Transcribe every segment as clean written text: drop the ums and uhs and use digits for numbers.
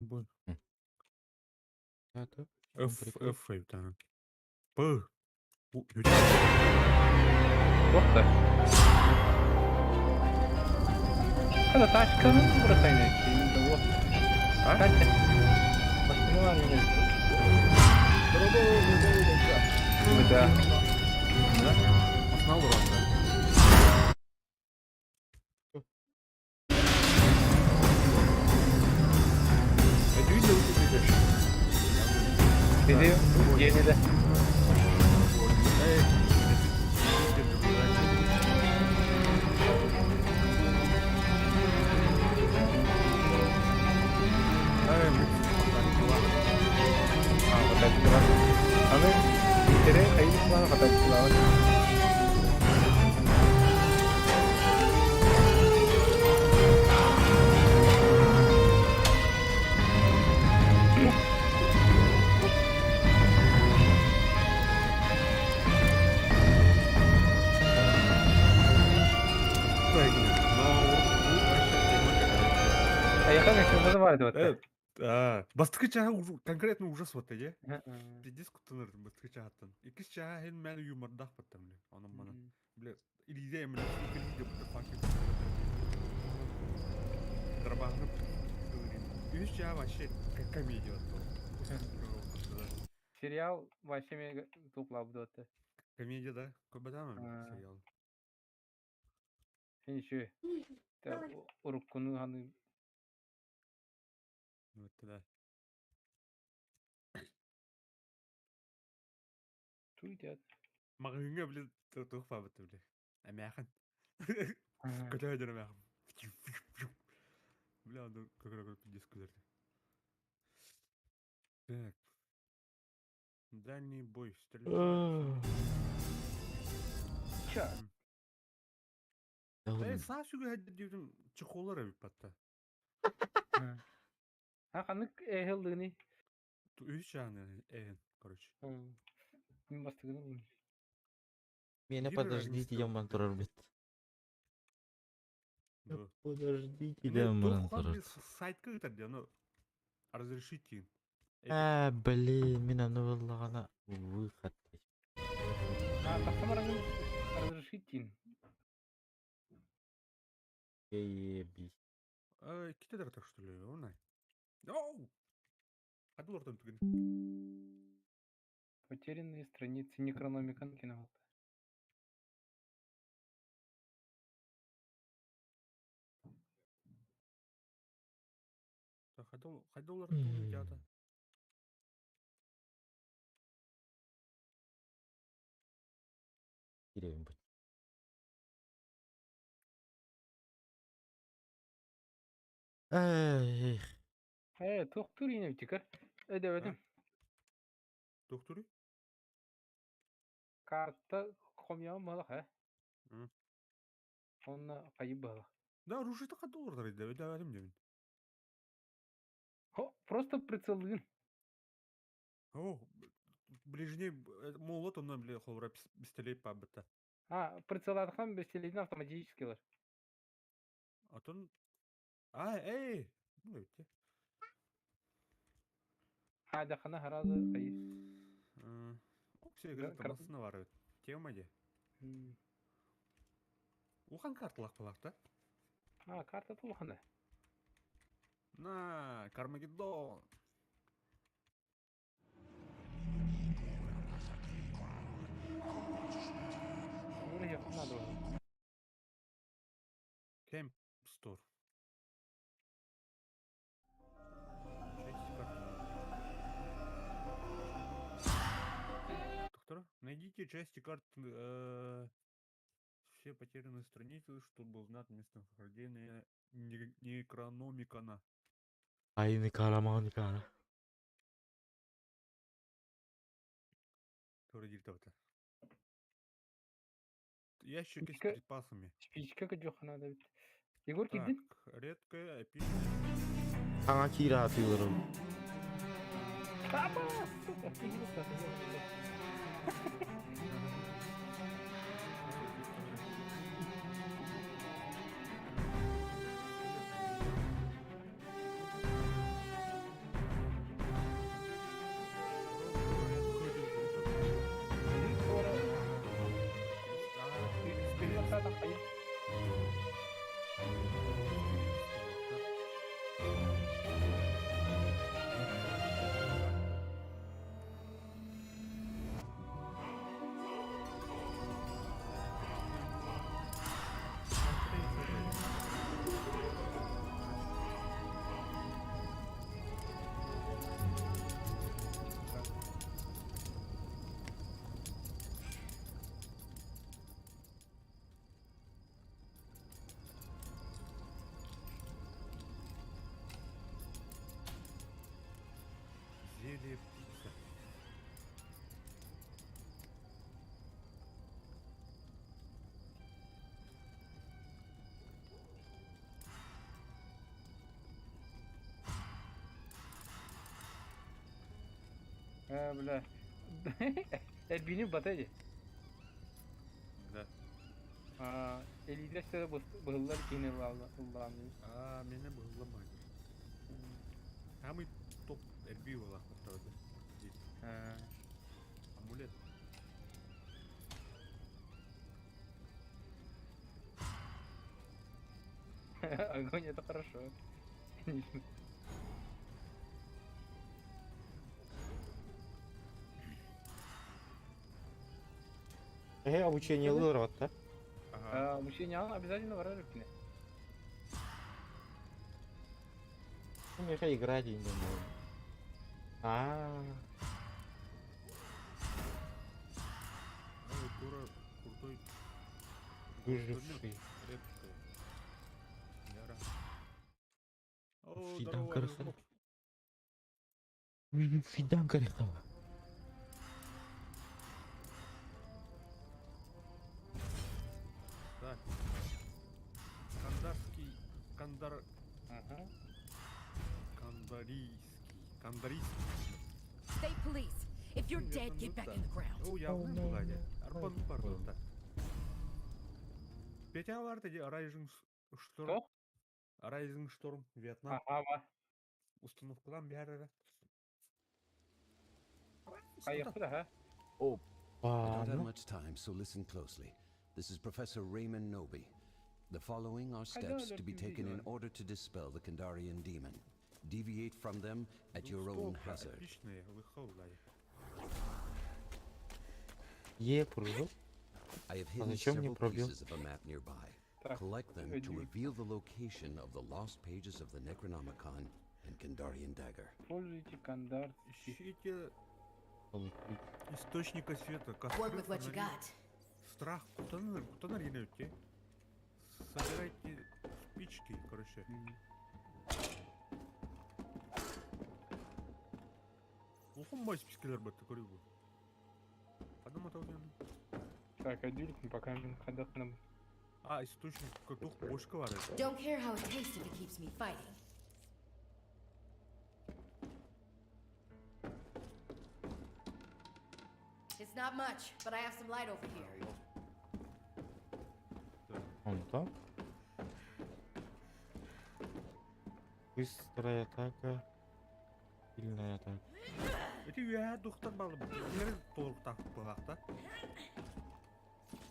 Бу Это F F эбитаан. П. Туох да. Kada тачканы бұрасайны того. А? Машина не Да. Основа урата. Это видео ты видишь? Dedi yenile. Эй, Аны итере хайы планы хатачылаан. Айхан еще бар деп атты. Бастыкы чаха конкретно ужас вот эти. Пиздец куттанырдым бастыкы чахаттан. Иккис чаха хен мен юмордах баттам бля. Онон мана. Бля, илиде эмне видео fucking. Дробахнып. Үс чаха вообще как комедия вот. Сериал вообще мен туклап деп атты. Комедия, да? Көбөтамы сериал. Сен еще уруккуну ханы Вот да. туйдят. Мағыңа, блин, тух бабыты, бля. Әмәхін. Көтә әмәхін. Бля, аны как раз пиздец көтәрде. Так. Дальний бой, стрельба. Ча. Эй, саа сүгө хэддер диютум чехоллар эбит батта. Ha канык эхылдыгыны. Үс чааны ээн, короче. Мен бастыгыны. Меня Гидрорганизм. подождите, я мантурар бит. Да. Подождите, Ну, я тух мантурар. хан сайтка ыытар дии, ону разрешите. А, блин, мин аны буллагана выход. А, тахтамарагын разрешите. Ебись. Ките дара так что ли, онай. Оу! Хадыл ортон түгін. Потерянные страницы Некрономикон кино. Хадыл хадыл ортон М. театр. Киребин бут. Эх, Э, тоқтур ине битикер. Эдебедим. Доктори? Карта хомья малах, э? М. Онна кайып бала. Да, оружие хадыл ортон да, да, да, демин. Хо, просто прицелдыгын. О, ближний молот онна биле холра пистолет пабыта. А, прицеладхан бестелейдин автоматически лар. Атон А, эй! Ну, битте. А, дахана харазы кайы. Оксе игры Да, кар- тамасына бар. Тема де. Ухан карталах балах, да? А, карта тулхана. На, Кармагеддон. Ура, надо. Кемп Стор. Часть карты. Доктора, найдите части карт все потерянные страницы, чтобы узнать местонахождение Некрономикона. Айны караманика. Который диктовато. Ящики с Спичка- припасами. Спичка кajохана надо. Егор Так, кидин. редкая эпическая. Аңа кира атылырым. Папа, сука, ты не достал, Смелее птица. Э, бля. Эрбини бата дии. Да. Аа, элиилэр сөрө быһыллар киһини ыллаан дии. Аа, мені быһылламай. Самый топ эрби буолар куттарады. Аа. Амулет. Огонь это хорошо. Конечно. Э, обучение ылыр да? Ага. Аа, обучение обязательно барар үпкүнэ. Ну, меха играть не думаю. А, Ну, тура крутой выживший. крепкий. Яра. О, Фидан здорово, Кархал. Азимов. Выживший Дан Кархал. Так. Кандарский, Кандар, Ага. Кандарийский, Кандарийский. State police. If you're dead, get back in the ground. О, я Oh, no, буладе. no. Арбан Ой, пардон, так. Петя варта Rising Storm. Кто? Rising Storm, Вьетнам. Ага, ва. Установкалан бәрі. Хайыхпыт, аха. I don't have Ладно. much time, so listen closely. This is Professor Raymond Noby. The following are steps to be taken in order to dispel the Kandarian demon. Deviate from them at your own hazard. Эпичные, выховляй. Е, прыжок. I have hidden зачем мне several пробел? pieces of a map nearby. Так, Collect them to иди. reveal the location of the lost pages of the Necronomicon and Kandarian dagger. Пользуйте кандар. Ищите источника света. Костры, Work with what you фонари. got. Страх. Куда на, куда на идти? Собирайте спички, короче. Ухом мой спичкилер батты, көрүү бу. Адам атау Так, адюльк, пока мин хадахнам. А, источник, тух бошка бар. Don't care how it tastes if it keeps me fighting. It's not much, but I have some light over here. Он так. Быстрая атака. Сильная атака. Эти үе духтар балы. Билер толуктак булакта.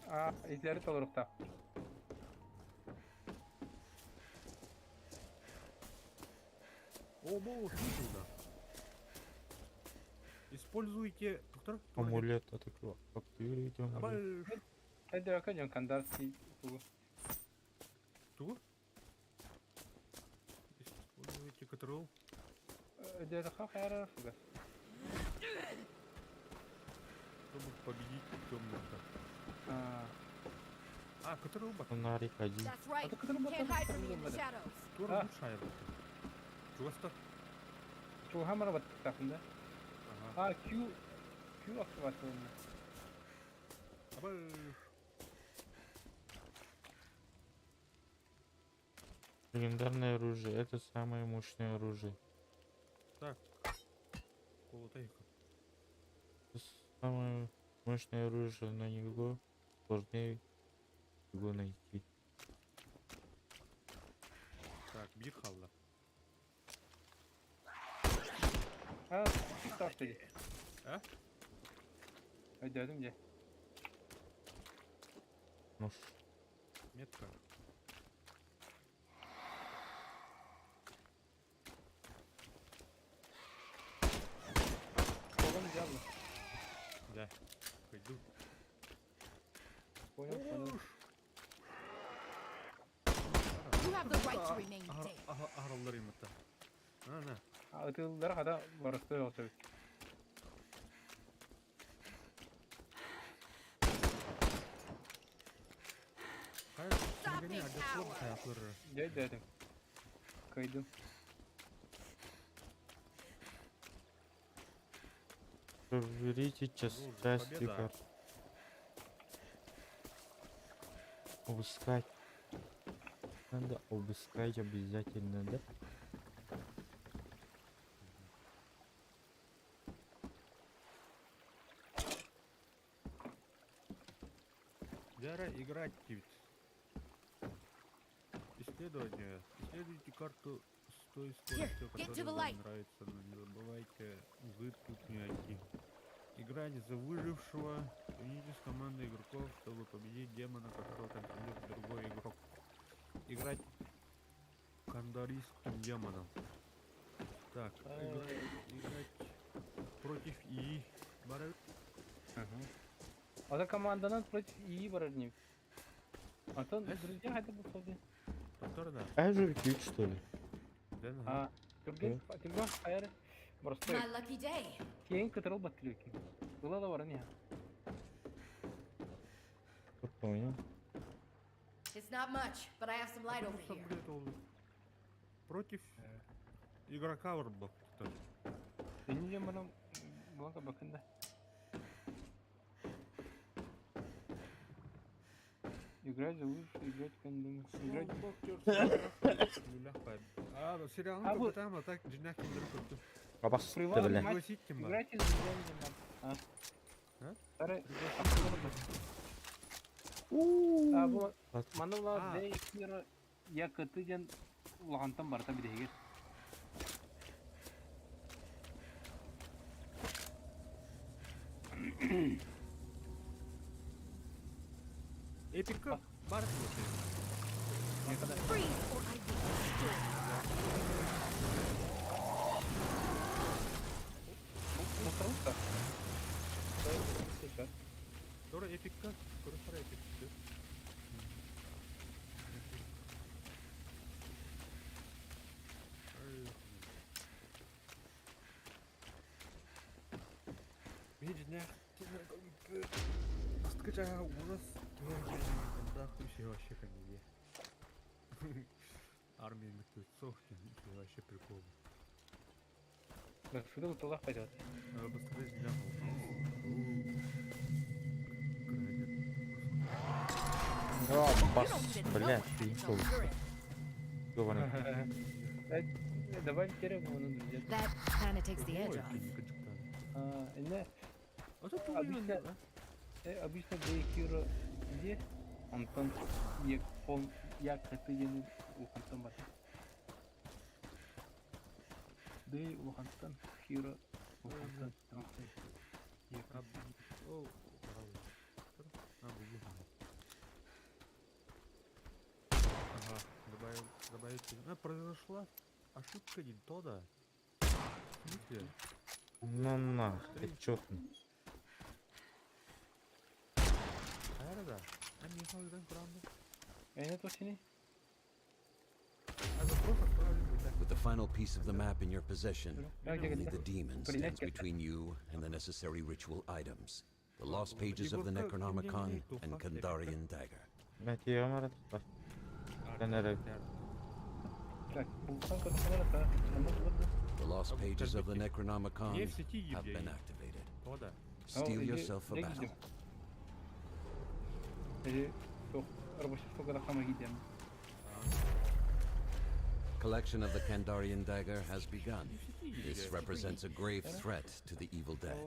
А, излери толорукта. О, бо, да. Используйте, доктор. Амулет атаку. Активируйте амулет. Абай, Эдде жон кандарский тугу. ту. Используйте контрол. Эдде хахара фугас. Чтобы победить темных. А, А, контрол бат. Фонарик один. That's right. А так это работает, Can't hide from me in the работает. shadows. Тур А. лучшая бат. Чувство. чугамара баттахында. Ага. А, Q Q активацияланды. Абай. Легендарное оружие. Это самое мощное оружие. Так. Колотайка. Это самое мощное оружие. На него сложнее его найти. Так, бир халла. А, старт ди. А? Өйдөдүм же. Нож. Метка. Колом дьявола. Да. Пойду. Понял, понял. You have the right to remain dead. Ахраллар иматта. На, на. А, ытылдар хада барысты жолчу. Кай, Stopping кимгени адяслар power. хаяклары. Өйдөдүм. Кыйдым. Проверите Ну, части победа. карт. Обыскать. Надо обыскать обязательно, да? Дяра играть ведь. Исследование. Исследуйте карту с той скоростью, get to которая the вам light. нравится, но не забывайте, вы тут не одни. Играть за выжившего. Соединитесь с командой игроков, чтобы победить демона, которого контролирует другой игрок. Играть кандарийским демоном. Так, играть против ИИ. Бары- Ата команданан против ИИ барар ним. Антон, Эс? друзья, это был соды. Который, да. А же ключ, что ли? Да, ага. А, Түрген, Түрген хайыр. Просто My lucky day. кейін кытырыл баттырыки. Ыла да бар не. Как понял. It's not much, but I have some light over Просто, here. блядь, ол Против игрока варбок. Сенин бана буланка бакында. Играть за лучше, играть кондом. Играть. А, сериал А вот- там, а так джинах не Абас, Привал, бля. мать. Пригласить тем Играть из друзьями А. А? Тары, А бу мана була А. дей кира я кыты ден улахантан барта бидеге. Эпика бар. Freeze or I will destroy. Мусорка. Тора эпика, көрө эпик. Астыкача ужас. Да, хуй вообще как где. Армия мертвецов, вообще прикол. Сюда тулах пойдет. Надо посмотреть для Абас, You don't even know бля, what ты kind of zone you're in. Ёбаный. Давай терем ну друзья. That kinda takes the edge off. А, не, А тут Обычно- обычно дей кира где? Антон я пон я кыты ден улахантан бар. Дей улахантан хира улахантан. Я Ага, добавил, добавить. А, произошла ошибка не то, да? В смысле? Ну нах, ты чё ты? Nerede? Ben niye saldırdan kuramdım? не то сини. А запрос отправлен не так. With the final piece of the map in your possession, only the demon stands Принять between you and the necessary ritual items. The lost pages of the Necronomicon and Kandarian dagger. Мен тиге марат. Ben nereye? Так, булсан кытырыл та. Ама булды. The lost А, pages of the подождите. Necronomicon Не в сети have Евгений. been activated. То да. Steel yourself for battle. Или то рабочий сколько да хама гидем. Collection of the Kandarian dagger has begun. Не в сети This Евгений. represents a grave threat to the evil dead.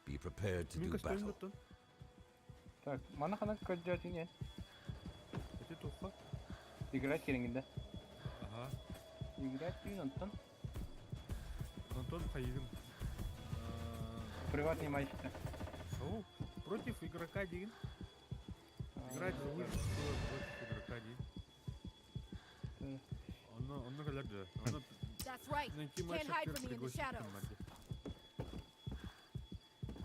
Be prepared to do Минка battle. стоит то. Так, мана хана каджатине. Это туха. Играть кереңинде. Ага. Играть дүйін Антон. Антон Хаивин. Приватный матч. О, против игрока один. Играть за выжившего против игрока один. Онно, онно кэлэр да. Онно That's right. найти матч Can't hide актер from me in the пригласить shadows. там Марди.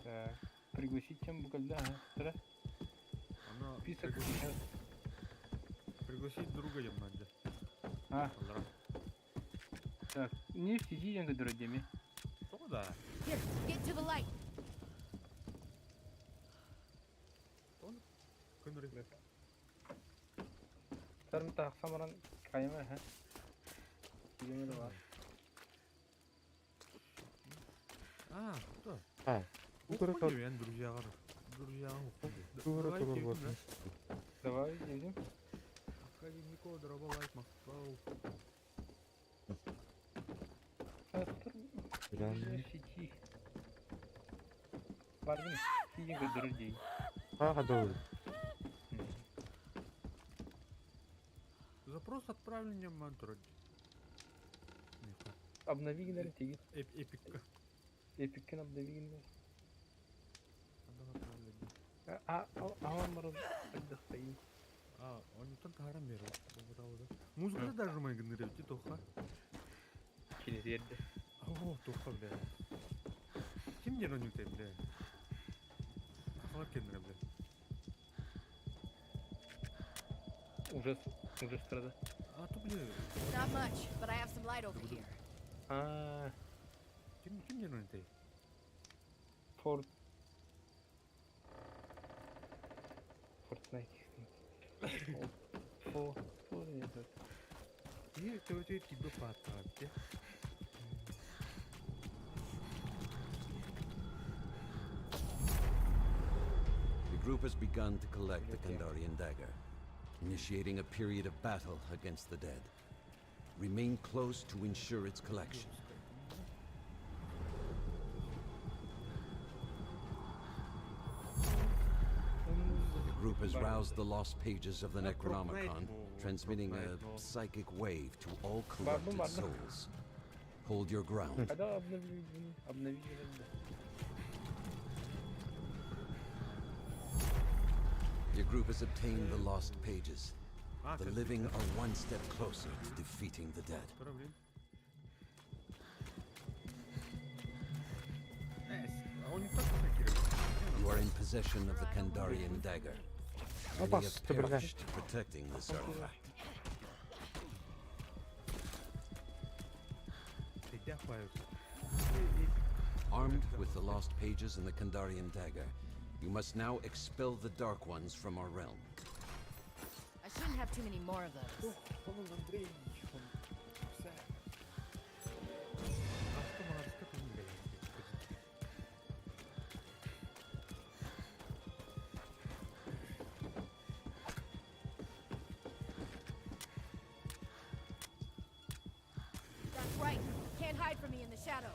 Так, пригласить чем бугальда, а? Оно Список. пригласить друга я Марди. А, Алра. так, не в сети деньги дорогими. То да. Here, get to the light. Көнрі. Сарым так самаран кайма, ха. Дегені бар. А, кто? А, Тугу Эн друзьяҕар друзьяҕа Тугу Давай толорбот. киирдин, Давай, едем. Аркадий Нико, дорогой лайк, махтал. Автор Прям. сети. Барвин, сидим друзей. А, добре. Запрос отправлен Мантроди. Обнови, наверное, тигит. Эпик. Эпиккен обнови, наверное. Надо отправление. А, а, а, он отдохнул. А, он только харам берет. Музыка даже моя генерирует, тоха. Через ерді. О, тоха, бля. Ким ден ойнуйтай, бля? Ахалар кендер, бля. Ужас, ужас страда. А то, бля, Not much, but I have some light over here. А, ким ден ойнуйтай? Форт. Fortnite. Фо, фо, нет. Е, ты тебе патанте. The group has begun to collect the Kandarian dagger, initiating a period of battle against the dead. Remain close to ensure its collection. The group has roused the lost pages of the Necronomicon, transmitting a psychic wave to all corrupted souls. Hold your ground. Когда обновили, обновили, да. Your group has obtained the lost pages. А, The living are one step closer to defeating the dead. Проблем. А он не так You are in possession of the Kandarian dagger. Many Опа, have ты, блядь. perished protecting this artifact. Armed with the lost pages and the Kandarian dagger, you must now expel the Dark Ones from our realm. I shouldn't have too many more of those. That's right. Can't hide from me in the shadows.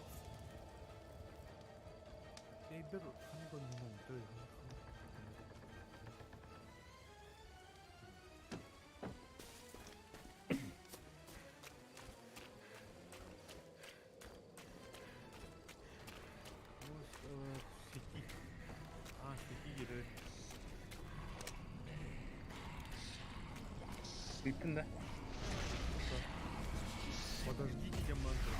Ыттын да. Подождите, мантру.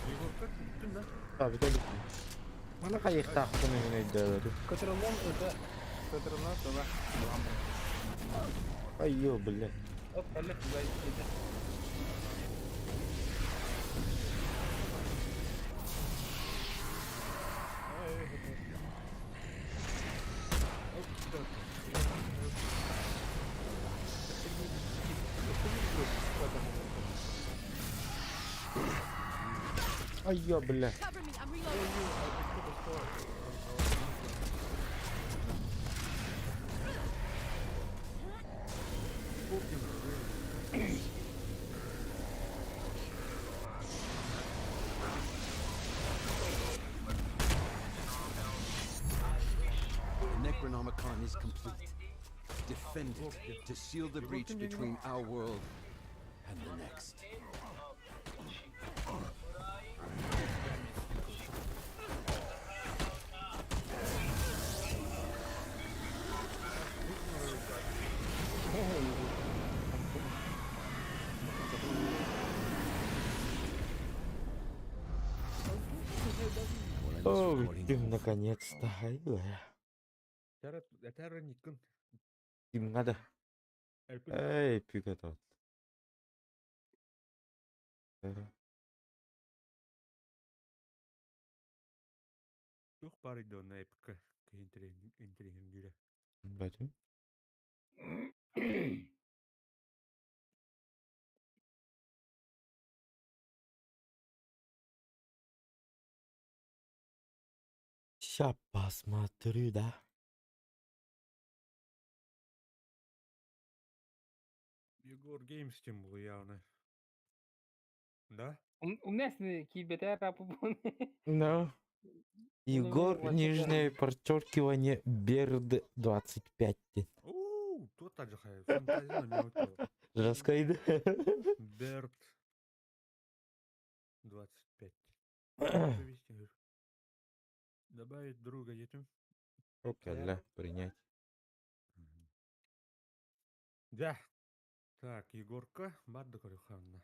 Егор, как ты на? А, Виталий. Мана хайыхтаахтын эҥин өйдөөлөрү. Катралон это... Катралон това. Айё, бля. Оп, алек, это. Айё, бля. Cover me. I'm reloading. The Necronomicon is complete. Defend it to seal the breach between our world and the next. We'll end this О, recording бүттүм наконец-то. Айла. Это Никон. Ким надо? Эй, пигатот. Тух бары дона эпика. Интерегин гүрэ. Бәтім. Ща посмотрю, да? Егор Геймс тем был явно. Да? Уместный кибетер апупун. Ну. Егор, нижнее подчеркивание, Берд 25. Уу, тут так же хай. Фантазия на меня Раскайды. Берт 25. Завести, говорю. Добавить друга детям. Окей, принять. Да. Так, Егорка, барды көрүханна.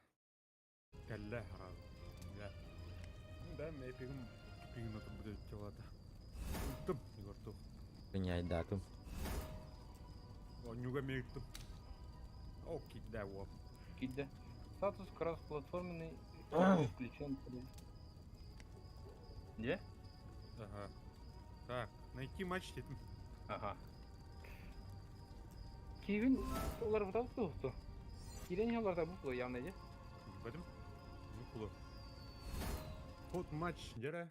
Кэллэ харал. Да. Ну да, мен эпигим тупигин отур будет телата. Туп, Егор тух. Принять дату. Онюга мейттым. Окей, да, вот. Киде. Статус кроссплатформенный включен. Где? Ага. Так, найти матч дедим. Ага. Кевин олар бутал туһту. Кирен олар да бу явно же. Бадым. Ну кулы. Ход матч, дера.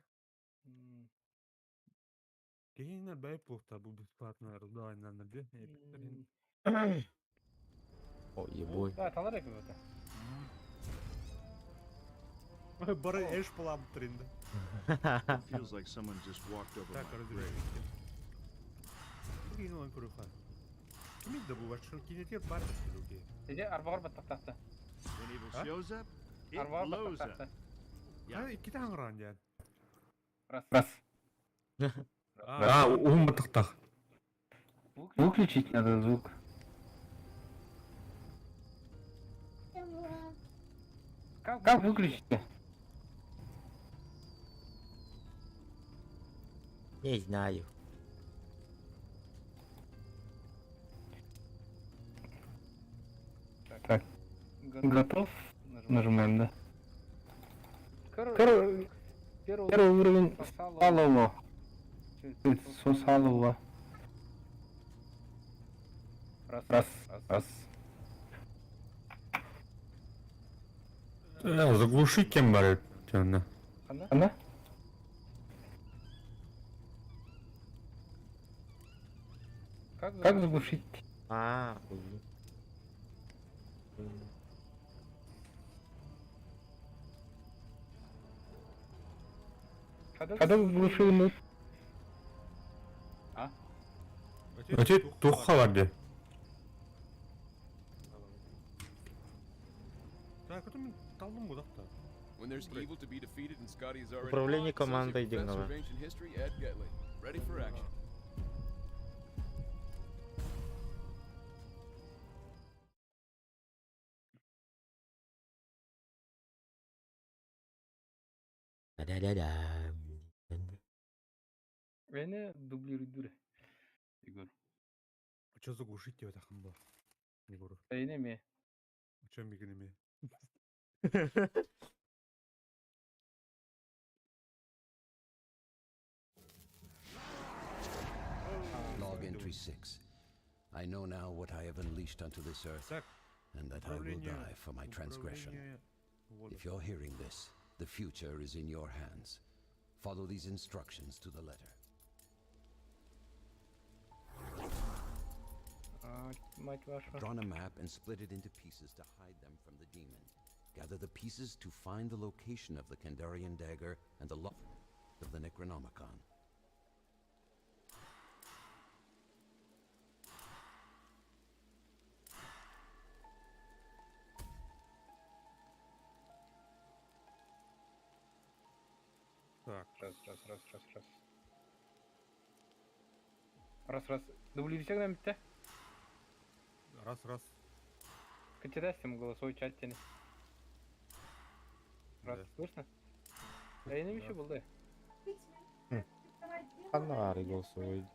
Кейин бай плохта бу бесплатно раздавай на набе. О, ебой. Да, талар эпи бута. Бары эш плам тренда. Feels like someone just walked over Так, my grave. разрешите. Кейин он круха. Кимит да бу ваш кинетер бар другие. Эже арбагар баттактакта. When evil А? shows up, it Арбагар blows up. баттактакта. А, икки таңран диян. Раз. Раз. А, ум батықтақ. Выключить надо звук. Как выключить? Не знаю. Так. Готов? Нажимаем, да. Первый, первый уровень Салова. Сосалова. Раз, раз, раз. Заглуши кем бар тённа. Она? Как заглушить? А, блин. Когда заглушил мы? Өте тухха барды. Так, это мен талдым гудакта. When there's evil to be defeated and Scotty is already Управление gone, so is командой your professor Дигнова. of ancient history, Ed Getley, ready for action. Да-да-да. Beni дублируй Егор. Че заглушить деп атақым ба? Егор. Эйне ме? Че мигінеме? Log entry 6. I know now what I have unleashed onto this earth, Так, and that I will управление... die for my transgression. управление вода. If you're hearing this, the future is in your hands. Follow these instructions to the letter. А, мать вашу. Drawn a map and split it into pieces to hide them from the demon. Gather the pieces to find the location of the Kandarian dagger and the lock of the Necronomicon. Так, Раз, раз, раз, раз, раз. Раз, раз. Дублируй нам битте. раз, раз. Качедастим голосовой чат тени. Раз, Да. слышно? Эйне еще был, да? Аннары голосовой.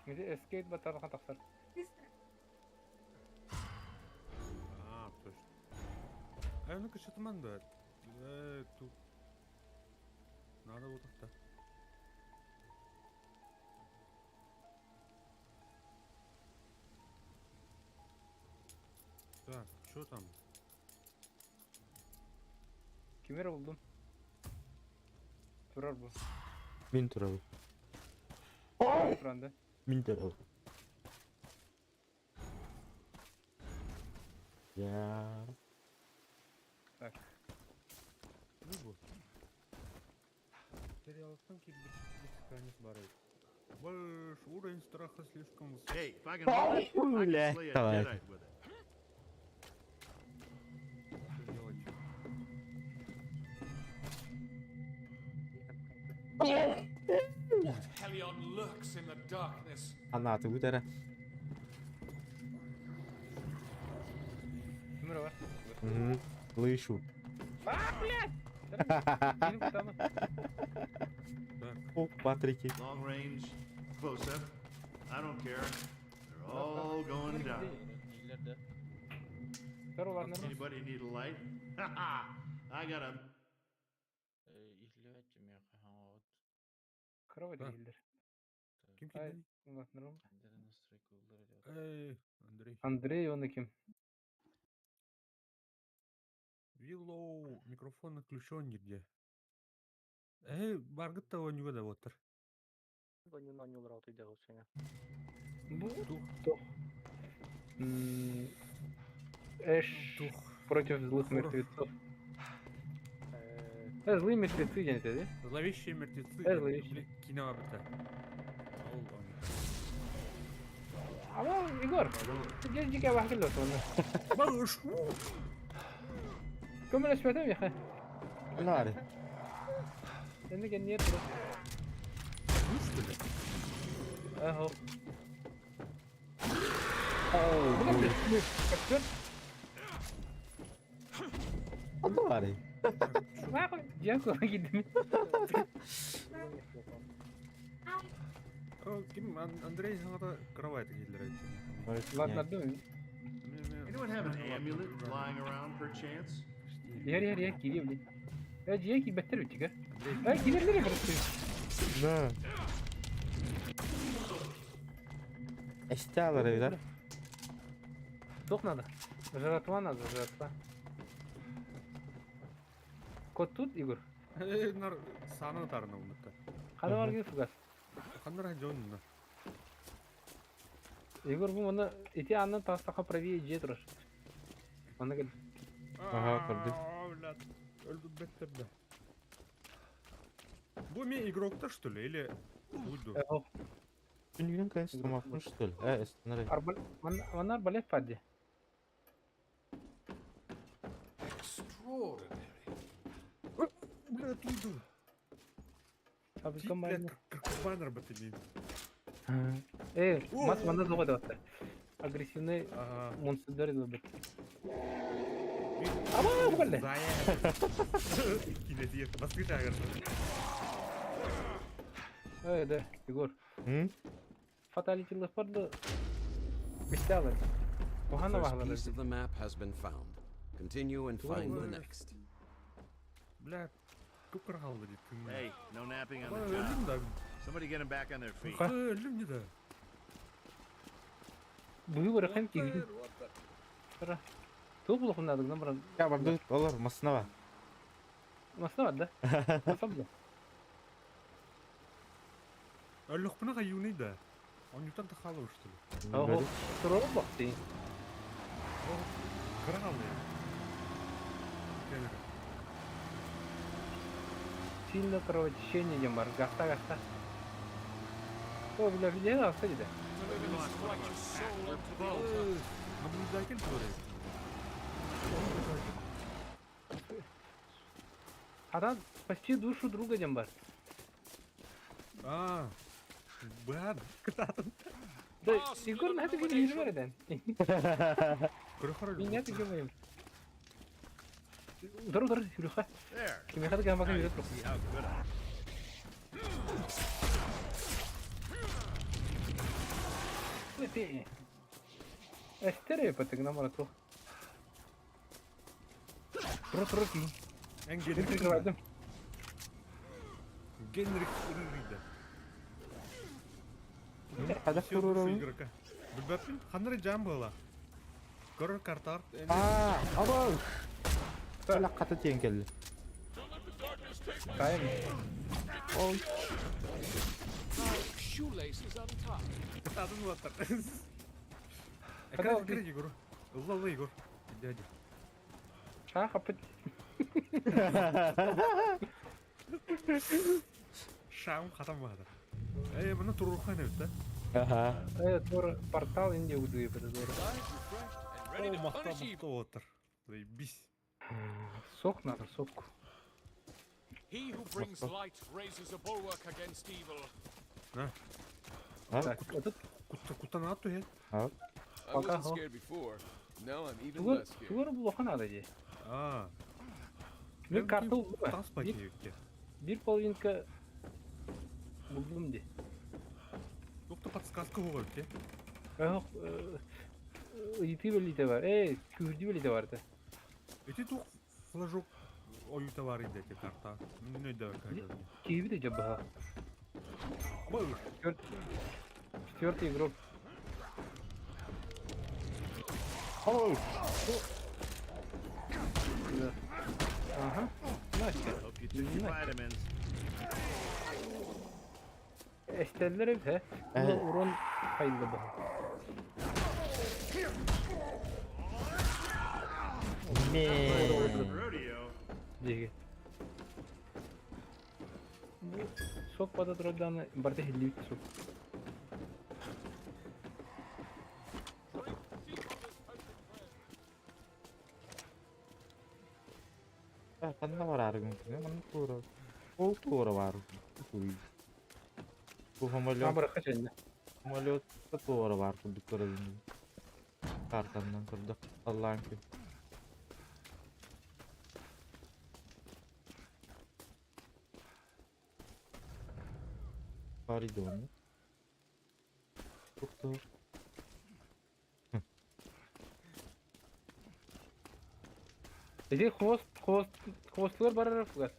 Где escape батархан тахсар. А, точно. А, ну-ка, что-то манда. Тут. Надо вот так. Так, что там? Кемер булдум. Турар бу. Мин турабын. Туран да. Мин турабын. Я. Так. Ну бу. Сериалыттан киирбит страниц бар эбит. Ваш уровень страха слишком высок. Hey, if I can hold it, I Бля, can slay a давай. deadite with it. Что делать? Helion lurks in the darkness. Анааты эрэ. Ким бар? Угу. Слышу. А, блядь! Ким там? Так, О, Патрики. Long range, close up. I don't care. They're all going down. Здорово, ладно. Anybody need a light? Ha ha! I got a Кровать Да. киллер. ким Ай. кимдей? Ладно, Эй, Андрей. Андрей, он и ким? Виллоу, микрофон отключен нигде. Эй, баргыт того не да вот. Бу Дух, Тух. Эш дух. против злых Хоррор. мертвецов. Злые мертвецы день да? Зловещие мертвецы. Зловещие. Кино быта. Ол он. А Егор, ты где дикая вахилос он? Малыш! Кому я смотрю, я Нары. Я нет. Ага. Ой, Костер? Нары. Нахуй, дякую, гидми. Ким Андрей саҥата кровать киллэрэр. Ладно, думай. Anyone have an amulet lying around perchance? Яр, яр, яр, кири, блин. Я дьяки беттер үтігі. Ай, кирилер просто. Да. Эстялар эбит, Тох надо. Жратва надо, жратва. Кот тут, Игорь? Нар саны тарына унутта. Қада бар келіп фугас. Ханнара жонна. Егор, бу мына ити аннан тастақа правее же турар. Аны кел. Ага, көрдүм. Блядь. Өлдүм беттерде. Бу мен игрокта что ли или буду? Ого. Күнүгүн кэн стомахпын что ли? Эстенер. Арбал, мана арбалет падди. Extraordinary. Блядь, уйду. Абы Блядь, как баннер бы ты не. Мас мана зоға деп Агрессивный Ага. монстрлар деп. Ама, бұқалды. Зая. Кинетиет. Баскыта агырды. Эй, да, Егор. М? Фаталитилық барды. Мистялар. Охана First бағлар. piece of the map has been found. Continue and find the next. Бля, көп қалды дейді. Hey, no napping on the job. Өлдім да. Somebody get him back on their feet. Өлдім не да. Бұйы бір қайым келген. Туқ бұлық мынадығынан бұрын. Я барды олар масына ба. Масына бар да? Масына Өліқпіні қаюны да. Он юттан тахалы что ли. Ого, туралы бақты. Кыра қалды. Камера. Сильно кровотечение дем бар. Гаста, гаста. О, бля, где гаста дейді. We lost one of our pack. We're both. Наблюдатель говорит. Адам спасти душу друга дем бар. А, бад, кытатын. Да, Егор, на это не бар Көрі Меня ты говорим. Дұры, дұры, Юрюха. There. Кеме қады гамбаға Now you үйрет can see how good I am. Ты. Эстере патыгна марату. Тұр, тұр, ки. Эн Мен Генрих. прикрывайдым. Генрих Рырида. Қада көрөрөм? Игрока. Билбеппин, ханнары жам была. Көрөр картар. Аа, аба. Бля, ката тиен келди. Кайым. Ой. My shoelace is untied. Атын улаттар. Когда Экран ты- кире, Егор. Ылла, ылла, Егор. Дядя. А, хапыт. Шам хатам баҕар. Э, мына туруруха не да? Ага. Тур портал инде удуе это здорово. Eyes refreshed and ready О, to махта punish махта evil. отыр. Заебись. Сок надо, сотку. He who brings light raises a bulwark against evil. А? Так, этот Кутта куттан атту he. I Пока, wasn't ho. scared before. Now I'm even тугар less scared. тугар булуха надо же. А. Мен карта булдум. Тас Bir, пакетке. bir половинка булдум ди. Yokta подсказка болар ki. Ох, ыйытыы бэлиитэ бар. Э, күүрдүү бэлиитэ бар да. Эти тух флажок оюта бар иде те карта. Не да карта. Киһибит дьэ баһа. Был. Четвертый игрок. Оу! Да. Ага. Настя. Hope you took your vitamins. Эстеллер эбит, э? Э. Урон хайылла баһа. Мен. Rodeo. Диги. Сок бада турданы барда хиллибит сок. Drink deep of this potent prayer. Ханна бар аргын. Маны тура. Ол тура бар. Туй. Бу самолет, Абра хачанна. самолет тура бар курдук көрөбүн. Картандан көрдөх. Аллаан күн. Бар иди оны. Тукту. Эти хвост, хвост, хвостлар барар фугас.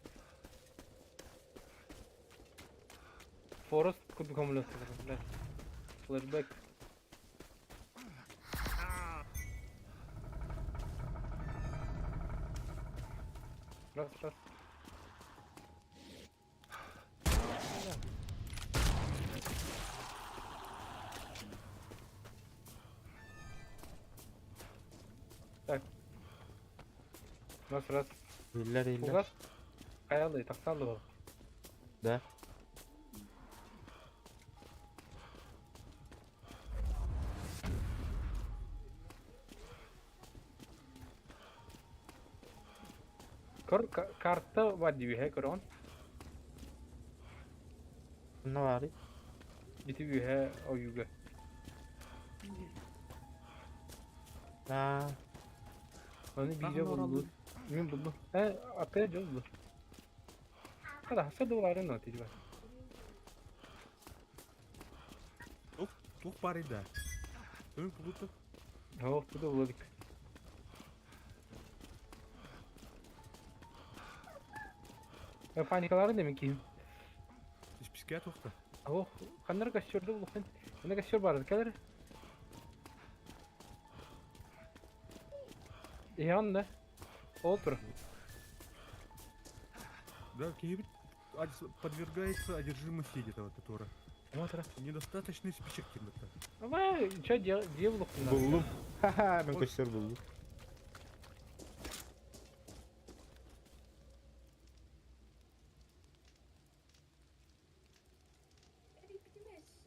Форест курдук самолет, бля. Флэшбэк. Раз, раз. Так. Раз, раз. Иллер иллер. Фугас. Хаялы, тахсалы бол. Да. Кор карта бар диби көрөн. Ханна бар. Бити үһэ оюга. На. Оны видео булду. Мен булду. Э, опять же булду. Хада, хаса доллары на тиди бар. Тух тух бар иде. Өн кулуту. О, туда булдык. Э, паникалары деме кийим. Исписке тухта. Ох, ханнар костёрду булуктан. Мына костёр бар, келер. Янда. Отур. Да, киевит подвергается одержимости где-то вот которая. Отур. Недостаточный спичек кем-то. Ама, чё дел булуктан? Буллум. Ха-ха, мен костер буллум.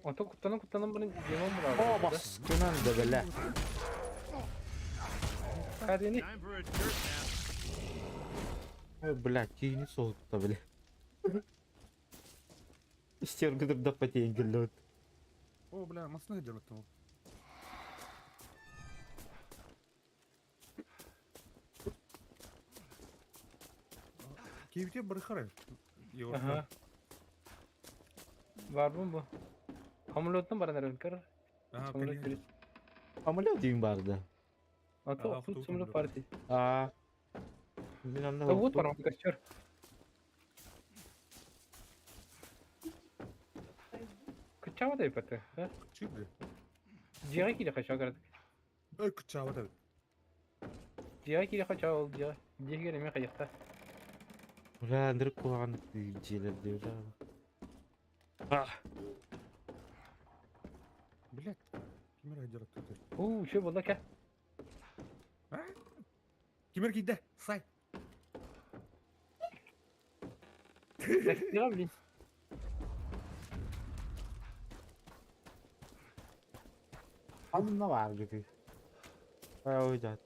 Ото куттанан куттанан барын демон О, бурар. баскынан да беле. Кадени Time for a dirt nap. Ой, бля, кийини соғытта, бля. Истер гыдырдап потейін келді. О, бля, масына делать там. Киевте бархары. Ага. Бар бу. Самолеттан баран эрен көр. Ага, Самолет конечно. келет. Самолет дейін барды. Ото Ага, тут автобус самолет самолет. бар ди. А. Мен анда Да вот баран костер. Кычава да ипаты, да? Чип же. Дьиэҕэ киирэ хача кыратык. Эй, кычава да. Дьиэҕэ киирэ хача ол дьиэҕэ. Дьиэҕэ эме хайахта. Бля, андырып куһаҕан дьиэлерде, бля. Блять, кимер дьарык тутар. Уу, что было ка? Кимер кийдэ, сай. Так, блин. Ханна баар гыты. Ой, да.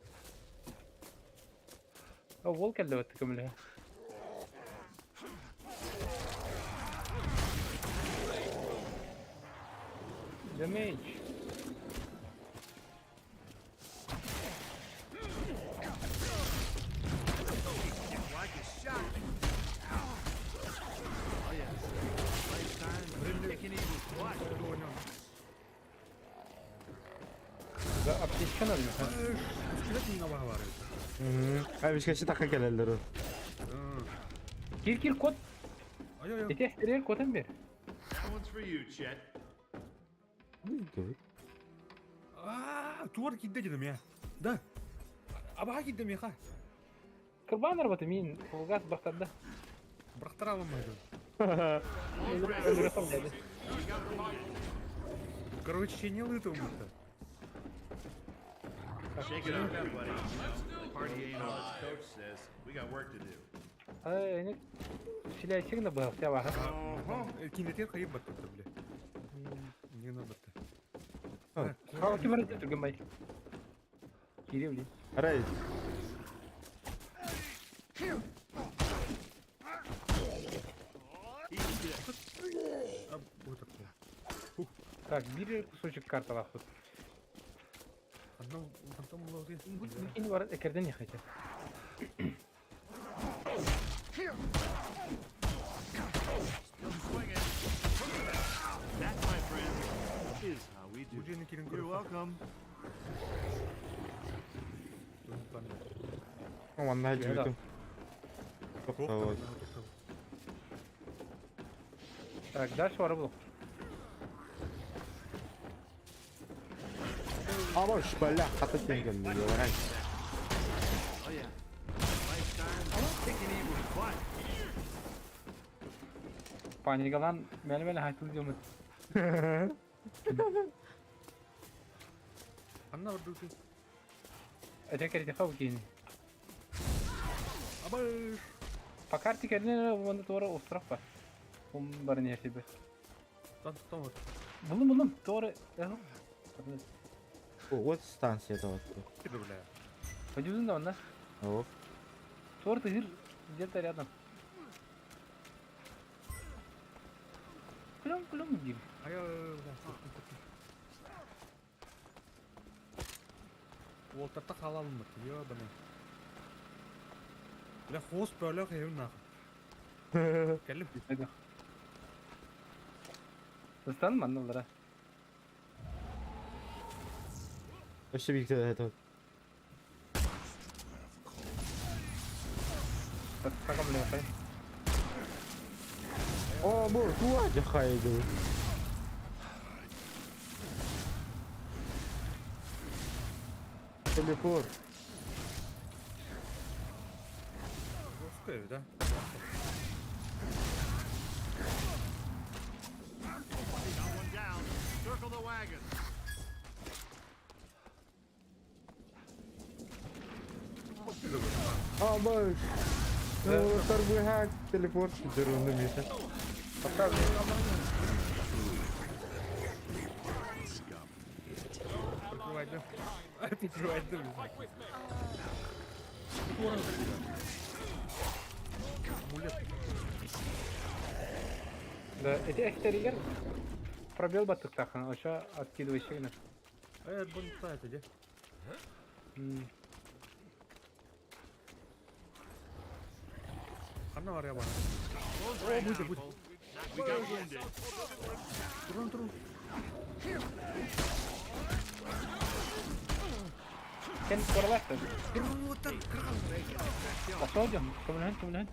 О, волк кэллэ көмөлөһө. Damage. Like a shot. Oh yeah. Lifetime kicking evil's butt. Да, аптечка надо. Эбишкечи такка келелер. Кир, кир, кот. Эти хтерер котом бер. That one's for you, Chet. Аа, туар кидде дедим я. Да. Абаха кидде меха. Кырбан арбаты мин кулгас бахтарда. Бырахтара алмайды. Короче, не лытым это. Shake it up, everybody. You know, the party ain't over. Coach says we got work to do. Ай, не Силяйсигна был, я ваха. Кинетер хайып батты, бля. Не надо батты. Хау кимер түргенбай. Кире, блин. Арай. Так, бери кусочек карты лахут. Одно, потом было Бу бар экерден не хотел. Swing it. That, my friend, is how we do. it. You're welcome. Манна жибитим. Токтоо. Так, дальше бар был. Абаш, бля, хата тенген. Арай. Oh yeah. Lifetime kicking evil's butt. Паникалан меле-меле хайтыл диомут. Анна бар дүртү. Это керде хау кийин. Абаш. По карте керден онда тура остров бар. Ум бар не себе. Там, там вот. Булдум, булдум. Тура. Вот станция вот. Тебе, бля. Пойдем да, онда. О. Тура ты где-то рядом. Клюм, клюм, дим. Ай, бля. Уолтарта халалмыт, ёбаный. Бля, хвост бөлө хейм нахуй. Кэлим. Сыстан манналара. Өссө бикте это. Такам лехай. О, бу, туа жахайды. Телепорт. Русская, да? Got one down. Circle the wagons. Абаш. Торгуйхак телепорт жүрүндү миша. Прикрывай дым. Прикрывай дым. Амулет. Да, эти экстерьер пробел баттыктахан, оша откидывающий. Бонуса это где? Ханна бар я бар. О, будет, будет. We got wounded. Турун, турун. Кен королақты. Посадим, көмілін, көмілін.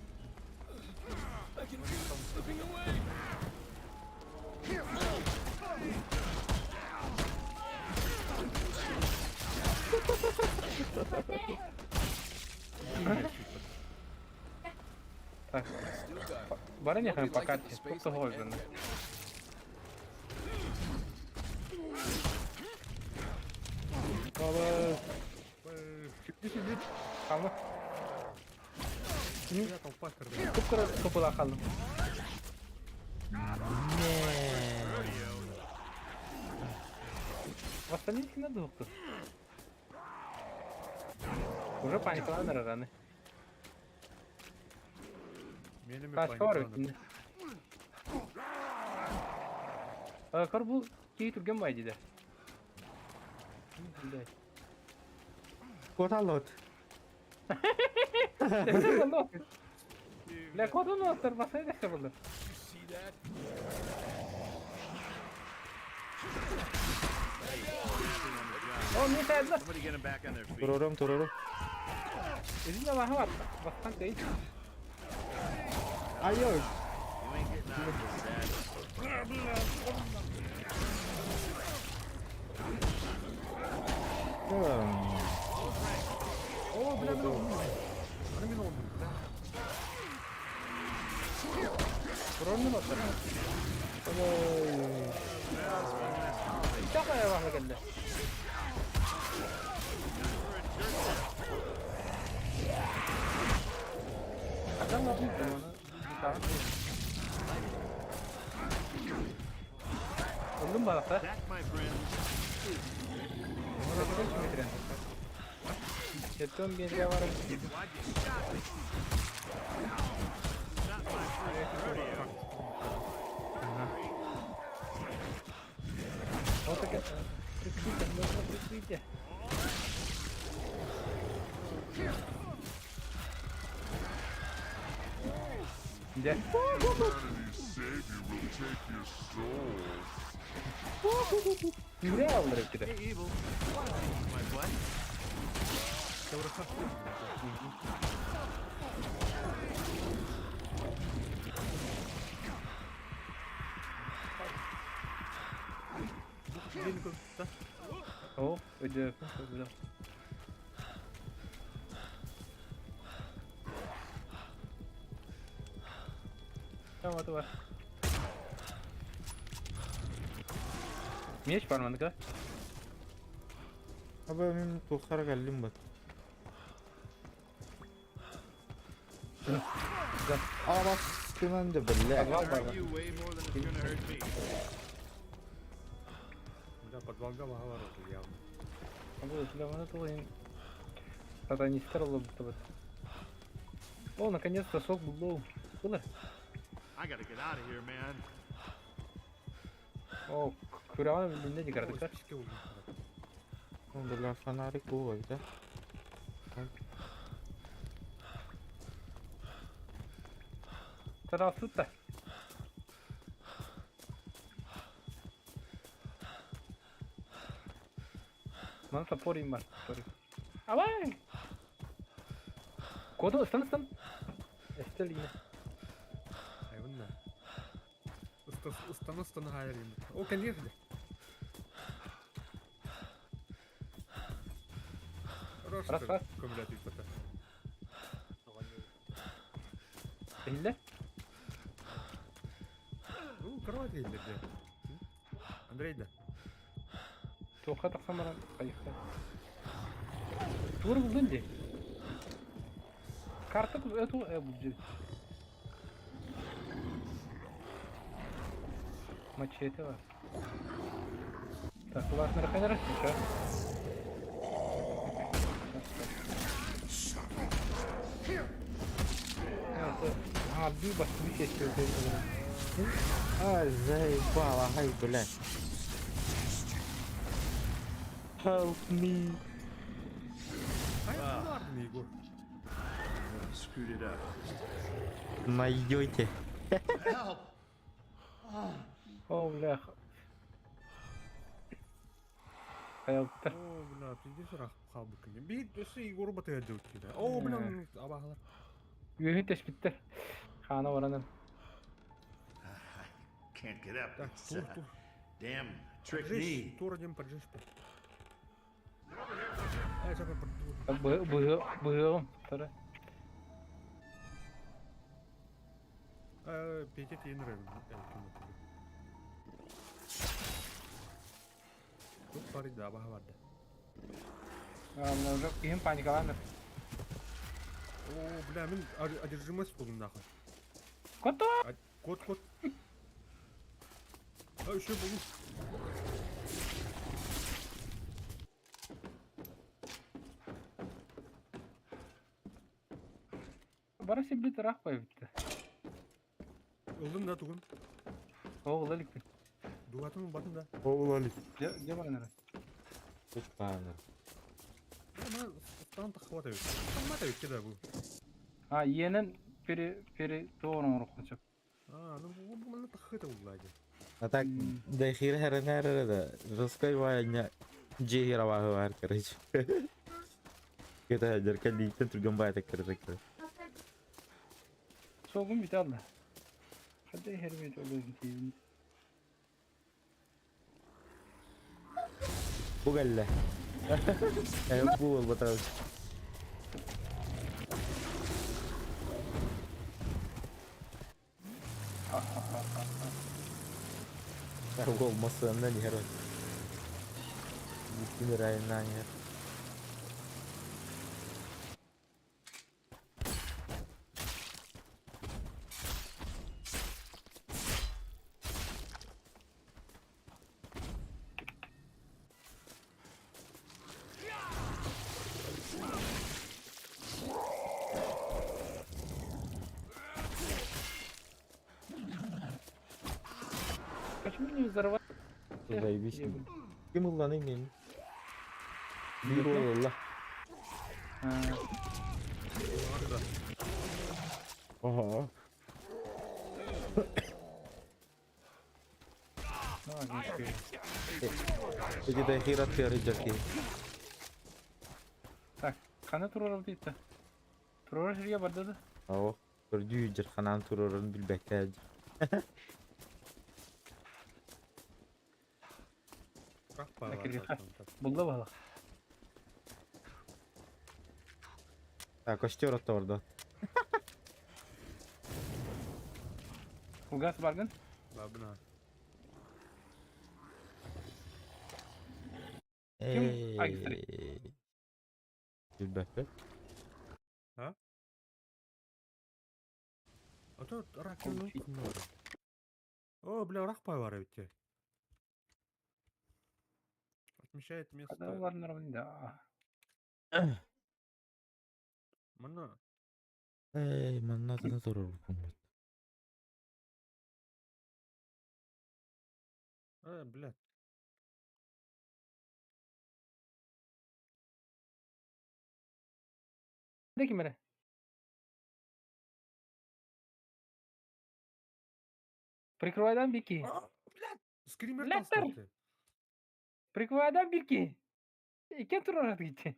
Так. Бары не по карте. Сколько голжено? Бүт, бүт. Хаалла. Я толпа кырдым. Кып-кыра топулаах хааллым. Восстановить надо укту. Уже паникалаан эрэр аны. Менеме Ташка бар паникаланып. өттүнэ. Кор бу киһи түргэн бай диде. Блядь. Коталот. Бля, кодун оттар басай десе булды. You see that? О, не сәдла. Somebody get them back on their feet. Турором, турором. Изинде баха бар. Бастан кый. Айой. You ain't getting out of this, Dad. О, бля, мен олдум. Аны мен олдум, бля. Туронун оттар. Чака баха келди. Адам алып оны. Öldüm balakta. That, my friends, is Жетон берге барып why'd you stop me? Not my first rodeo. Вот так. Прикрытие, нужно прикрытие. Где? Бля, алдырып киде. Hey, Evil. Wanna see my butt? День да? О, өйдө, өйдө. Tamam hadi var. Меч бар мандыка. Аба мен тухара каллим бат. Арастынан да бля. Подвал бар. Hurt you way more than it's gonna hurt me. Бля, подвалга баха бар явно. Бу телефоны толайын. Сатанисттер олбут. О, наконец-то сок был. Было? I gotta get out of here, man. О, күрәгән билдә дигәр. Списке улдум. Бля, фонарик бу да. Тара тутта. Ман топорим бар, топорим. Авай! Коду, стан, стан. Эстелине. Айвынна. Устаны устаны хайыр енді. О, конечно. Раз, раз. Көміләтіп бата. Элле? Ну, кровать келді. Андрей да. Тоқа тақсам баран қайықта. Тур булдun ди. Карта бу эту э бу. Мачете бар. Так, улар ныркайнар, ничего. А, бүй бас бүй кесті. Ай, заебала, ай, бля. Help me. Ай, бардың, Егор. Screwed it up. Найдете. Help! О, бля. Хаялттар. О, бля, пиздец рақ қалды күні. Бейт өсі Егор бата ядды өткені. О, бля, абағалар. Үйін теспиттер. Хана баранын. Can't get up. Так, It's тур, тур. damn trick Поджечь, knee. тур один поджечь. Ай, сейчас я Быгым. Тара. Петя тейін Тут пари да, баха барды. Уже киһим паникалаан. О, бля, мин одержимость буоллум нахуй. Кото! Кот, кот. А, еще буоллум. Бара сибит ыраах байбытта. Ылдым да тугун. Оҕула иликпин. Дугатын ылбатын да. Ол алик. Дьэ, дьэ баран эрэ. Tutпааныр. Мана ыстаан таххыбат эбит. Таммат эбит да бу. А, иэнэн пере пере тоҕон оҥоруоххун сөп. А, ну бу бу манна таххыта булла дии. А так, дайхир херенер да. Русской войне джихира бар, короче. Это деркалийтен түргөн байтак кирдик. Солгун бүтэ алла. Хадда иһэрбит олуһун тиийбин. Бу кэллэ. Бу буолбатах. Уол массыынанан иһэр. Бүтүн ырайынан иһэр. Почему не взорвать? Заебись. Ким ылланый мен? Биир уол ылла. Ага. Эти дайхира тыары жаки. Так, хана турар дейті. Турар жерге барды да. Ау, көрдүү жер ханан турарын билбекке. Булла бала. Так, костер отторду. Кулгас баргын? Бабына. Ким агистри? Билбекке. А? А то рак О, бля, рак бар ведь. Отмечает место. Да. Манна. Эй, манна тына турар бу. А, блядь. Да ким эре? Прикрывайдан бики. Скример Блядь, Прикрывайдан бики. Иккен турар гитти.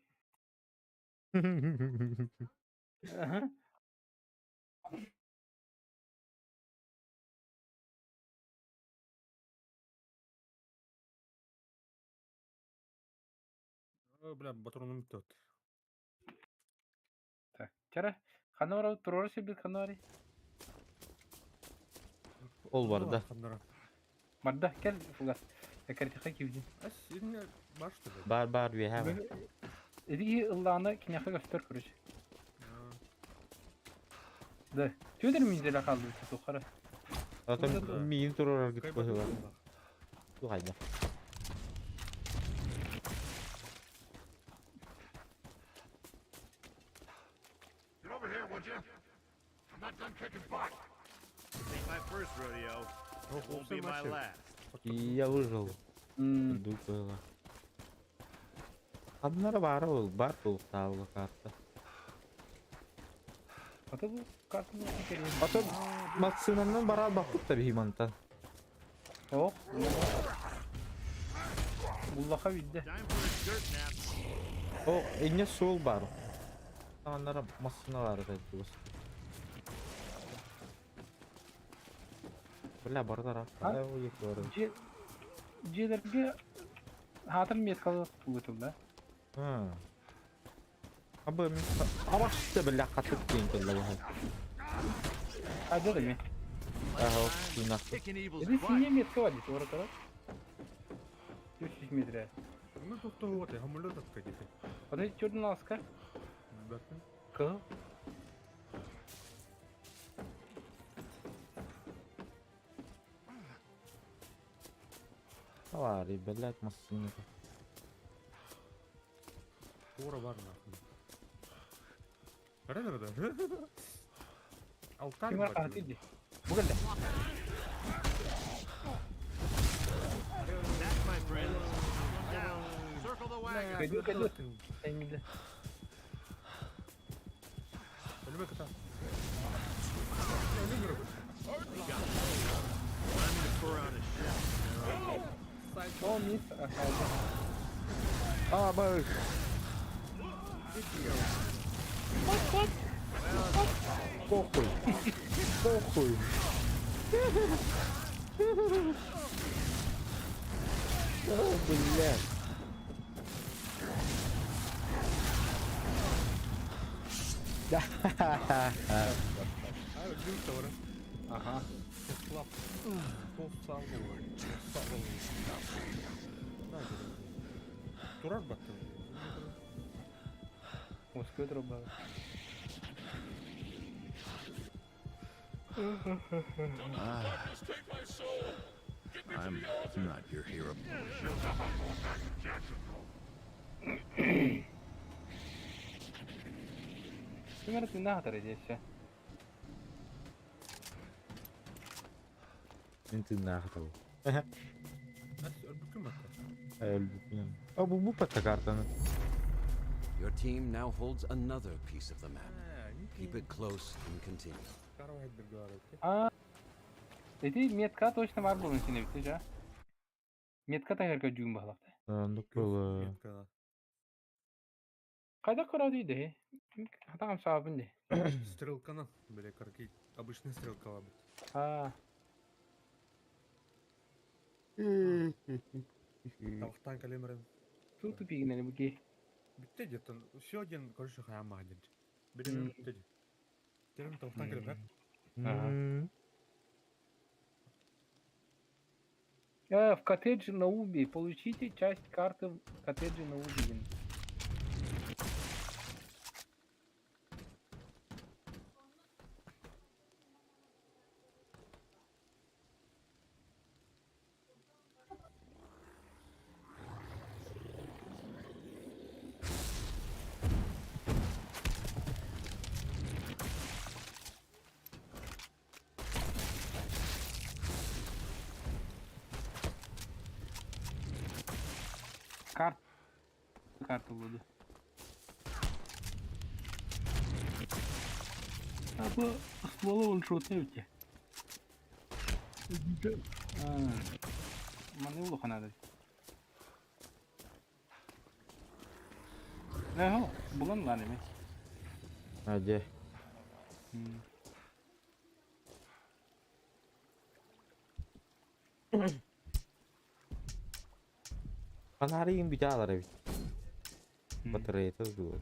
Ага. Бля, патроном тот. Так, чара. Ханора турар сибит ханори. Ол бар да. Барда, кел фугас. Картиха кивдин. Бар что ли? Бар бар we have. Эдиги ыллааны киняха көстөр короче. Да. Төдер минзеле қалды тухара. Ата миин турар гит быһыла. Тугайда. Get over here, would you? I'm not done kicking butt. This ain't my first rodeo. It won't be my last. Я выжил. Дупыла. Аднара бар ол, бар бұл таулы карта. Ата бу картаны Ата массынаннан бара бакыт та бихимантан. Ох. Буллаха видде. Time for a dirt nap. О, инне сол бар. Аннара массыналары да дус. Бля, бардара. А? Ай, ой, бар. Жедерге хатыр меткалы тугутулда. А. Абы мен абашты бля катып кейін келді бұл. Хадыр эми. Ага, кийин Kicking evil's Эди butt. сине метка бар дейт, ора 300 метр. Ну тут то вот, я хамлю так где-то. Отой чурналска. Бөккүн. Кыл. Авария, блядь, массыына. Туора бар нахуй. Рада рада. Алтарь Ким бар бар. хаһытый дии. Бу кэллэ. That, my friends. One down. Circle the wagon. Кэлүү кэлүү. Эңилде. Өлүмө кыта. Time to pour out a shell. О, мисс хаалда. А, бай. Похуй. Похуй. О, блядь. Да. А, өлүм тавара. Аха. Слап. Турар баттым. Москва дробал. Darkness, take my soul. Get me to I'm the altar. not your hero. Ким эрэ тыыннаах атар дии өссө. Мин тыыннаах атабын. Өлбүккүн батта. Өлбүппүн. А бу бу патта картаны. Your team now holds another piece of the map. Keep it close and continue. А, Ити метка точно бар буолун син эбит дьэ. Метка таһырга дьүүн баһылахта. Оннук буолуо. Хайдах көрө дии? Хатаҕым саабын дии. Стрелканы, бля, карки, обычный стрелка бит. А, Тавахтан калемерин. тул тупигинен буки. Битте где-то, все один, короче, хаяма один. Берем битте. Терем тавахтан калемер. Ага. В коттедже на Уби. Получите часть карты в коттедже на Уби. Карт. Карту буду. А по стволу он шо ты Маны улахан надо. Эһо, булан лан эми. А, дьэ. Фонаригын бүтэ аалар эбит. Батареята дуо.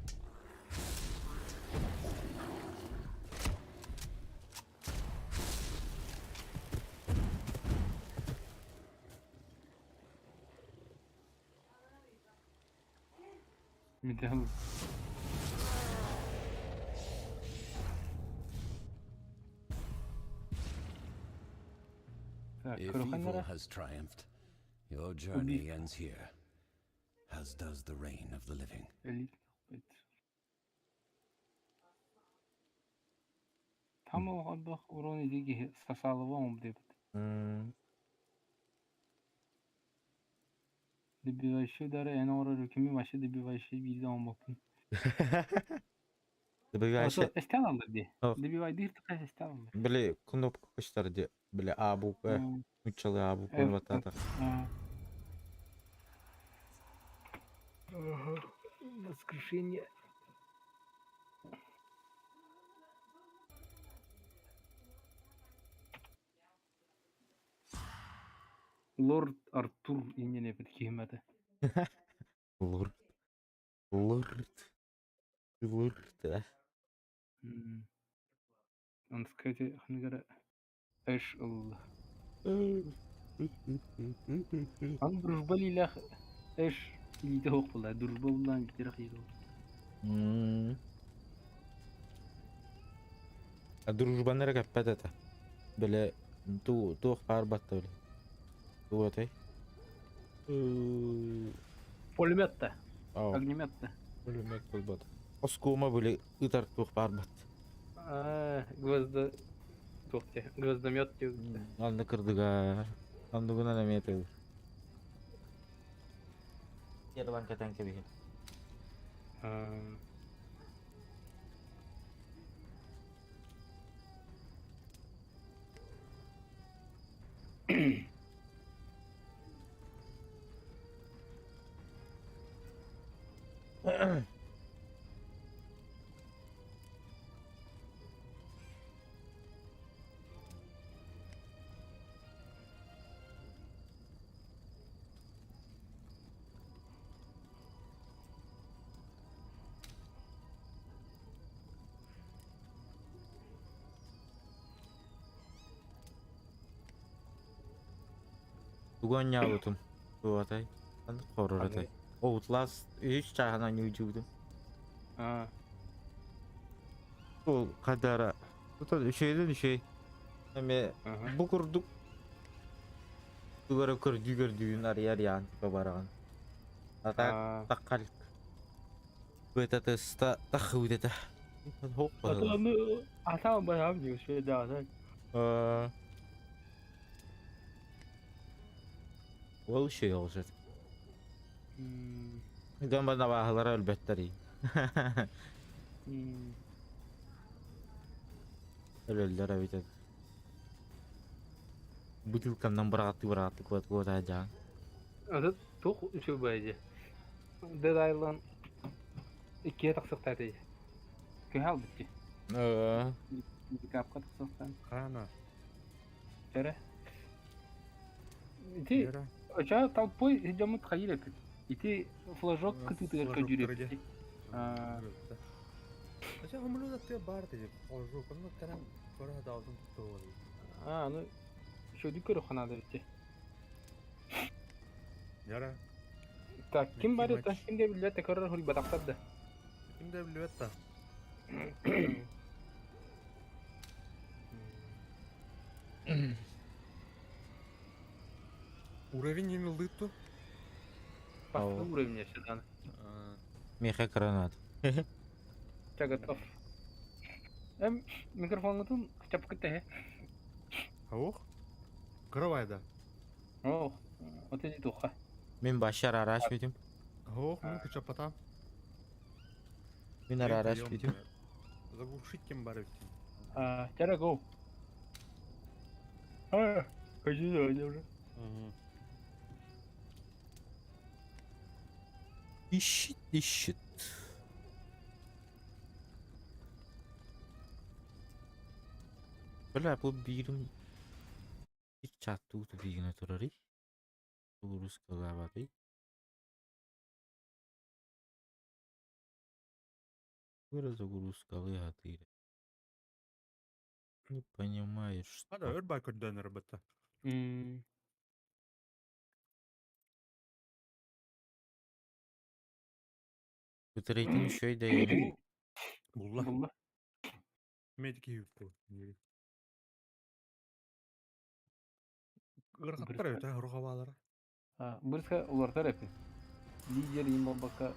Металл. Так, If көрөхөн evil эрэ. has triumphed, your journey ends here, as does the reign of the living. Элит. Там олох урон идиги сасалыва ом деп. Добивающий удары эн оҥорор үкүмү вообще добивающий биирдэ оҥорбоппун. Добивающий. Эстэн аллар дии. Ох. Добивайдыыр тахас эстэн аллар. Били кнопка көстөр дии. Били А буква, нууччалыы А букваны F, баттаата. Воскрешение. Лорд Артур иннене эпит киһимэтэ. Лорд. Лорд. Лорд, да. Он сказать, хангара эш ыл. Ан дружбалилах эш. Илиитэ суох буолла, дружба буллаан бүтэрэх иһит ол. А дружбаны эрэ кэппэт этэ. Били туу туох баар батта били. Тугу этэй? Пулемет да, огнемет да. Пулемет буолбат. Оскуома били ытар туох баар бат. Аа, гвозда туох диэ, гвоздомет диэбиттэ. Анны кырдыга. Андыгынан эмиэ тыл. Ерлан кэтэн кэбиһин. Аа. Тугу анньаабытым? Туотай. Ханнык хоррор этэй? Outlast үс чааһынан ньуудьуубутум. Аа. Ол хадара. Тут үчүгэйдэн үчүгэй. Эми бу курдук тугу эрэ көрдүү көрдүүн арыйа-арыйаан типа бараҕын. А так таххалк. Бытатыста таххыбыт этэ. Хоп баһылар. Атаан барам диye şöyle daha. Ол үчүгэй оҕус этэ. Дьон абааһылара өлбөттөр Өлөллөр эбит Бутылканнан быраҕаттыы быраҕаттыы куот куотаадьаан. Аты туох үчүгэй дии. Dead Island иккиэ тахсыахтаах этэ. Күһэ албыт дии. Пикапка тахсыахтаан. Хаана. Эрэ. Ити оча толпой дьоммут хайыр эпит. Ити флажок кытыытыгар көдүүр эпит. Ача хомулу да бар диye. Флажок onu кэрэн көрө даалтын туттуолар. А, ну шөдү көрө ханаада битти. Яра. Так, ким бар это? Ким де билбэт да көрөр хуруйбатахтар да. Ким де билбэт да. Уровень не ылдытту. Бастакы уровень сюда. Миэхэ гранат. Ча готов. Эм микрофонгутун чапкыт тэһэ. Ох. Кровай да. Ох, вот эти духа. Мин башар араш бүтүм. Ох, ну кычапата. Мин арараш бүтүм. Заглушить кем бар А, тяра go. А, хочу да, уже. Ищет, ищет. Бля, бу биирим чаттуу тупигина турарый. Туурускалаабатый. Загрузкалыы сатыыр. Не понимаешь, что. Ада өр бай көрдөнөр бытта. Бытырыйтын үчүгэй да иһин. Булла. Булла. Медики юпту. Ырхаттар өтө рухабалара. Бырска улартар эпи. Лидер им болбакка.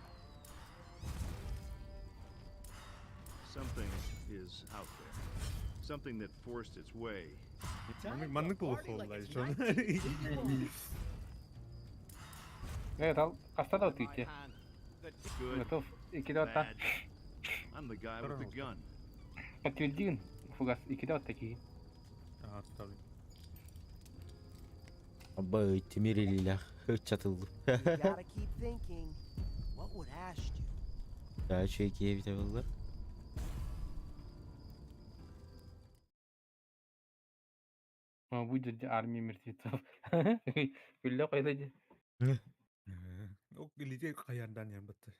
Something is out there. Something that forced its way. Маннык булух болла. Э, тал хаста да тыйте. Good, Готов. Икки да bad. I'm the guy with the gun. Подтвердин. Фугас. Икки да такие. Ага, tabii. Абай, тимир илиилээх чатыллым. You gotta keep thinking. What would Ash do? Daha үчүгэй киһи эбитэ буоллар. А, будет армия мертвецов. Күллэ койда ди. Ол илите хаяндан ян бытты.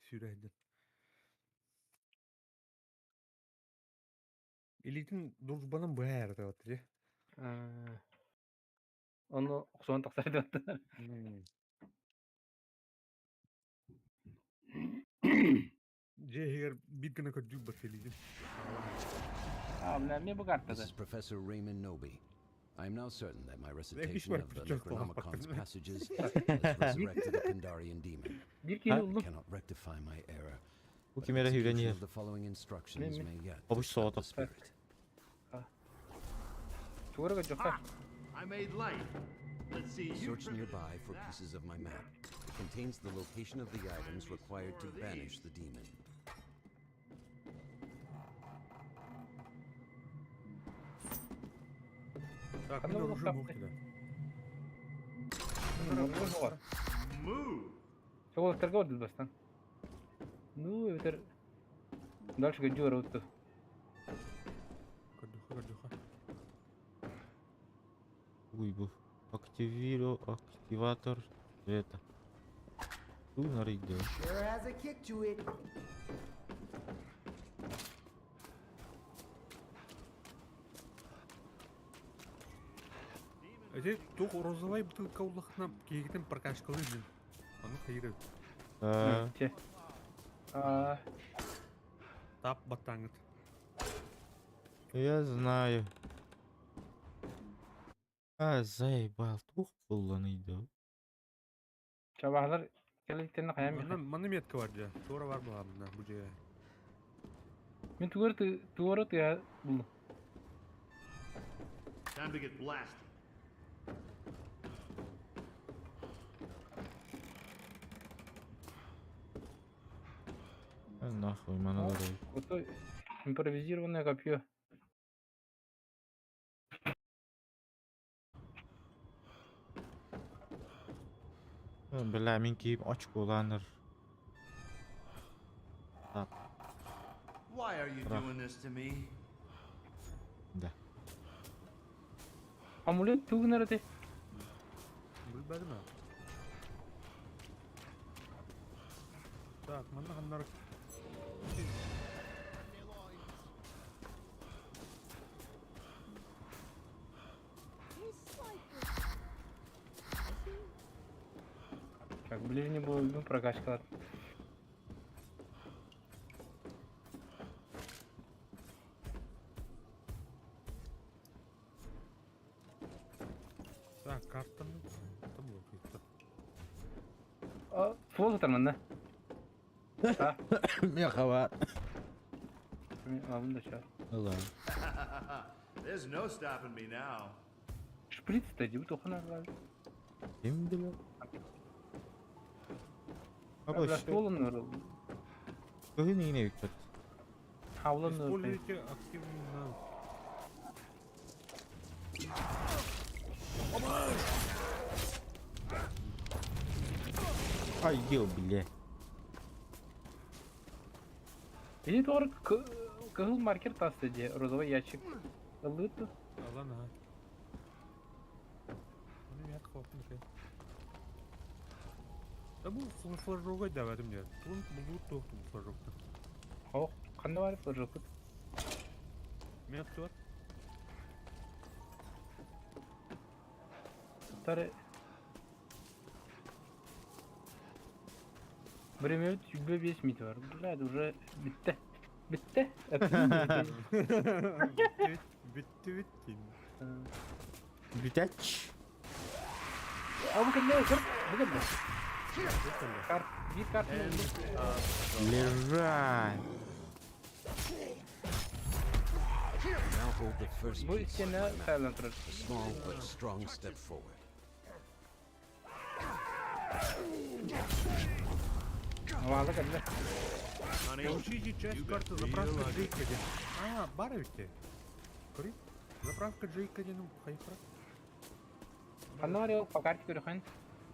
Сүүрәйден. Илитин дружбанын баар деп же. Оны охсоон тахсар деп. Дьиэ иһигэр биир гына көрдүүр бакелигин. А, бля, мне бы This картада. is Professor Raymond Noby. I am now certain that my recitation of the Necronomicon's passages has resurrected the Kandarian demon. Биир киһи I ыллым. cannot rectify my error, Бу but ким эрэ сүүрэн execution иһэр. of the following instructions Мин- may yet Обуч dispel the соҕотох. spirit. Туора көрдөххө. I made light. Let's see you. Search nearby for pieces of my map. It contains the location of the items required to banish the demon. Так, Ханна мин буолуох оружие муох капты? кэлэ. Move. Соҕолотторго ордут бастан. Ну, эбэтэр дальше көрдүү барабыт Көрдөхө, көрдөхө. Уй бу. Активиро, активатор света. Ту нарыйды. Sure has a kick to it. Эти туох розовай бутылка улахна киһигитин прокачкалыы мин. Ону хайыр Э, Че. А, тап баттаҥыт. Я знаю. А, заебал, туох булланыйды. чабаһалар кэлиттэрин хайам Манна манна метка бар дьэ. Туора бар буолаамна бу дьиэ. Мин тугар туора тыа буллум. Time to get blasted. А, нахуй, маналар. Ото импровизированное копье. Бля, мин киһим очколаныр. Тап, Why are you Bruh. doing this to me? да. Амулет тугунар эти. Билбэтим аа. Так, манна ханнар Tastes like spicy. Так, ближний бой прокачкалар. Так, картаны там лохит. А, суол сытар манна. А, Мехава. мен алым да чар. Ну ладно. There's no stopping me now. Шприц та дип тухана бар. Ким билер? Бля, Абы, суолун нөр. Кыһын иҥнэ бүппэт. Хаулан нөр. Используйте активно. Ай, ел, бля. Или тугар кыһыл маркер таста ди, розовый ящик. Ылыт. Алан аха. Оны мен қауіпті şey. Да бу флажога давадым деді. Тун булу тоқты бу флажокты. Ох, кандай бар флажок. Мен туар. Тары Время 25 метр бар. Блядь, уже битте. Битте. Битти битти. Бүтәч. А бу кандай кыр? Бу кандай? Карт, бир карт. Лежать. Now hold the first Бу piece of истене my map. сайлан турар. A small but strong step forward. Вала кандай. Honey, Получите часть you карты got заправка real ugly. Джейкоди. А, бар ведь. Кори? Заправка Джейкоди, ну, хайфра. Кандай бар по карте көрөхөн.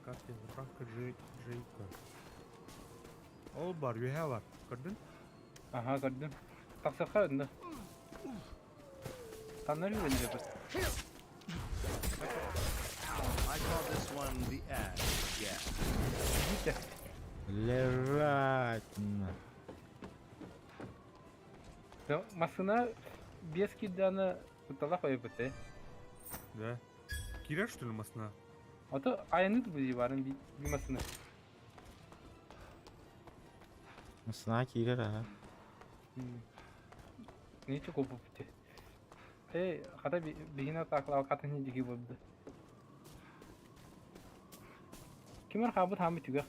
Карте заправка Джей Джейка. Ол бар, юхэ бар. Көрдүн? Аха, көрдүм. Таксакка өнді. Танар үйренді бір. I call this one the ash. Yeah. Видите? Лежать. на. Масына без киданы кутала қойып бітті. Да. Кирер, что ли, масна? А то айны бузи барын би масына. Сна киирэр аха. Ничего купупте. Э, хата биһиги атаакалаабаккатын иһин дьиги буолда. Ким эр хаалбыт хааммыт түгэх.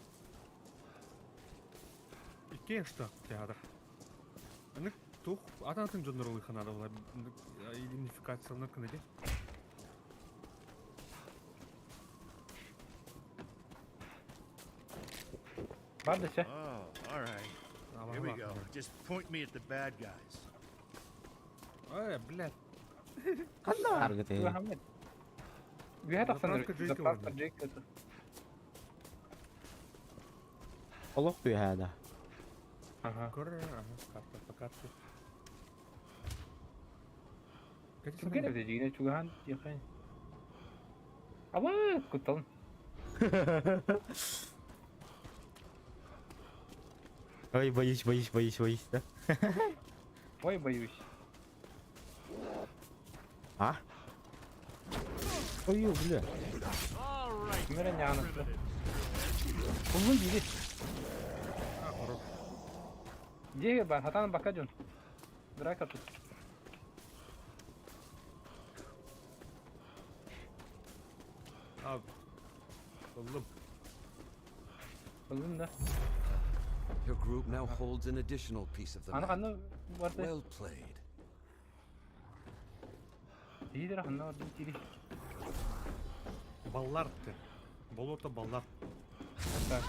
Икки что театр. Аны тух атын-атын дьоннор ылыха надо было идентификацияланар гына ди. Бар да сэ. Oh, all right. Here we go. Just point me at the bad guys. Эй, блядь. Ханна бааргыт ээ? Хаммыт. Үөһэ тахсан Заправка эрэр. Джейка Заправка барда. Джейка это. Олох үөһээ да. Ага. Көр, ага, карта по карте. Түргэн эбит дьиҥинэ чугаһаан диэххэ. Аба кутталын. Ой, боюсь, боюсь, боюсь, боюсь, да? Ой, боюсь. А? Ой, бля. All right, Ким эрэ ньаанатта. primitives. Буллун дири. А, хорош. Дьиэ бар, хатаан бакка дьон. Драка тут. А, ыллым. Буллун да. Your group now holds an additional piece of the Аны map. ханна барда. Well played. Диидер ханна барды дири. Баллард. Болото баллард. Так,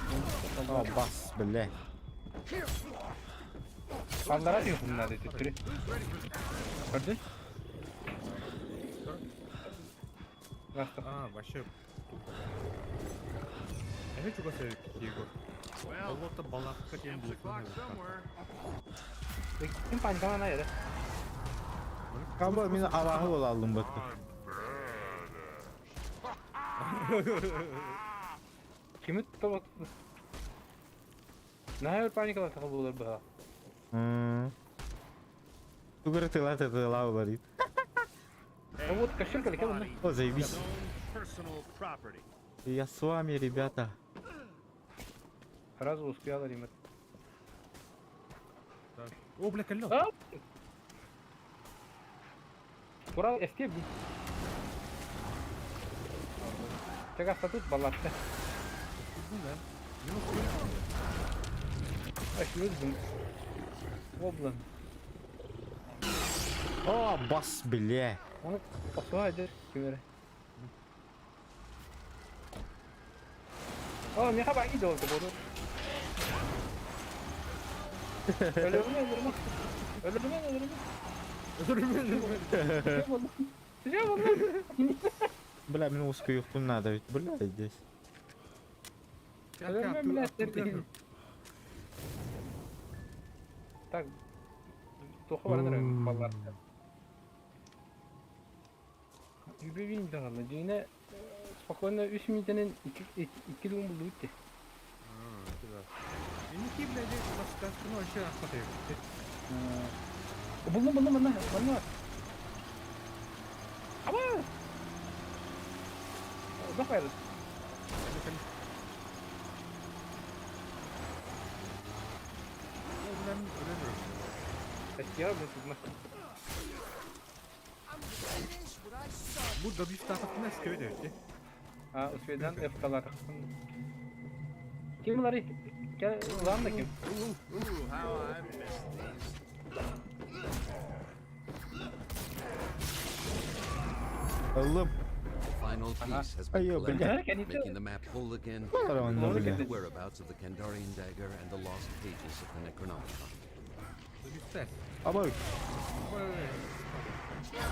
О, бас, бля. Баллара диэххин наада төттөрү. Көрдүн? Бастық. А, вообще тупо. Я хочу вас Егор. Well, Болото баллардка тем amps был. o'clock somewhere. Ким паникалана эрэ? Кабы мин абааһы буолаллым бытты. Кими тобот? Наһаа өр паникалаатаха буолар быһа. Тугары тыла тыла олорит. Hey, Вот кошелька ли body О, заебись. is own personal property. Я с вами, ребята. Сразу успела римет. О, бля, кольно. А! Курал эстеп ди. Чагас тут баллатты. Ну да. Аш өзүм. Облан. О, бас, бля. Оны посуа эдер кимере. О, меха баги долду буду. Өлөрүмө, өлөрүмө. Өлөрүмө, өлөрүмө. Өлөрүмө, өлөрүмө. Бля, мин успею надо ведь, бля, здесь. Өлөрүмө, бля, Так. Туха баран эрэ баллар. Үбүбүн даҕаны дьиҥинэ спокойно үс мүнүүтэнэн икки икки дуун буллубут дии. Инники, блядь, подсказку, ну вообще охота. Буллум буллум манна манна. Аба! Захайры. Статья блядь, I'm gonna finish what I started. Бу добив тахтына скөйдө өттө. А, успейдан F-калар. Ким булар? Улан да ким? Ooh, how I missed these. Ыллым. The final piece has Ай, been бля. collected, Can you tell- making the map whole again, Баран, revealing бля. the whereabouts of the Kandarian dagger and the lost pages of the Necronomicon. Добив Абай.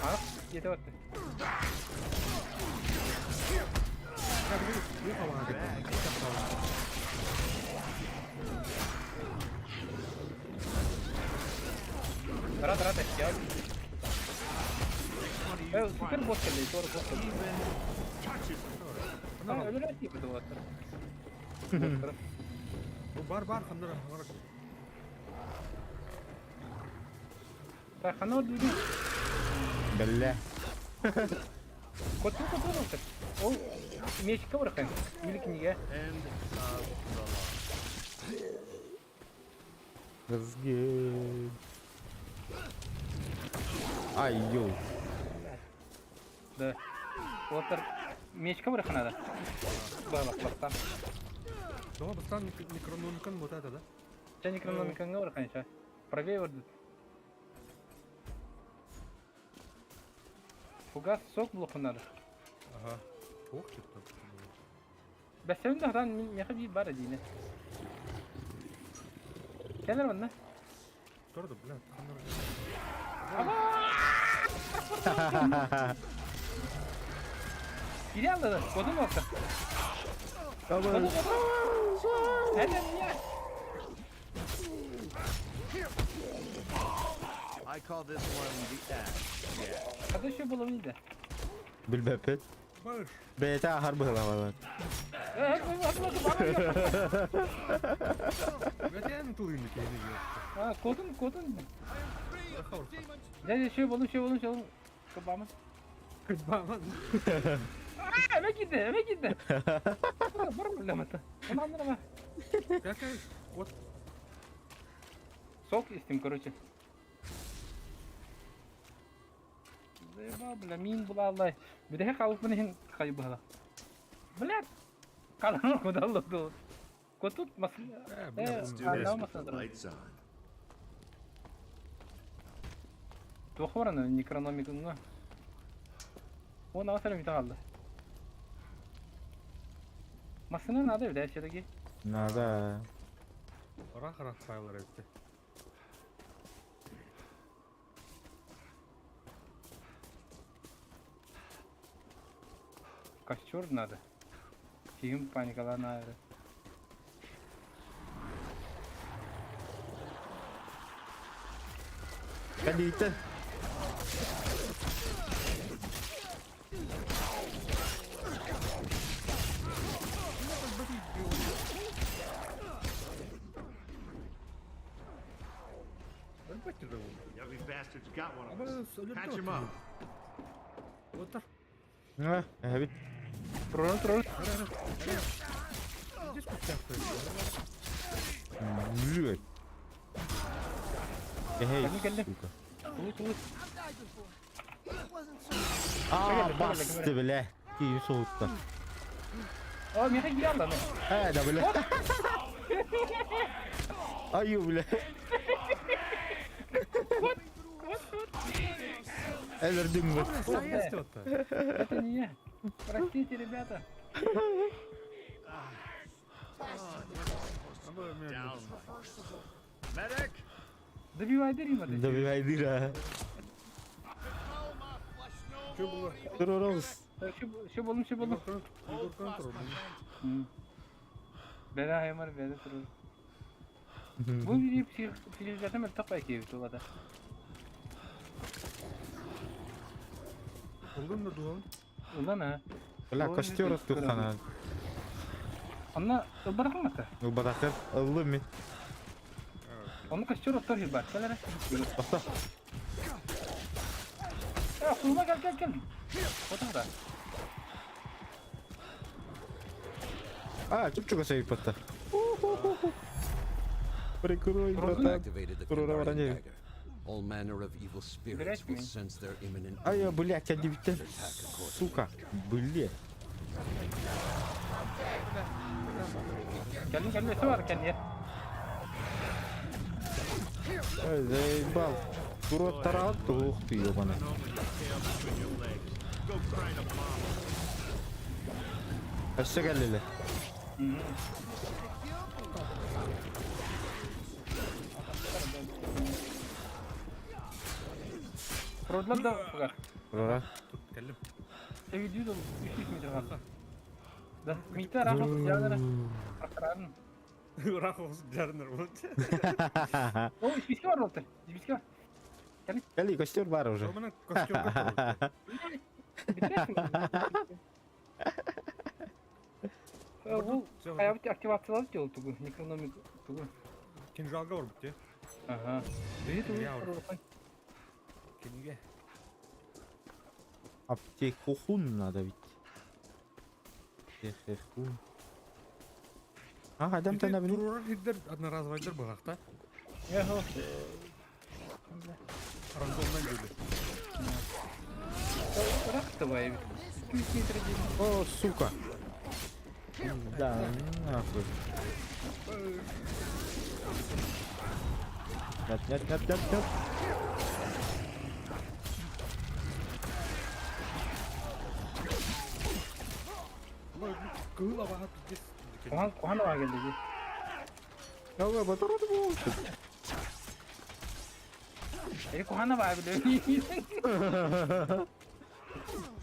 А, ете батты. Рад, рад, я. Э, супер босс келди, тор босс келди. Өлөрө тип это Бу бар бар ханнара ханнара. Так, хана дүрү. Бля. Коту коту коту. Ол мечке бархан. Или книга. End of the line. Разгон. Ай, йоу. Да. Уотар мечка барыха надо. Балаклаттан. Доҕо бастаан Некрономикон вот это, да? Чэ Некрономиконга барыха чэ. Правее вардыт. Фугас сок блоку надо. Ага. Ох, что-то. Бэсэбин да хатан миэхэ биир бар диинэ. Кэлэр манна. Торду, бля, Кире аллады, кодун olsa. Кодун, кодун. I call this one the Ash. Yeah. Хата еще было видно. Билбэппит. Бэйэтэ аһар быһылаабалар. А, кодун, кодун. Дядя, еще болун, еще болун, еще болун. Кыбамын. Кыбамын. А, эме киирдэ, эме киирдэ. Бар бөлөмөтө. Онан Какая? Вот. Сок истим, короче. Заебал, бля, мин булааллай. Бүтэһик хаалбыппын иһин хайбыһала. Блядь! Калан кудаллы Котут мас... Э, Lights on. Туох бараны некрономикаңа. Он аса мите хаалла. Массына надо бля, все-таки. Надо. Рах-рах файлар эбитте. Костер надо. Киһим паникалаан Кэлииттэн. Ugly bastard's got one of us. Patch him up. Отар. А, эһэбит. Турар, турар. Здесь кустях Блядь. Эй, Кэллим, кэллим. сука. Тулуй, тулуй. А, басты, бля. Киһи соһутта. О, миэхэ киирэ алла. Э, да, бля. Аю, бля. Өлөрдүҥ бу. Это не я. Простите, ребята. Down. Medic! Добивай Рима. Добивай дыра. Туруорабыз. Все болум, все болум. Бэдэ аймар, бэдэ турар. Бу видео психиката мөлтөх бай киһи тулата. Ыллын да дуон. Ылан а. Бля, костер оттуххана. Онно ылбарахын мата. Ылбатахыр. Ыллым мин. Онно костер оттор бар. Кэл эрэ. Тохто. Э, кулума кэл кэл кэл. Отох да. А, чуп-чугас эбиппатта. Прикрой, братан. Activated the Туруора Kandarian баран dagger. All manner of evil spirits will Блядь, sense their imminent Ай, doom блядь, кэллибиттэн. and attack accordingly. Сука. Блядь. Кэлин кэлин өссө бар кэлин. Ой, заебал. Туруоттараҕыт туох ты, ёбана. An omen your tail between your legs. Go cry to mama. Өссө кэллилэр. Продлар да бугар. Туруора. Тут кэллим. Эви дүйдө 300 метр қалды. Да, миттер рахат жадара. Ахран. Рахов жарнер вот. О, списки бар болду. Списки бар. Кэли, костер бар уже. Мына костер Бул хаябыт активациялап жол тугу, некрономик тугу. Кинжалга бар бит, Ага. Я Кинге. Аптекухун надо ведь. Техехун. А, адам тана бини. Турурар хирдер одноразовайдар быгакта. Рандомнай диэли. О, сука! Да, нахуй. Нет, нет, нет, нет, нет. Кыыл абаһа пиздец. Куһаҕан куһаҕан аҕа кэллэ дии. Давай, батарот болчут. Эри куһаҕан абаа билэ.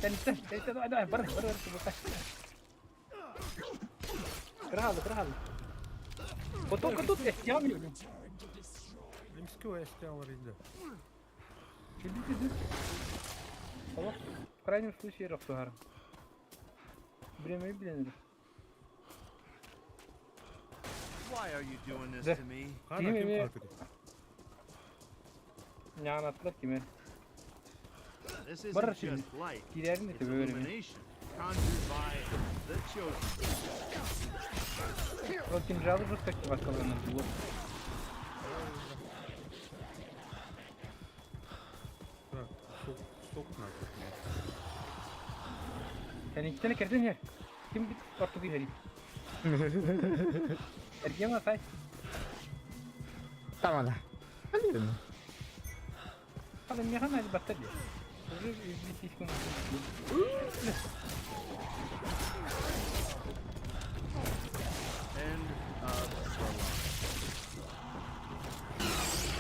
Тэнтэн, тэнтэн, давай, давай, бар, бар, бар, бар. Кырахалды, кырахалды. Коту, коту, эстиам. Немского эстиам рейде. Чүлдү, чүлдү. Олох, в крайнем случае, рохсуһар. Время билен. Why are you doing this Да. to me? Хана ким Ким катыды? Нянаттар киме. This isn't Барар just şimdi. light. Киирэрин It's этэ бөөрүмэ. illumination conjured by the chosen. Ол кинжалы жестко активацияланар було. Так, сок, сок надо. Кэнниттэн кэрдэн иһэр. Ким бит ортугу иһэрий? Эргиэн атай. Там она. Блин. Хала миэхэ наадь батта дии. Уже известийскому. End of the line.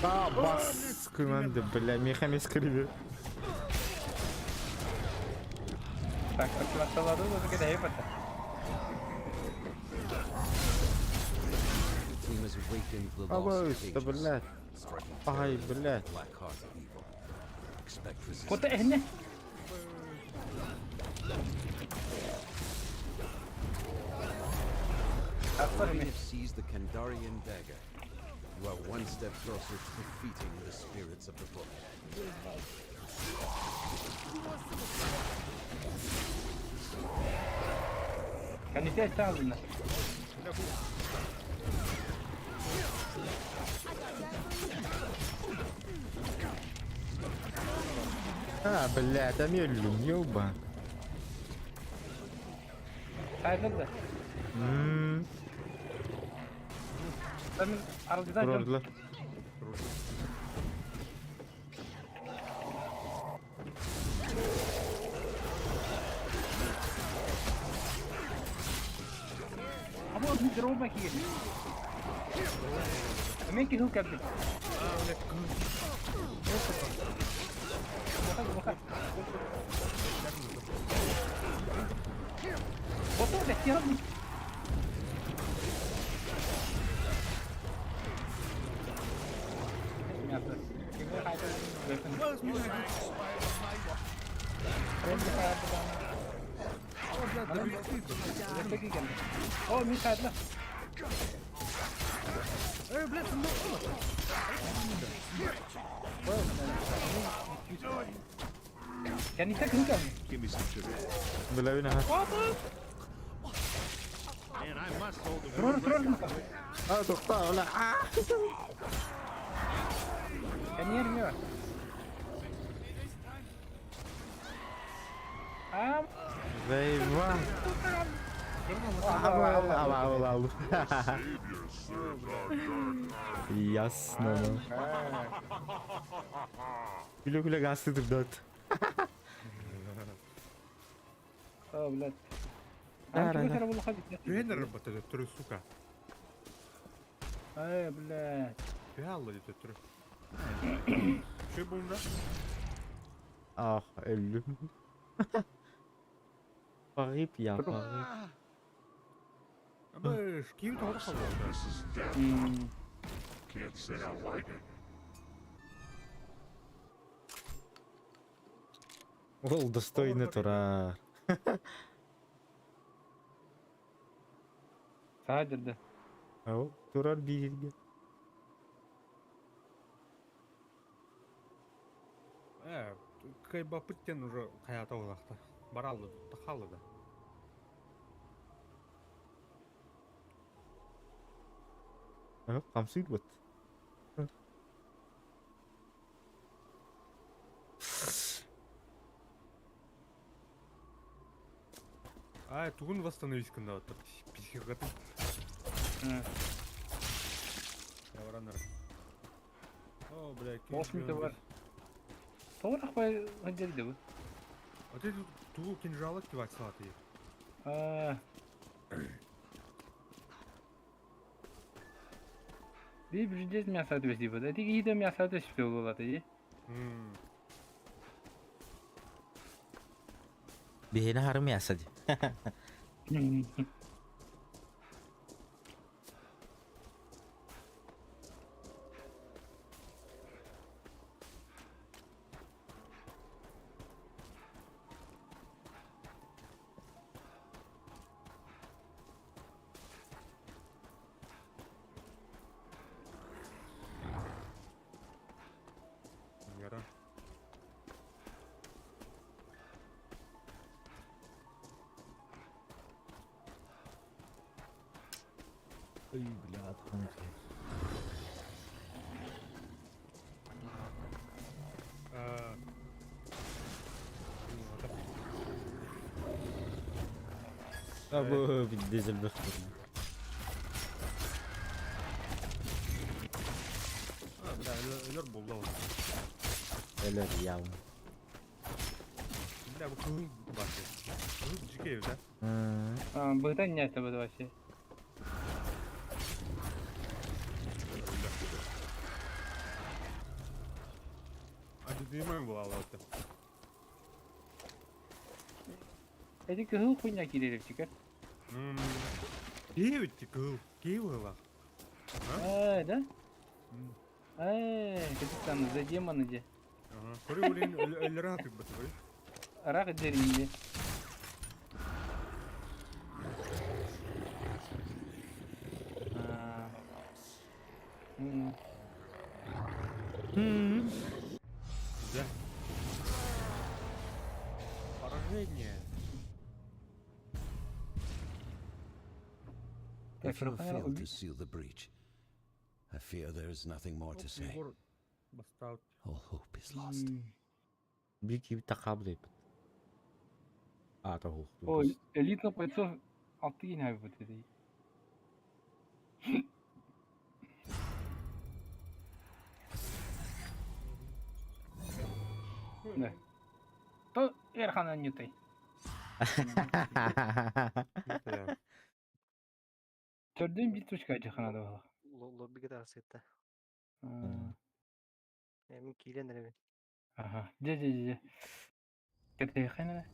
А, бас, команды, бля, мехами скривил. Так, активациялады да кэдэһи батта. The team has awakened the lost Абайс, да, pages, блядь. striking Ай, terror into the блядь. black heart of evil. Expect Кута resistance. эһинэ. Ахсар You ми. have seized the Kandarian dagger. You are one step closer to defeating the spirits of the book. Кэнниттэн таалына. А, блядь, а мелюм, ёба. Хайдах да. Ммм, Там аралдьытан дьон турардылар. Або здорово киир. Мен киһил кэлбит. Ото бэттиэн. О, Михайло. Кэнниттэн киһи кэлбит. Give me some sugar. Бля, вина. Man, I must hold the Турар, world турар. record. А, тохта, бля, а. Кэнниэр мио. Аа, Заебал. Ау, ау, ау. Ясно. ну. Күлө-күлө гасты турдат. Оо, блядь. Да, Аа, да, да. ким буолла хабит. Тренер работает, түрі, сука. Ай, блядь. Пиалла дейді түрі. Че бұнда? Ах, өллүм. Погиб я, погиб. Абы, ким тоғыр қалды. М. Ол достойный турар. Саадырды. Ол турар биирге. Э, кайбапыттен уже хаята олақта. Баралды, тахалды да. Хамсыйт вот. А, тугун восстановить гыннаабыттар психикатын. Бараннар. О, бля, Тоҕус бар. Тоҕо рахпай сылдьар бу? А ты тугу кинжалы кивать салаты? Аа. Би бюджет мясо түбэси бу. Эти киһи мясо түспү буолата дии. Биһиэнэ хары мясо дии. Яра. Ой, бля, атхан. А, Абы дизель бөхтөр. А, бля, өлөр булла ол. Өлөр явын. Бля, бу кыһыл бар. Кыһыл жике да? Быһытан не это вообще. А ты була алаты. Эти кыһыл хуйня кииререпчикер. Киев кыһыл, киев была. Аа, да? Э, там за демона де. Ага. Көрө блин, өлөр атып бат, көрө. Рак деринде. Да. Поражение. If you have failed to seal the breach, I fear there is nothing more to say. Егор бастаут. All hope is lost. Бир киби такабыл А, того. Ой, элитных бойцов алты кине вот это. Да. То Эрхана не ты. Төрдөн бир точка жакына да бар. Лоббиге тахсытта. Мен киирэн эрэбин. Ага. Же же же. Кете хана.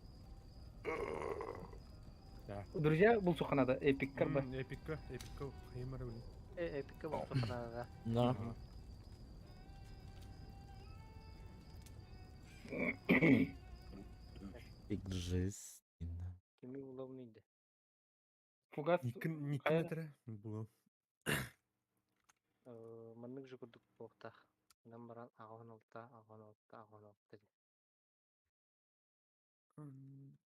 Да. Друзья, бул суханада эпик карба. Эпикка, эпикка, хаймар блин. Эпикке бул суханада. Да. Эпик жизнь. Кими булабын иде. Фугас. Никин, никин этре булу. Маннык же курдук буолуохтаах. Онон баран аҕаһын алта, аҕаһын алта, аҕаһын алта диэн.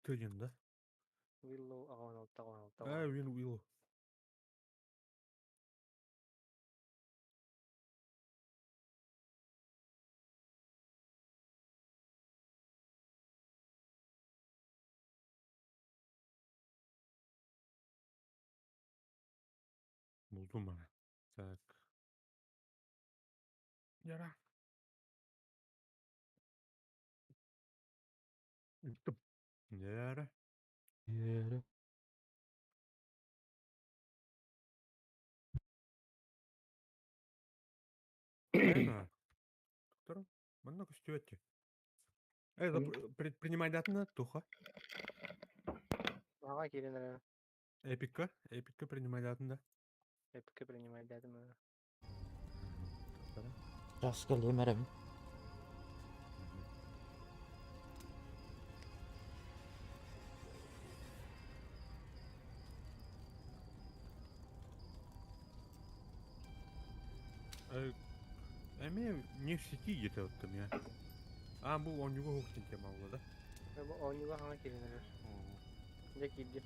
Тыйын да? Willow аҕаһын алта, аҕаһын алта, А, Вин Уиллу. Булдум ана. Так. Яра. Үттüm. Яра. Yürü. Эна. Доктор, манна көстүөтчү. Э, принимай датына туха. Аҕа киирэн эрэбин. Эпикка, эпикка принимай датында. Эпикке принимай датым. Жас келем эребин. Эме не в сети где-то вот там я. А, бу он него хуктин тема була, да? Бу оонньууга хаҥа киирэн эрэр. Дьэ киирдим.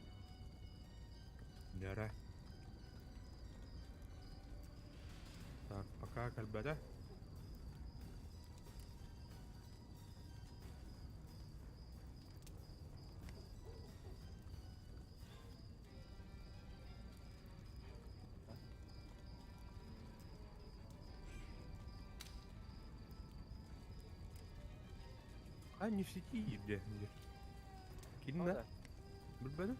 Яра. Так, пока кальбада. А, не в сети где? Где? О Кинда? да, Билбэтим.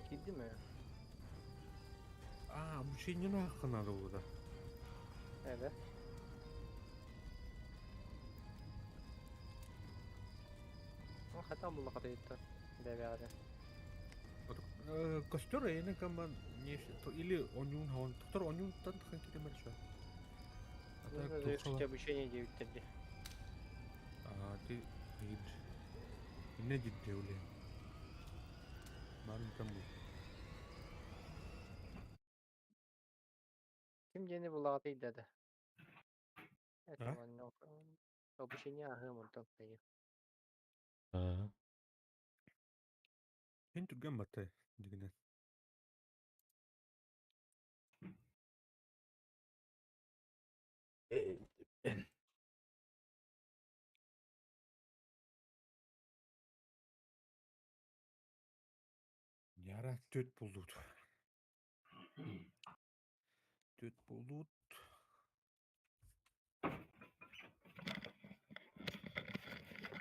киирдим ээ. А, обучение нахуй надо было, да. Ээ Ол хата буллаҕа бэбэҕэ. Костер эйне команд не или онюн хаон. Доктор онюн тан хан китемер шо. А так Завершить тухала. обучение диэбиттэр дии. А ты гид. Не дидде уле. Барын там бу. Ким диэни буллаҕа да. А? Обучение аһыам онтон тэйи. Аа. Хин түргэн баттай дигинен. Яра төт булдут. Төт булдут.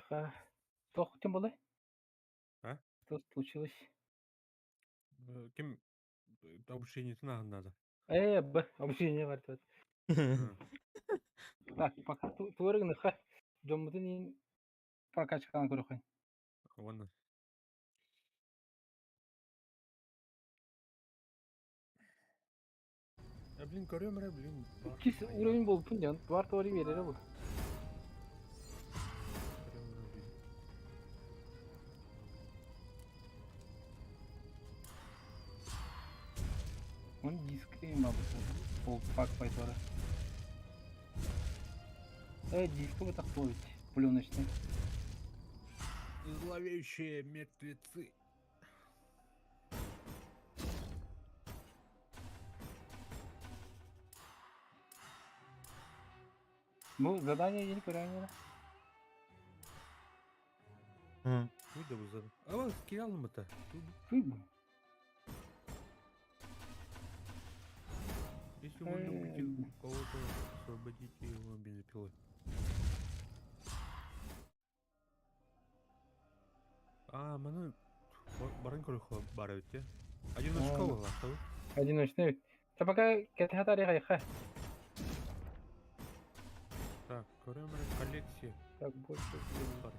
Ха. Туох тем более? А? Что случилось? Ким обучение нахуй надо. Б, обучение бар тут. Так, пока туырыгны ха. Дьоммутун иин прокачкалаан көрөхөн. Вон. Я, блин, көрөм эрэ, блин. Бар. Иккис уровень болуппун диэн. Бар туары биэрэрэ бу. Көрөм эрэ, блин. Он диск им абыса. Ол пак байтора. Диск бу так ведь. Пленочный. Зловещие мертвецы. Бу задание yeni көрөҥҥө. Куй да бу А, скиялым это. Туй бу. Если вы любите кого-то, освободите его бензопилой. А, маны барын көрөхө бар эбит. Одиночка буолла, Одиночный. Та пока кэтэ хайха. Так, көрөм эрэ коллекция. Так, больше. Бар.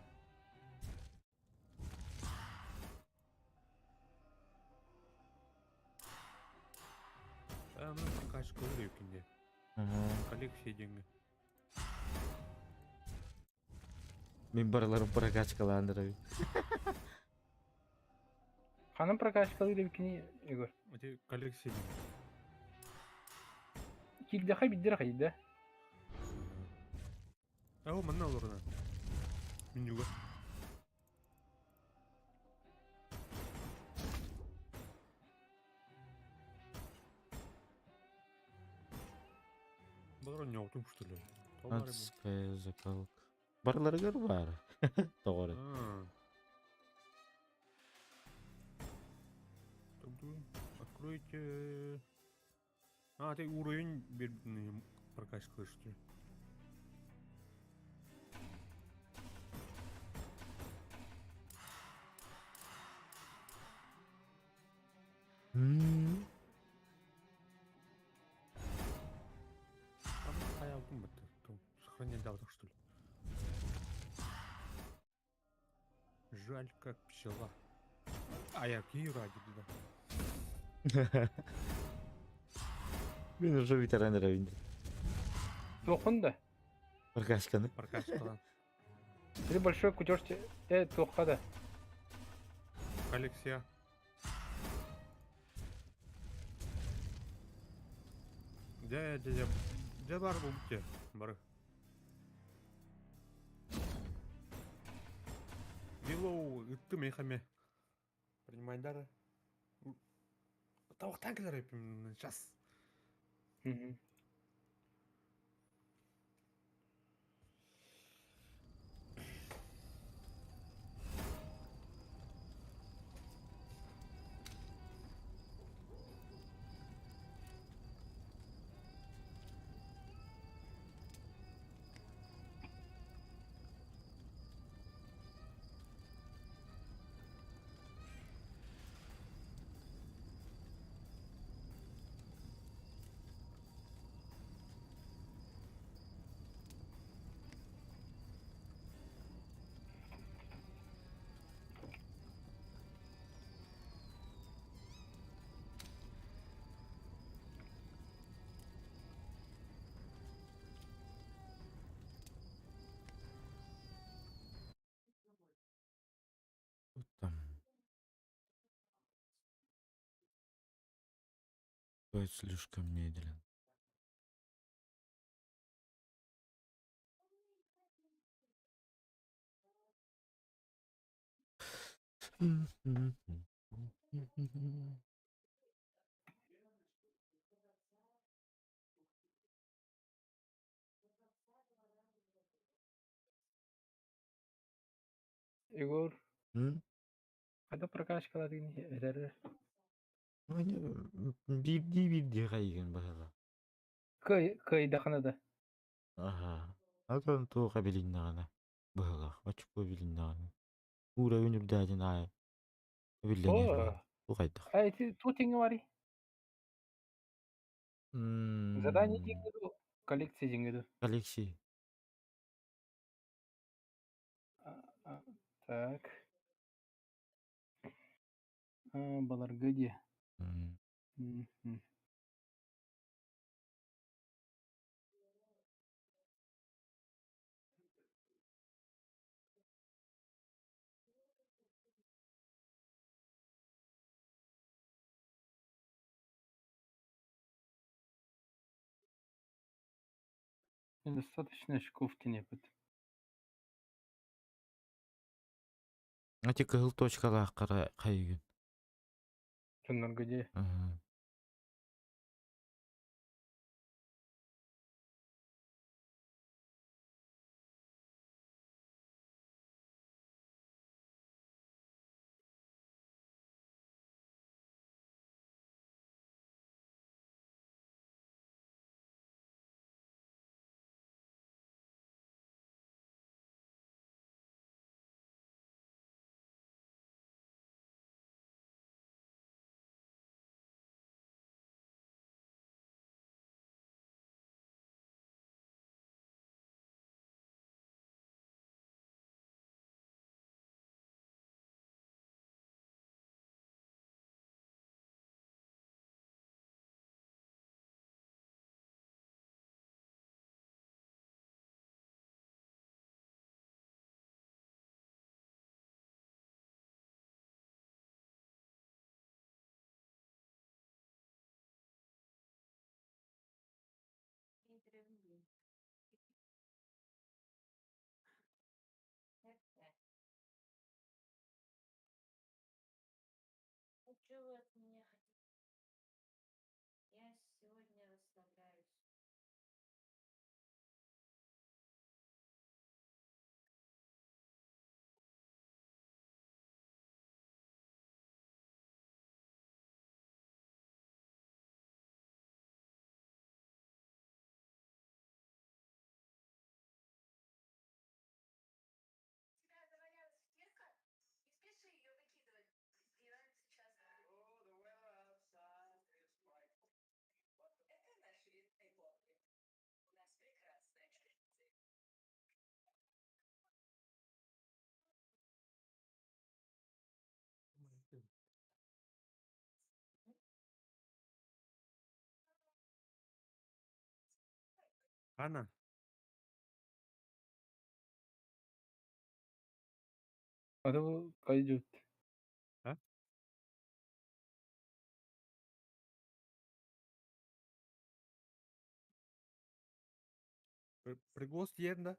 А, ну, прокачка үрүкүнде. Коллекция деньги. Мин барыларын прокачкалаандыр. Ханын прокачкалы деп кини Егор. Эти коллекция деньги. Килдеха биддер хайда. А, о, манна олорна. Менюга. Балар ньоутун что ли? Адская закалка. Барыларыгар бар. Тоҕор. Откройте. А, ты уровень прокачка, что ли? Там хаялтым бітті. Сохранять дал, что ли? Жаль, как пчела. А я Кира, да. Мин уже ветеран районда. Туохун да. Прокачканы. Прокачка. Или большой кутеж туохха да. Коллекция. Дя, дя, дя. Дя бар бұл бітте. Бары. Вилоу, ытты мехаме. Принимай дары. Тавақтан келер сейчас. Отступает слишком медленно. Егор, М? хайдах прокачкалаатыгын этэр Биирдии-биирдии хайыгын быһыылаах. Кыайдахына да. Аһаа. Атын туох эбилиннэҕинэ быһыылаах, очко эбилиннэҕинэ. Уровень үрдээтин аайы эбиллэн иһэр О, быһыылаах. Бу хайдах? а эти туох тэҥҥэ барый? Задание диэҥҥэ дуу, коллекция диэҥҥэ дуу? Алексей. А, так. А, баларга диэ. Мгм. Недостаточно очков тенепит. Ати кыһыл точкалаах хара хайыгын. Дьоннорго диэ. Аһа. Анна. А то пойдет. А? Приглас тиийэн да?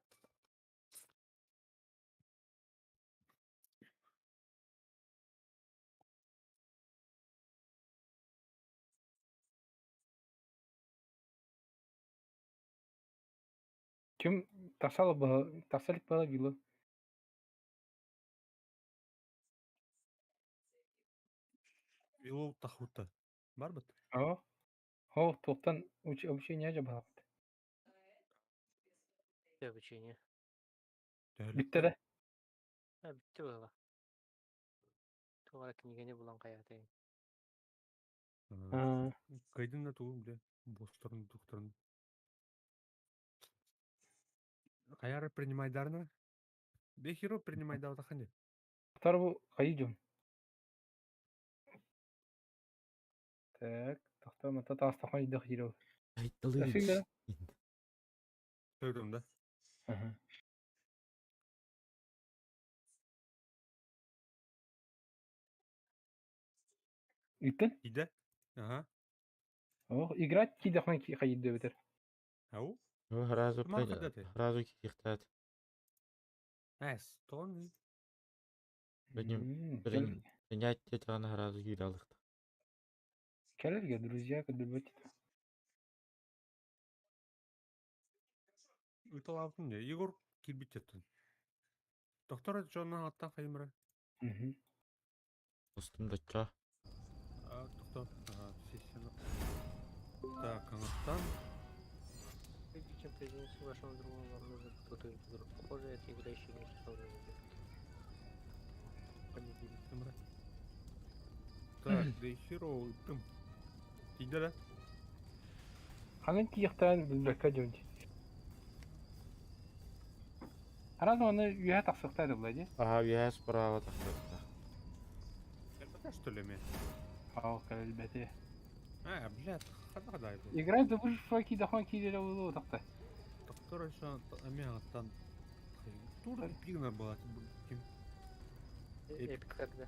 Ким тахсал тахсалик была вилла. Вилоу тахута. Барбыт? О, о, туохтан обучение дьабаҕыт. Обучение. Бүттэ да? А, бүттэ буолла. Туох эрэ кинигэни булан хайаатайын. Аа, Кыйдын да тугу бile босторун духтарын. Хайары принимайдарына? Бехиро принимайдаабатаххын дии. Тар бу хайыы дьон. Так, тохтоо мата таастахан ыйдах киирэ. Айталыыр. Көрдүм да. Аха. Ыыттын? Иде. Аха. Ох, играть киидэххинэ хайыырда эбэтэр. Ау? Сразу Маны хайдаты? сразу кииртаат. Эс, тони. Принять диэтэҕинэ сразу киирэ алыхта. Кэлэргэ друзья көрдөрбөт. Ыыталаабытым дии. Егор киирбит дьэттэн. Доктор дьонно аттан хайымыра. Устум доччо. Доктор, сессияны. Так, аңаттан. Прежде чем присоединиться к вашему другу, вам нужно подготовить игру. Похоже, эта игра еще не установлена. Понедельник. Так, Day Hero ыттым. Тиийдэ да? Ханан тиийэхтээн билбэккэ дьон дии. Араас аны үөһэ тахсыахтаа дылла дии. Аха үөһэ справа тахсыахтаах. Кэлбэтэ что ли эмиэ? Аал кэлбэтэ. А, блядь, ханна хадаайбын. Играть за выжившего киидэхон киирэрэ буолуо тахта. Доктор еще эмиэ аҥаттан тур пигнер была ким? Эпик когда.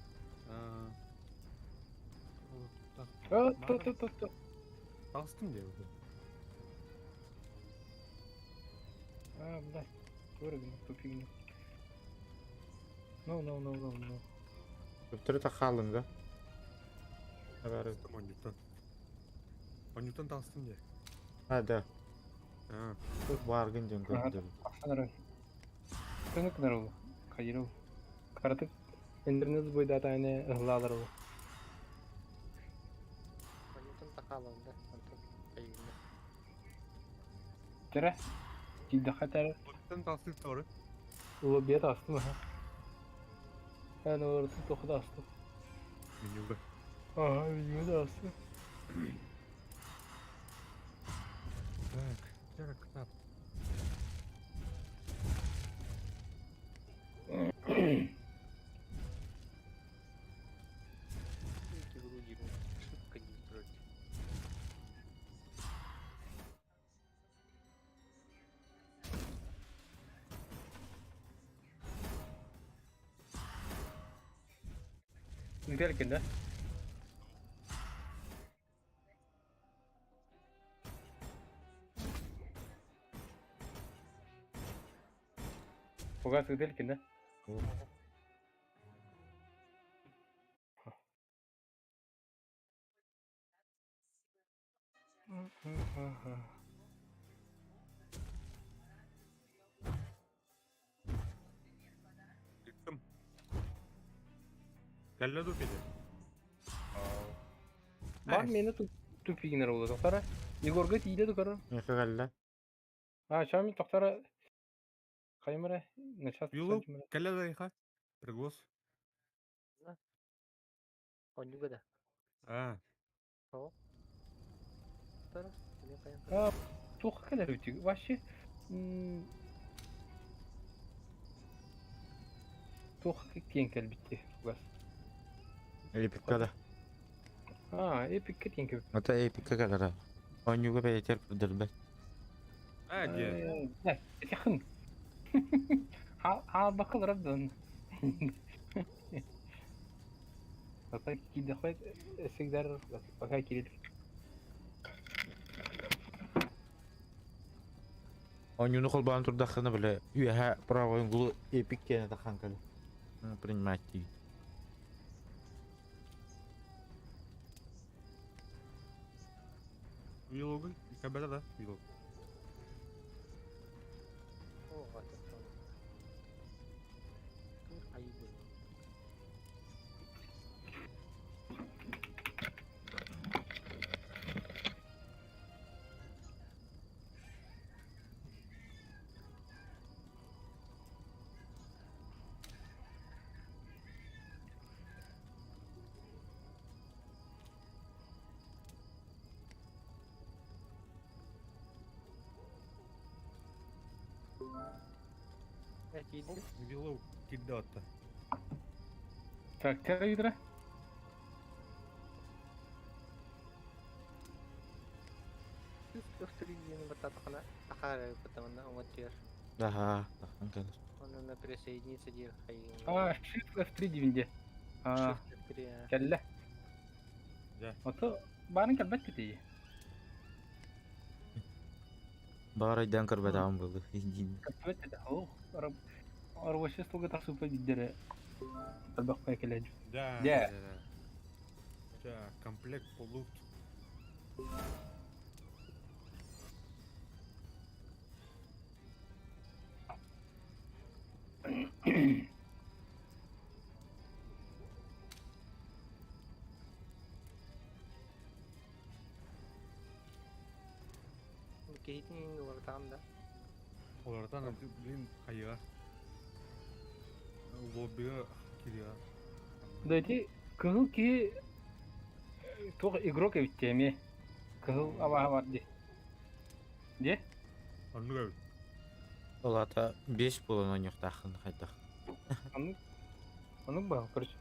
Э, ту ту ту ту. Таҕыстым дии уже. А, блядь. Тура гына тупигна. No, no, no, no, no. Төптөрү тахаалын да. Бары. Таҕыстым онньуттан. Онньуттан таҕыстым дии. А, да. А, Тут бааргын диэн көрдөрү. Тахсан эрэр. Көҥү гынар ол. Хайыр ол. Каратык интернет сбойдаатааны ыһылаалар ол. Онтон тахааланда, онтон айыына. Терэ. Киирдэххэ тэрэ. онньуттан таҕыстым тоҕо? Лоббия таҕыстым аха. Эн олорутун туохха таҕыстым. Менюга. Аха, менюга таҕыстым. Так, так, так. Игру дерьмо. Шибко не строить. Ыытар да? Фугас ыытар да? Ыттым. Кэллэ дуу кини? Бар мені тупигинер буолла тохтара. Егорга тиийдэ тукара. Миэхэ кэллэ. А, ща тохтара. Хаймара, на час Юлу кэллэ да иха? Приглас. Онньуга да. А, Тара, мен каян А, туох кэлэр үтүг. Вообще, туох киэн кэлбитти фугас. Эпикка да. А, эпикке тиэн кэлбит. Ата эпикка кэлэрэ. Оонньууга бэйэтэр көрдөрбөт. а, дии. Э, этихин. Хаалбакка олорор Пока киидэхпэт всегда пока киирэр. Оонньууну холбоон турдаххына бile үөһэ правой углу эпик киэнэ тахан кэлэ. Принимать дии. Вилогы? Кэбэтэ да, вилог. О, ата. Тур айбы. Э, киирдэ. Вилог киирдэ атта. Так, тera ыытара. Үс диэни баттаатахына тахаара баттамана оҥоттуйар. Аха, тахан кэлэр. Онно присоединиться диир хайыына. А, Shift F3 диибин А, Shift F3. кэллэ. Дьэ. Ото баарын кэлбэт китии. Баҕар өйдөөн көрбөтөҕүм буолуо диин. Көппөт этэ. Ох, рабочий столга тахсыппа биирдэрэ тарбахпай кэлэ. Да, Дьэ. да, да. Да, комплект получ. Киһитин уларытаҕын да? Олортон блин хайыга. Лоббига кирига. Да ити кыһыл киһи туох игрок эбит дии эмиэ. Кыһыл абааһы бар дии. Дии? Оннук эбит. Ол аата биэс буолан оонньуохтааххын хайдах? Оннук оннук баҕа короче.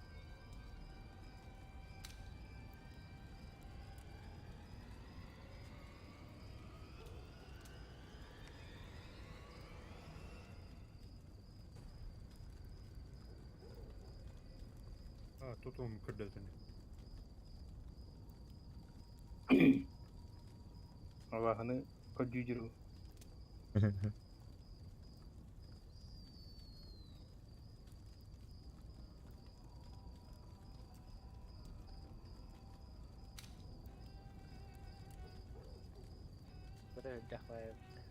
А, тут он көрдөтүн. Абааһыны көрдүү дьүрү. Бары үрдэх баайы эбит.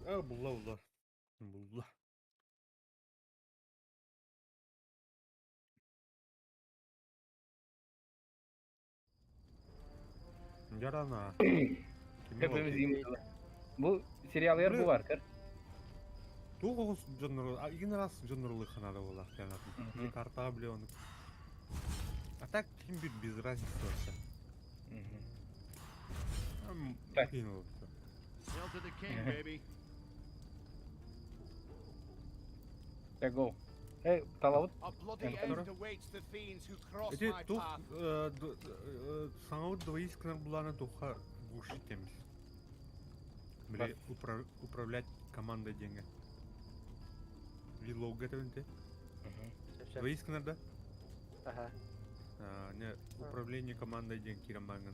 А, булла, булла. Булла. Ярана. Hepimiz iyi Бу сериаллар бу бар көр. Туох оҕус дьоннору, игин араас дьоннору ханада буолар кэнатын. Карта бile оны. А так ким бир без разницы вообще. Так. Hail to the king, baby. Так, go. Эй, талабыт. A bloody end awaits the fiends who cross Эти my тух path. саңа двоисканар буланы туха глушить темис. Бile управлять командой деньги. Вилог это те. Двоисканар да? Аха. Не, управление командой деньги кираманган.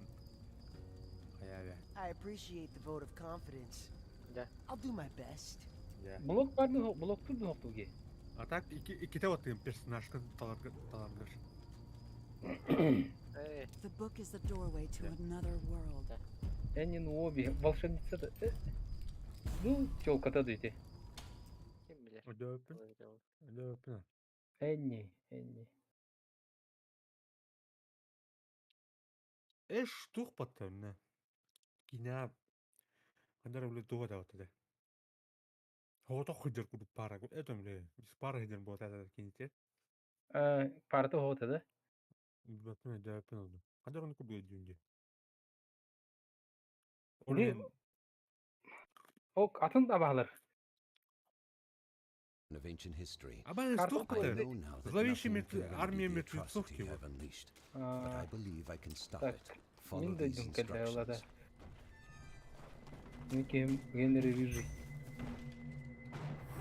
Хаявя. I appreciate the vote of confidence. Да. I'll do my best. Блок бар ну, блок тут ну туги. А так иките вот персонажка таларгыр. Эй, The book is the doorway to another world. Энни Нуоби, волшебница да. Ну, телка-то дойти. ким билэр? Өдөпүн, өдөпүн. Энни, Энни. Эш тух баттарына. Кина Андар үле туга да отды. Хото хыдыр кудуп пара. Это үле. Бис пара хыдыр бота да кините. Парта хота да? Баттын өдөпүн oldu. Андар оны кубы дүйүндө. Не? Ок, атын абаһалар. Of ancient history. Аба Карта тух I Ой. know now that Зловещие nothing мертве- can remedy армия the мертвецов atrocity его. I've unleashed, but I А, believe I can stop Так, it. Follow мин these дойдум кэллэ олада. instructions. Микем Генри Рыжий.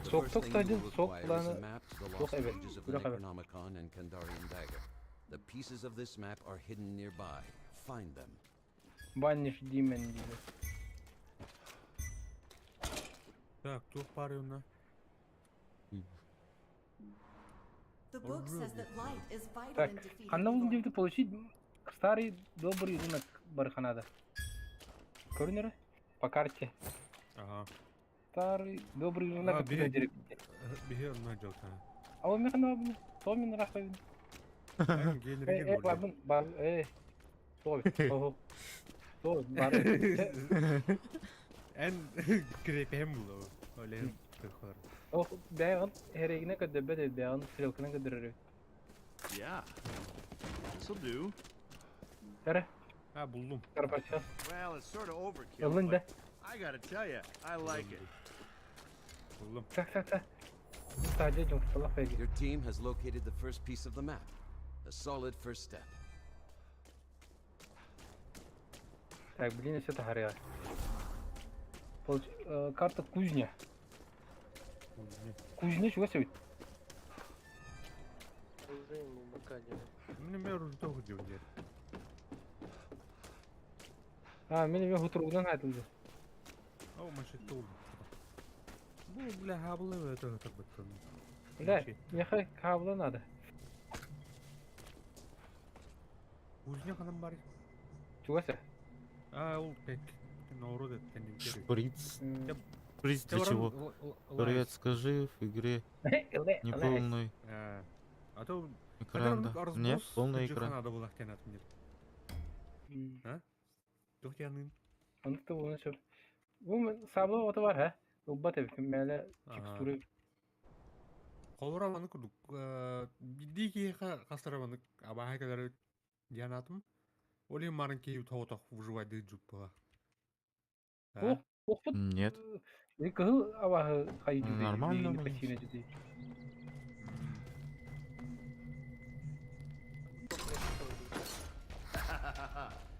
The Сок first ток thing you стадин, will сок require is a планы. map to the Сок lost эбет. pages of the Бирок эбет. Necronomicon and Kandarian dagger. The pieces of this map are hidden nearby. Find them. Банниш Димен диде. Так, тух пара уна. The book says that light is vital Так, in defeating ханна evil. бул дивди получить старый добрый рынок барханада. Көрүнөрө? По карте. Ага. Старый добрый рынок А, оттуда бери. директ. Бихе онна жалта. А он механа бабын, то мен рахабын. Эн Э, генереген э, болду. бабын, бар, э. То, ого. То, бар. Эн крепем булду. Оле төхөр. Ох, бәйгын herегине көдөбөт, бәйгын стрелканы көдөрөр. Yeah. This'll do. Эре, А, булдум. карпача. Well, it's sort of overkill. Ылын да. But I gotta tell you, I like it. Булдум. Так, так, так. Стадия жумталак бәйги. Your team has located the first piece of the map. A solid first step. Так, блин, все тахарыга. Получ, карта кузня. Кузня чуга сөйт. Оружие глубоко делаю. Мин эмиэ оружие диэн диэн. А, мин эмиэ хутуругунан аатылды. О, мачете улду. Бу, бля, хабылы это тарбыттан. Бля, миэхэ хаабыла надо. Кузня ханан бар. Чугас э. А, ол пек. Науру да Шприц. Шприц для чего? Привет, скажи, в игре неполный А то экран, да? Нет, полный экран. Надо было хтенат мне. А? Тух тянын. Оннук да буолуон сөп. Бу саабыла оҕото бар һэ. Ылбат эбиккин мээлэ текстура Холобура маны курдук биирдии киһиэхэ хастара маннык абааһы кэлэр диэн аатым. Ол иһин марын киһи тоҕотох выживайдыы дьуппула. Туох туохпут Нет. кыһыл абааһы хайдыы Нормально биһигини у меня. пассивно дьүдүй.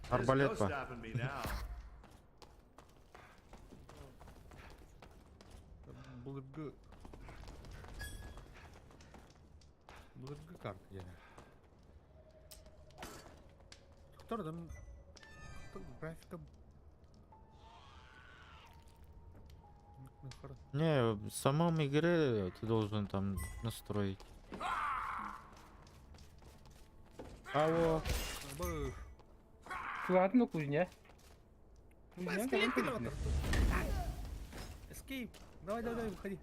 There's no Арбалет па. stopping me now. Былыргы былыргы карта диэн. Тохтор графика. Не, в самом игре ты должен там настроить. Алло. Чугаһатын кузня. Кузня кэлэн Escape! Давай, давай, давай, выходи.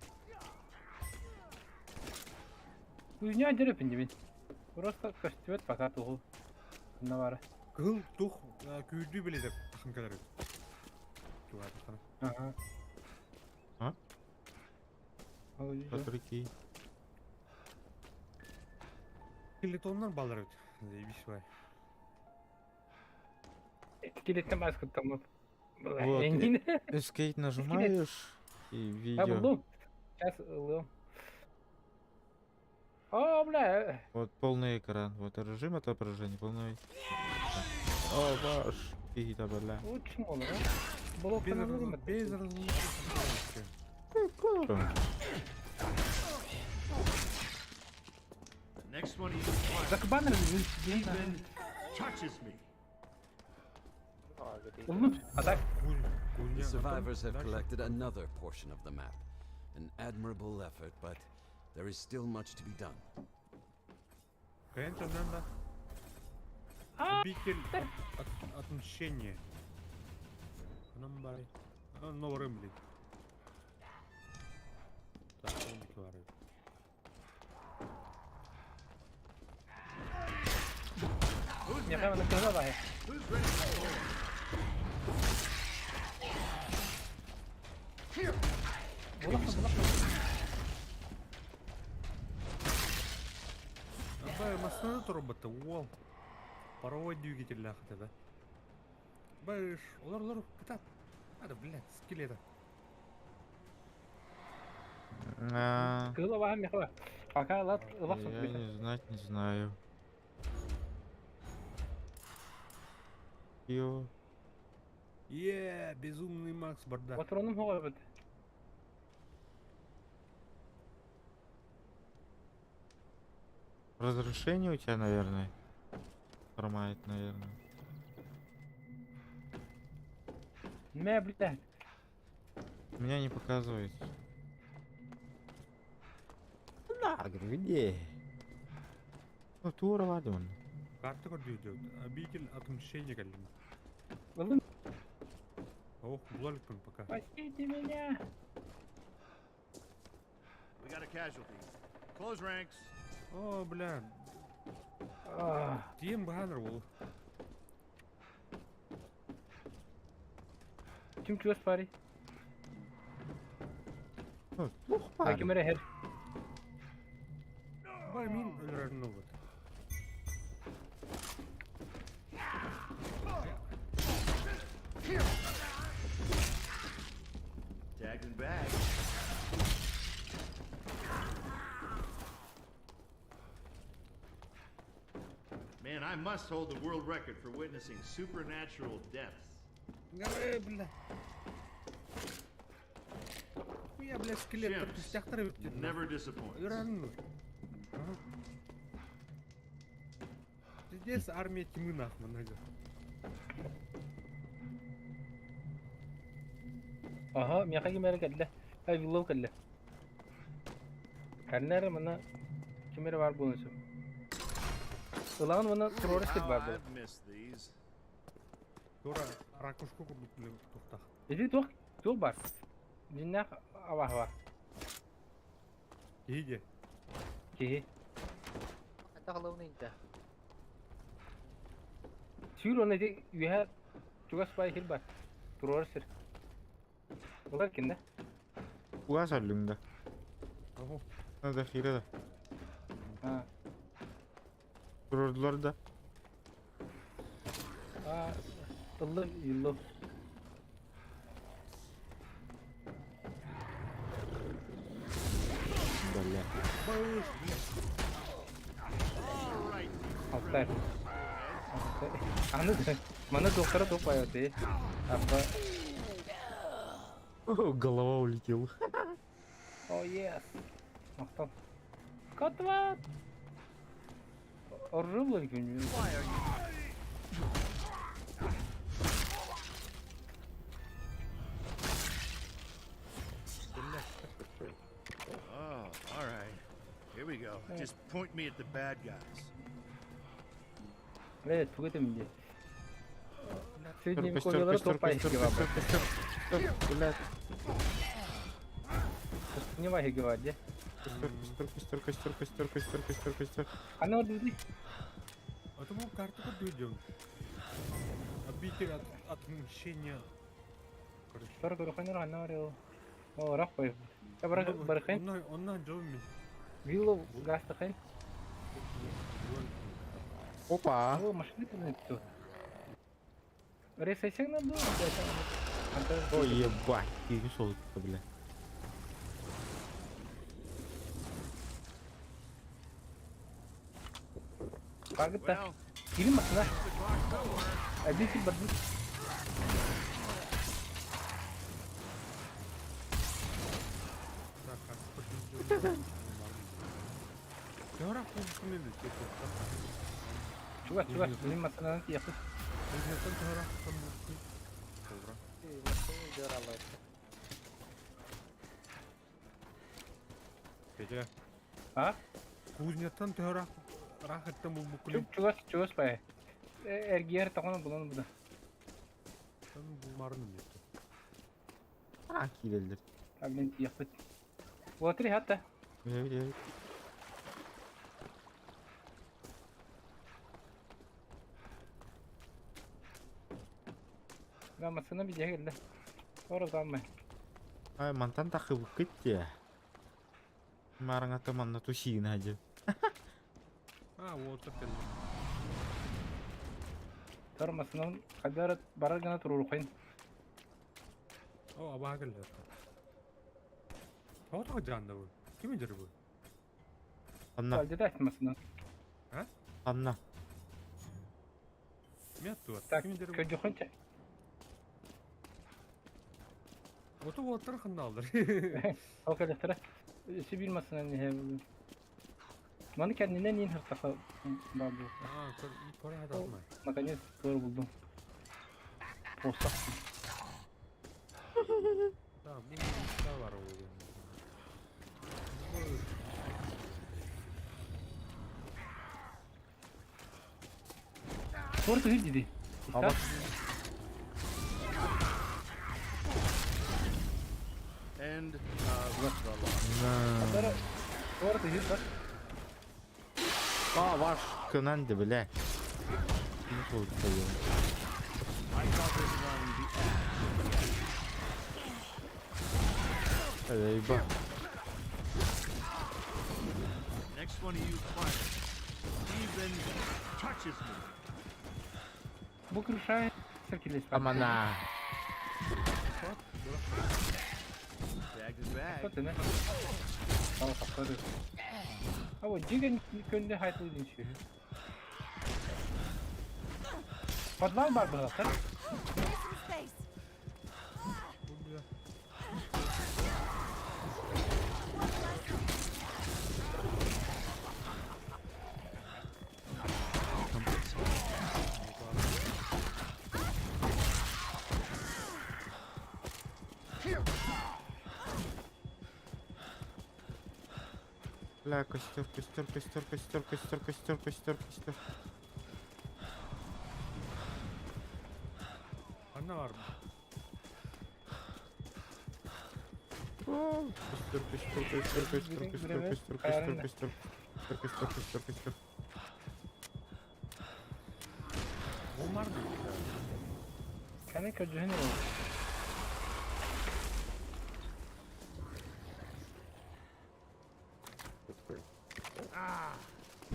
Кузня дерепин дибин. Просто көстүбэт пока тугу. Ханна бара. Кыһыл тух күүрдүү билетер тахын кэлэр. Туга Ага. А? Ол Смотри. Скелетоннар балар бит. Заебись бай. Скелеттен басқа там. Вот, Эңин. Escape нажимаешь и А видео. булдум. Сейчас ылым. О, бля. Вот полный экран. Вот режим отображения полный. О, ваш. Фиги-то, бля. Лучше ол, а? Блок Без раз- без разлуки. The next one of you Закбанер even touches me. А, где Уллум. А так The survivors have collected another portion of the map. An admirable effort, but there is still much to be done. Конечно, надо. Обитель от, отмщения. Нам бай. А, новый блин. Так, он биквары. Миэхэ маны кыһыла баһы. Who's ready for more? Булах булах. Абай, машина робота, уол. Паровой двигатель ляхата, да? Бэш, олар, олар, кытат. Надо, блядь, скелета. А, Кыһыла баһы миэхэ. Пока лат ылах Я не знать, не знаю. Ё. Е, безумный Макс бардак. Патроным хоҕо бит. Разрешение у тебя, наверное. Хромает, наверное. Мэ, блядь. Меня не показывает. Да, говорю, где? Ну, тура ладно. Карта көрдүү Обитель отмщения кэллим. Ылым. Ох, булалыкпын пока. Спасите меня. We got a casualty. Close ranks. О, бля. А, Тием баннер ол. Ким чугас пари? Ну, плохо А парень. ким эрэ хэр. Бай, мин өлөрөрүн вот. Tagged and bagged. Man, I must hold the world record for witnessing supernatural deaths. Э, бля. Я, бля, скелет Chimps түстәхтер бит. Never disappoints. Өлөрөрүн. Пиздец, армия тьмы нахуй много. Аха, миэхэ ким эрэ кэллэ. Ай, Виллов кэллэ. Ханна эрэ манна ким эрэ баар буолуон сөп. Ылаҕын уонна туруора сир How баар буолар. I've missed these. Тура ракушку курдук туохтаах. Ити туох туох баар? Дьиннээх абааһы баар. Киһи дьэ. Киһи. Хайдах ылабын да? Сүүр уонна ити үөһэ чугас баай сир баар. Туруора сир. Ылар киндэ. Уга саллыҥ да. Оһо. Надо хира да. А, Турордулар да. а, ыллым, иллым. Бля. Быш, блядь. All right, you Алтай. Алтай. Аны маны туохтара туох баайа ти. Аппа. Голова улетела. Oh yes. Махтал. Котва. Оржулар күнү. Why are you Oh, all right. Here we go. Just point me at the bad guys. Э, тугу этим дии. Средний Костер, вековьелар костер, туох баайа костер, хигэ баар. костер, костер. Блядь. Не баай хигэ баар дии. Костер, костер, костер, костер, костер, костер, костер, костер. Ханна ордуй. А то мы карту подведем. Обитель от отмщения. Короче. Тор көрөхөнөр ханна бар. О, рах бай. Я бар бархын. Онна онна жолми. Вилло гастахын. Опа. О, машина тут. Ресайсең надо. Ой, ебать. Киһи солутта, бля. Багытта. Well, Кири машина. the clock somewhere. Әбиси барды. Так, карту подведем. Төһө кубкын эле Чугас, чугас. Мин машинаны тиякты. Кузнецтан төһө кубкын. Добро. Машина дёралар. Петя. А? Кузнецтан төһө рахаттан бу букулин. Чугас, чугас бай. Эргиэр тагына булан буда. Бу марын нет. А, киирэллэр. Мин тиякпыт. Уотри хатта. Бля, бля. Да, машина бизге келди. Ора заммай. Ай, мантан тахыбыккыт дии. Мараңата манна тусиин хадьы. А, вот так. Тор машинаны кадар барар гына турурукайын. О, абаа келлер. Тоҕо жаанда бу? Ким дир бу? Анна, Алды машина. Анна. Мет туат. Так, Ким дир бу? көдүхөнчө. Ото уоттар ханналдар. Ол келектер. Сибир машина не. Маны kendine niye hırtaka бар бу. А, көр хаталмай. Наконец doğru buldum. Posta. Да, бу да бар ол. Doğru tühür dedi. Ама. End of the line. Doğru. Doğru tühür bak. А, ваш кынан ди, бля. Киһи солутта, бля. I call this one the Ash. Бля, еба. Next one of you climbers even touches me. Bu kırışa sirkeleş. Амана. Tagged and bagged. Hakikaten ha. Tamam saklarız. Ama Jigen könde hayatını değişiyor. Подвал бар было, так? Give me some space. Бу бля. Бля, костер, костер, костер, костер, костер, костер, костер, костер. Ханна бар? Костер, костер, костер, костер, костер, костер, костер, костер, костер, костер, костер, костер. Ол бар дии. Каны көрдүһүн ол.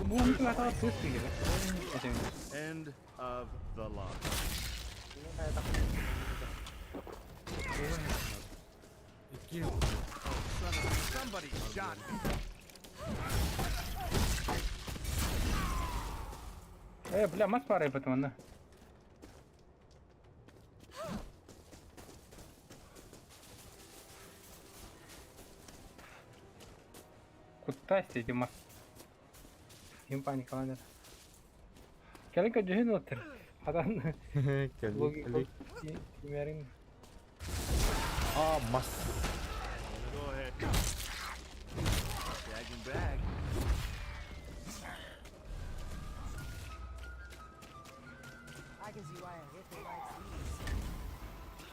Бу атаҕа тыас киирэ. End of the line. Икки Son of a- Somebody shot me. Э, бля, мас баар эбит манна. Куттаас дии мас. Ким паникаланар. Кэлин көрдүһүн оттор. Хатан Кэлли, логика кэлли. тимерин. А, мас. Go ahead. Tagging back. I can see why a hippie likes these.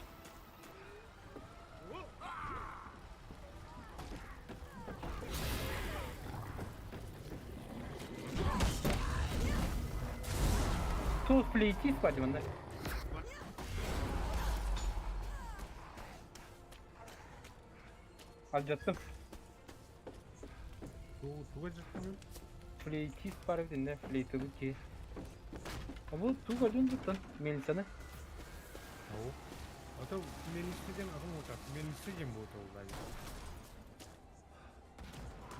Туз плейтист баар манна. Алдьаттым. туга жаттым. Флейтист бар эбит иннэ, флейтылы киһи. А бу тугу көрдүн туттан мельницаны. Ау. А то мельницеден атын ута. Мельницеден бу толдай.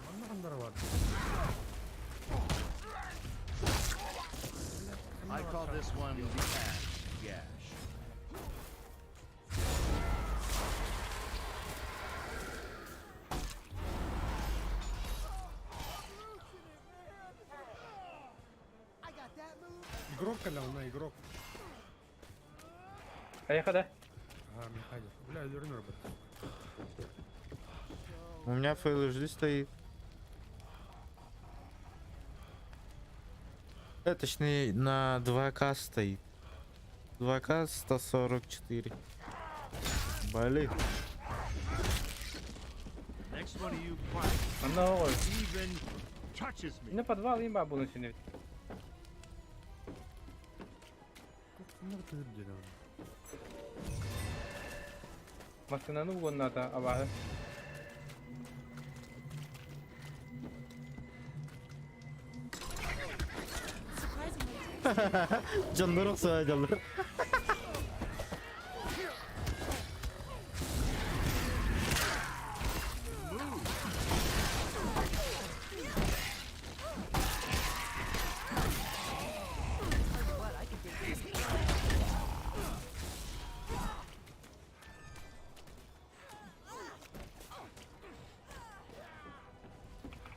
Манна хандар бар. I call this one the ash gash. I got that move. Игрок кэлэ онно игрок. Айаха да. Ага, Михаил. Бля, өлөрүн робот. У меня FLHD стоит. Точнее, на 2К стоит. 2К 144. Блин. Next one of you quacks Манна оҕо. even touches me. Иннэ подвал им баар буолан син эбит. Ханна тыыр диэн аны. Массыынаны угоннаата абааһы. Surprisingly, Canlar olsa canlar. What I can think of.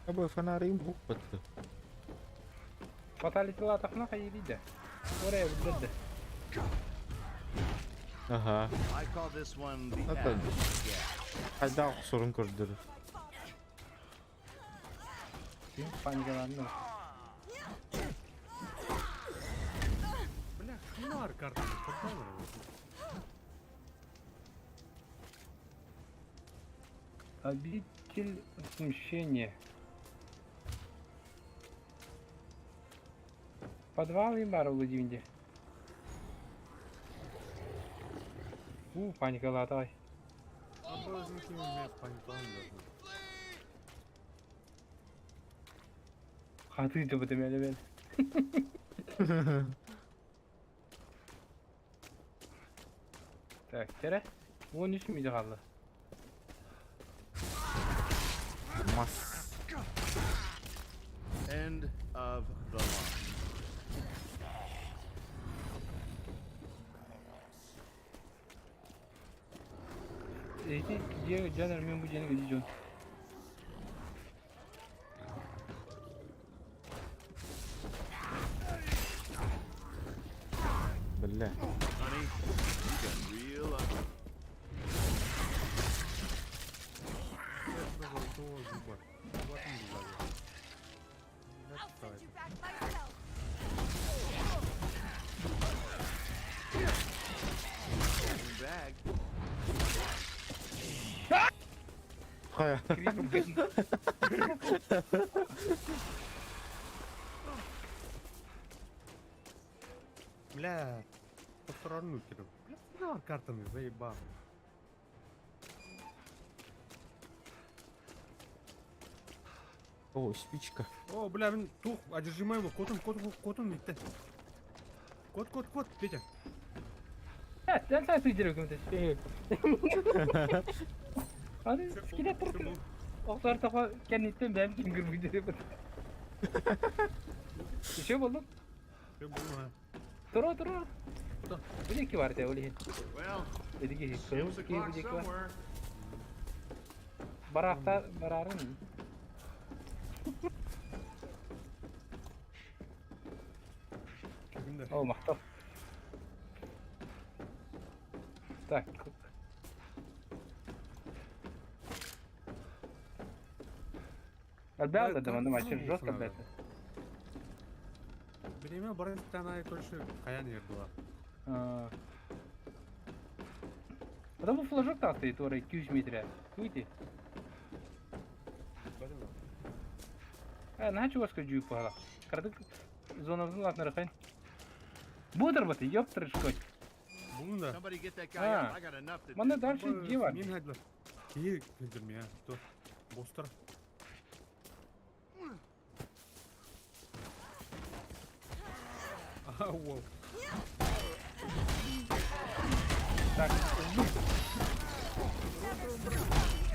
Абы фонарим букпатты. Фаталитилаатахына хайыырый да. Орая билбэт да. Ага. I call this one the Это- ash gash. Хайда sorun көрдөрөр. Ким паникалаанна. Бля, ханна бар карта. Подвал робот. Обитель смущения. Подвал им баар Владимире. У, паникалаатай. Образник мен паникалан дедим. Хатыы дьабыт эмэлэ бэл. Так, кэрэ. 13 миде хаалла. Мас. End of the line. Эти дьиэ дьон мен бу дьиэни өлүү дьон. Бля. Honey, you got real ugly. Золотого зуба. Хайа. Бля, повторну тебе. Бля, да, картами заебал. О, спичка. О, бля, мин тух, одержимай его, котун, котун, котун итте. Кот, кот, кот, Петя. Sen sen сүйдіріп көмектес. Hadi скелет тұр. Oqlar topa kendinden benim kim girmeydi деп. Еще болды. Все было. Тура тура. Bu ne ki var de öyle. Well, Dedi ki it kırmızı was a ki bu clock ne ki var. somewhere. Barakta bararın. Кимде? О, мақтап. Так. Отбил Да, да, да, да, вообще ну, жестко, надо. блядь. Время баран и точно хаян ер была. А. Потому флажок там стоит, ора, 200 метров. Видите? А, на чего скажу, пала. Кардык зона ладно, рахай. Будер вот, ёптырь, шкоть. Булун да. Somebody get that guy А. up. I got enough to Мана do. дальше где Мин хайдла. Кии килдирме я. То. Бостар. Ага, уол. Так, жду.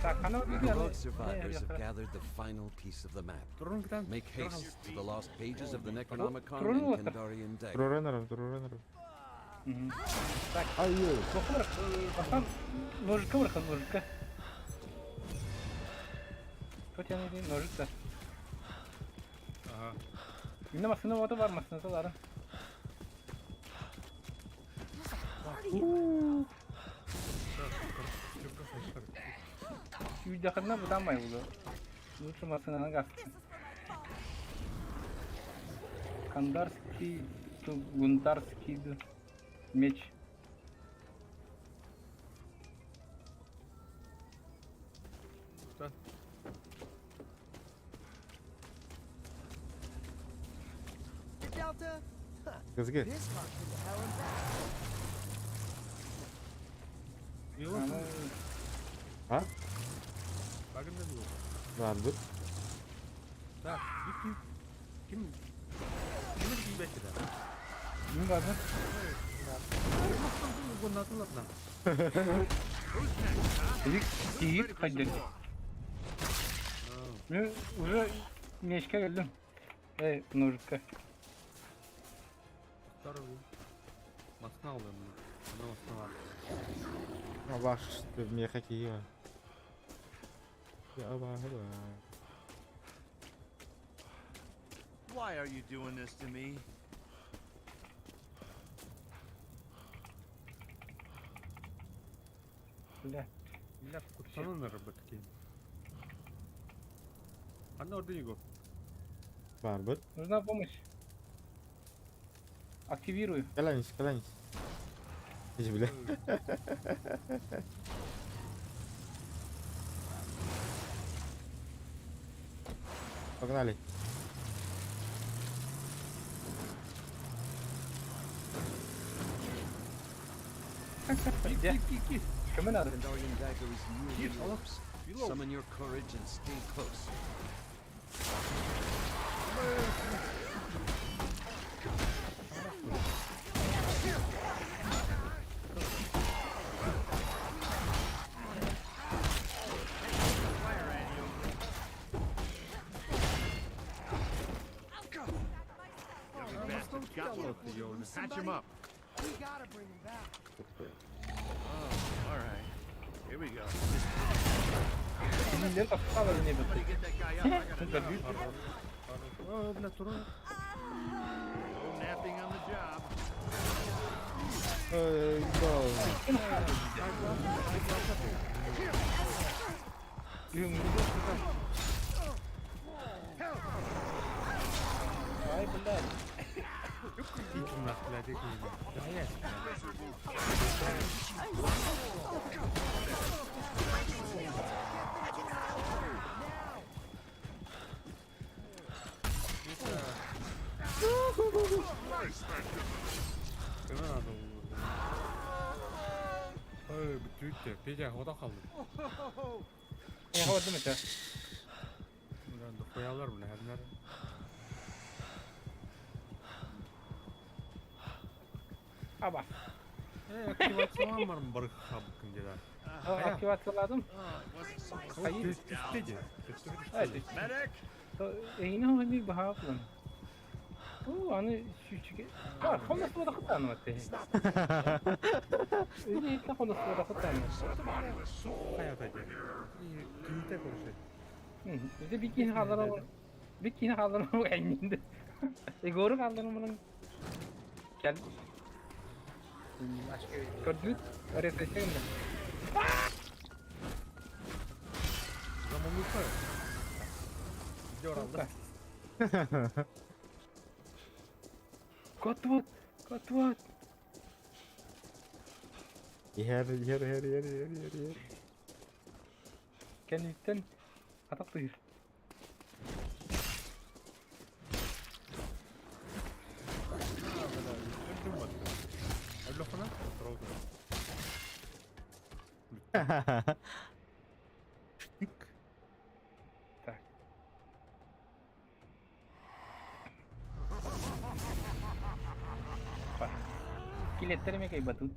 Так, она The heroic survivors have gathered the final piece of the map. Турун китан. Make haste to the lost pages of the Necronomicon Трон and Kandarian dagger. Туруренером, туруренером. Так, Ай, ой. Бахан, ножика вырхан, ножика. Хоть я не ножик да. Ага. Yine masına vada var masına da Үйдәхінна бұдан май булы. Лучше масынаны газ. Кандарский, гундарский меч. Да. Delta? Газге. This car's been to hell and back. Било. А? Багында било. Бар бу. Так, ким ким ким ким бәче да. Не важно. Тиит ходили. Мен уже мечке келдим. Эй, ножика. Масна алды. Ана масна бар. Ваш меха киева. Я ба. Why are you doing this to me? Бля. Бля, куттанын рыбытки. Ана орды его. Бар бу. Нужна помощь. Активирую. Каланис, каланис. Иди, бля. Погнали. Где? Кому надо? Kandarian dagger is nearly yours. Summon your courage and stay close. Young bastard got one. Patch him up. We gotta bring him back. Oh, all right. Here we go. Лента встала за ней. Somebody get that guy up. I got enough. О, бля, турун. No napping on the job. Эй, да. Ай, блядь. Идите нахуй, блядь, иди. Да я. Көмө наада буолуо. Ой, бүттүбүт дии. Петя, хотон хааллым. Я бардым этэ. Бля, дохуялар, бля, хәрнәр. Аба. Э, активациялан барым бар хабыкын деді. Активацияладым. Хайы. Түсті де. Ай, Medic! Эйне хоми баһаплын. Уу, аны сүүчүгэ. А, хонос буода хытааны бат. Эйне хонос буода хытааны. Хайата де. Кийте көрсе. Bize bir kişi kaldıralım. Bir kişi kaldıralım elinde. Igor'u kaldıralım bunun. Gel. Başka bir Gördünüz. Oraya seçelim de. Zaman lütfen. Gidiyor aldı. Кот вот. Кот вот. Иһэр, иһэр, иһэр, иһэр, иһэр, иһэр, иһэр. Kendikten atak duyur. Өлөхөнө отурабыт. Штык. Так. Bak. Kiletlerime kaybatın.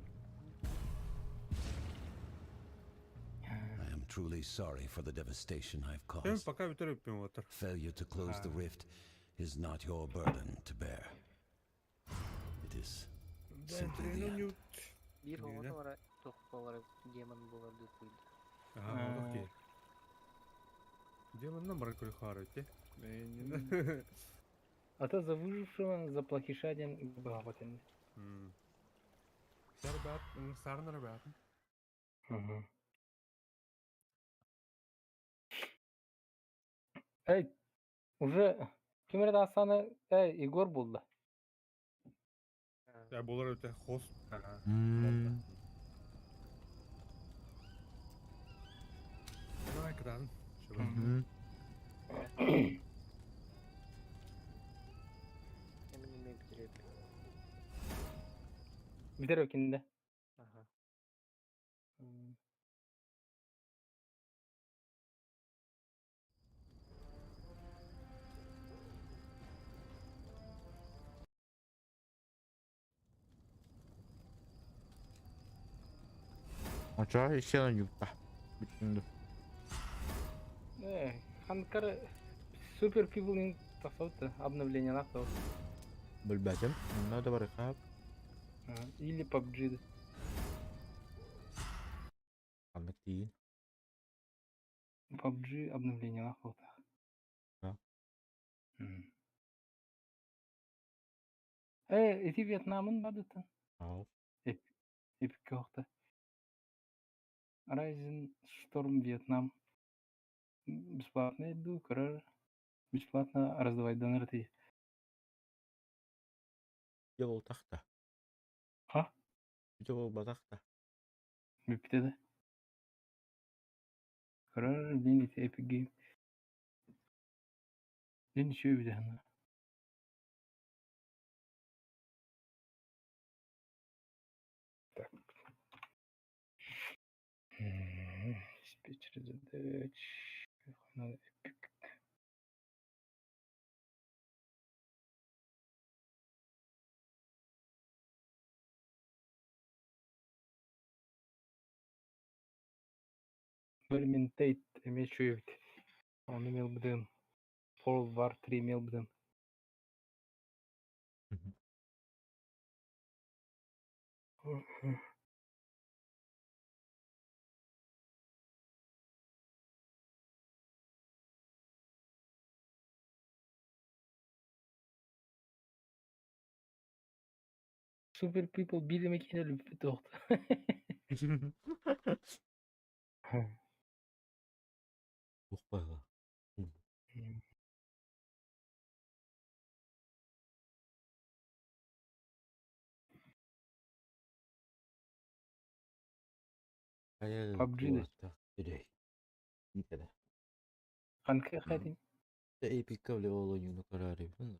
I am truly sorry for the devastation I've Мен caused. пока бүтөр өппүм отыр. Failure to close the rift is not your burden to bear. It is simply the end. Bir Yine. оҕото бара туох буолар демон буолар дии куйда. Ага, окей. Демонна бар көрү өтте. Мен А то за выжившего, за плохиша диэн баҕабатын. Сарбат, сарнар бат. Эй, уже ким эрэ даҕасаны эй, Егор булду. Я булар өтө хост. Ага. Давай кыдан. Эмин эмиэ бүтэрээт. Бүтэр өкинде. Аха. Оча ишен юпта. Бүтүндү. Э, ханкар Super People тахсабыт обновление тахсабыт. Билбэтим. Онно да бар хап. Или PUBG. Ханнык тиин. PUBG обновление тахсабыт. Да. Э, эти Вьетнамын бадыттан. Ау. Эпик кохта. Rising Storm Vietnam. Бесплатно иду, короче. Бесплатно раздавать донаты. Бүтэ болтахта. Ха? Бүтэ болбатахта. Бүптеді. Короче, день эти Epic Game. День еще видно. Так. Диспетчер задач. Надо Epic. Vermintide эмиэ эбит. Ону имел быдым. World War 3 имел быдым. Super People биир эмэ киһини өлүппүт туохта. Ухпага. PUBG. Үрей. Ханка хатин. Эпикка бile ол ойууну көрөөрүбүн.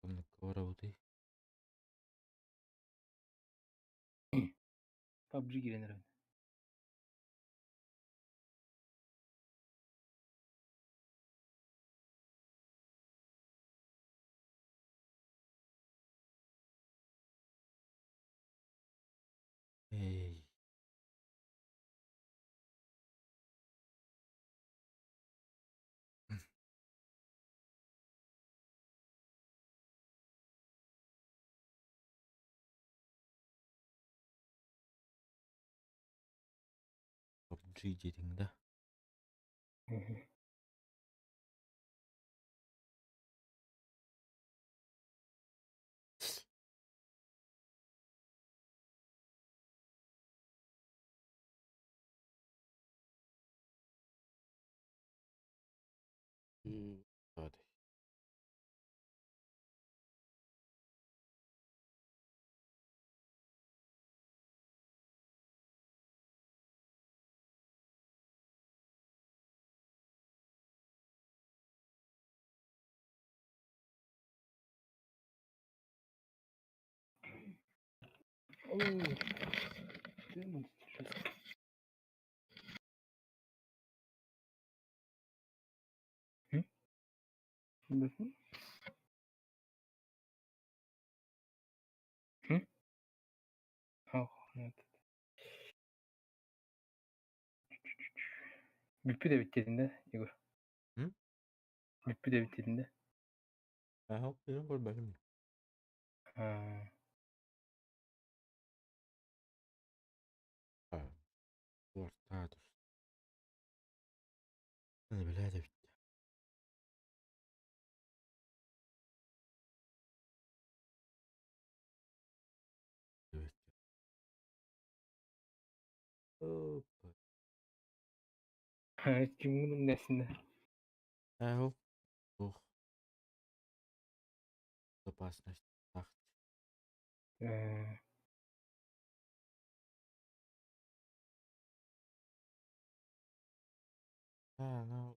Оннукка барабытый. PUBG giren herhalde. Эй. PUBG диэтиҥ да? Hadi. Oo. Demon stress. Hı? Bakın. Hı? Oh, evet. Бүппүт эбит диэтиҥ Егор. Hı? Бүппүт эбит диэтиҥ Ээ, көрбөтүм. Аа. Уортаа түс. Билээ да бүттэ. Опа. Кимҥин умнесиннэ. Ээ, ох. Безопасность. Тахт. Э. Аа, ну.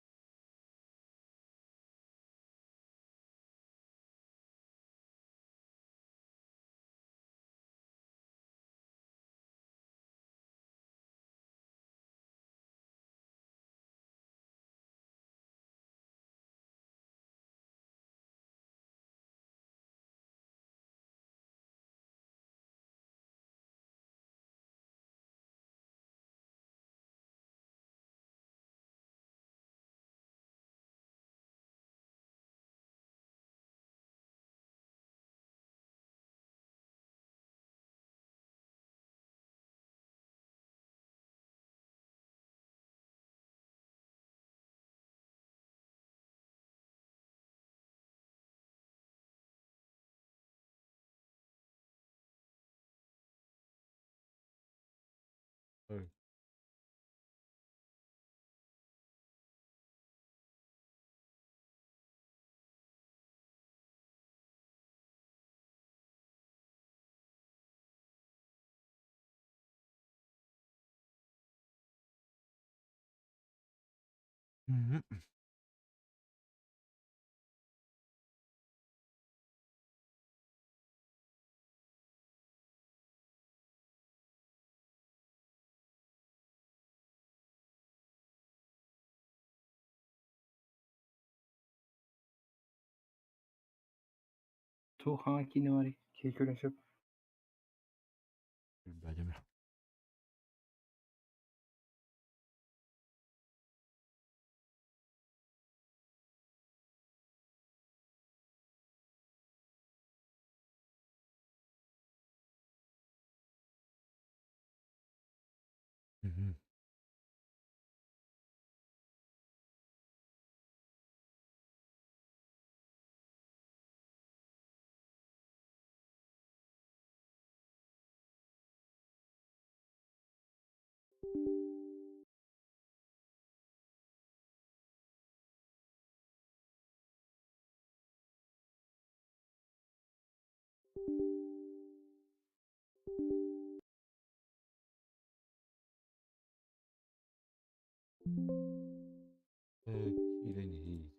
Ой. Мгм. Туох хаҥа киинэ баарый? Киһи көрүөн сөп. Билбэтим. Мгм. Киирэн иһиий.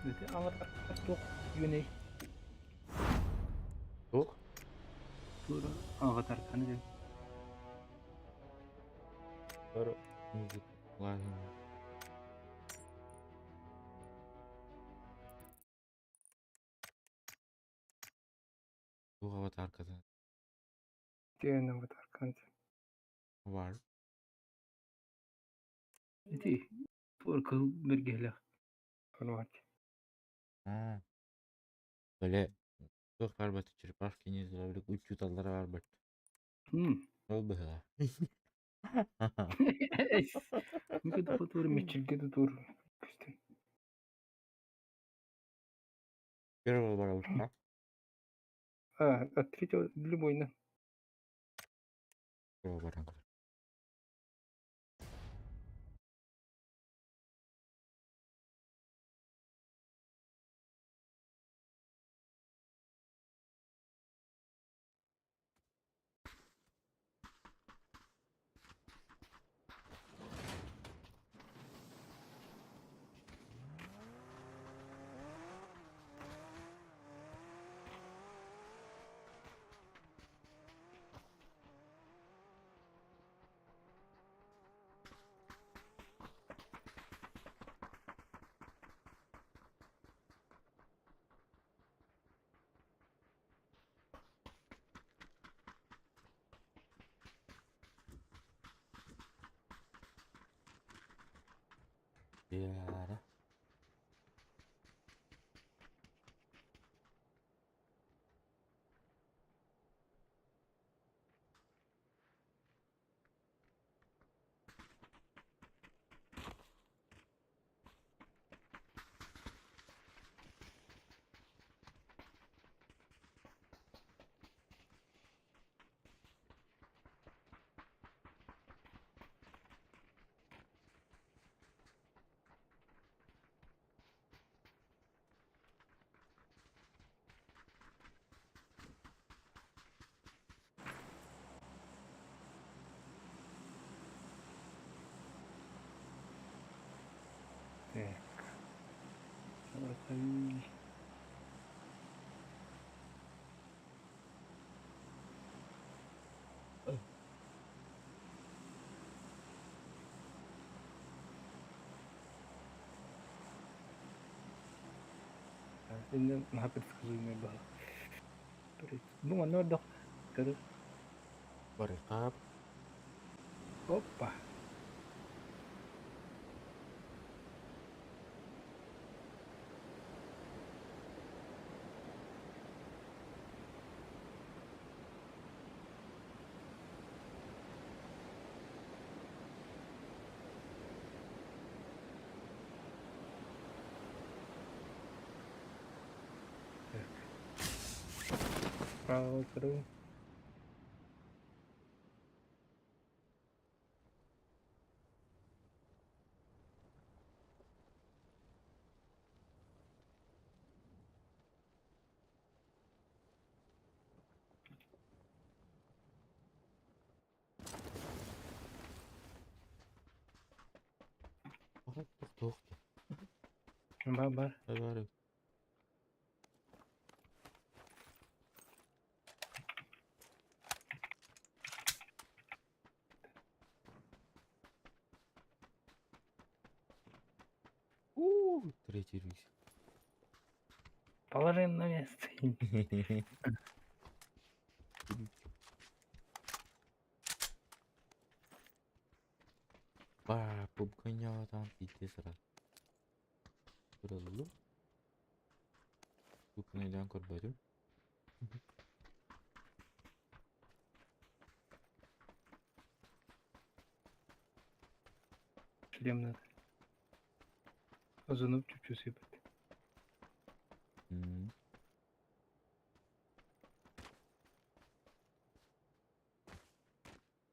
Ити аҥар туох үөнэй? Туох? Туора аҕатарканы диэн. Туора музыка лааһын. Туох аватарката? Диэн аватарканы. Бар. Ити туора кыһыл бэргэһэлээх. Аа. Бэлэ туох барбат черепашки ниндзя учууталлара барбат. Ол быһыла. Микэ мечелге тутуур көстөн. Первого барабыт А, от третьего любой на. Первого баран. Яра. Так. Наһаа предсказуемый баһа. Ну, оно дох. Барыкап. Опа. Так. Право, вторую. Бар бар. Бар. У, третий рюкзак. Положи на место. Ба, пупканя там пиздец раз. Тураллу. Тупнайдан көрбөтүм. Шлем надо. Озонуп чуть-чуть сыпать.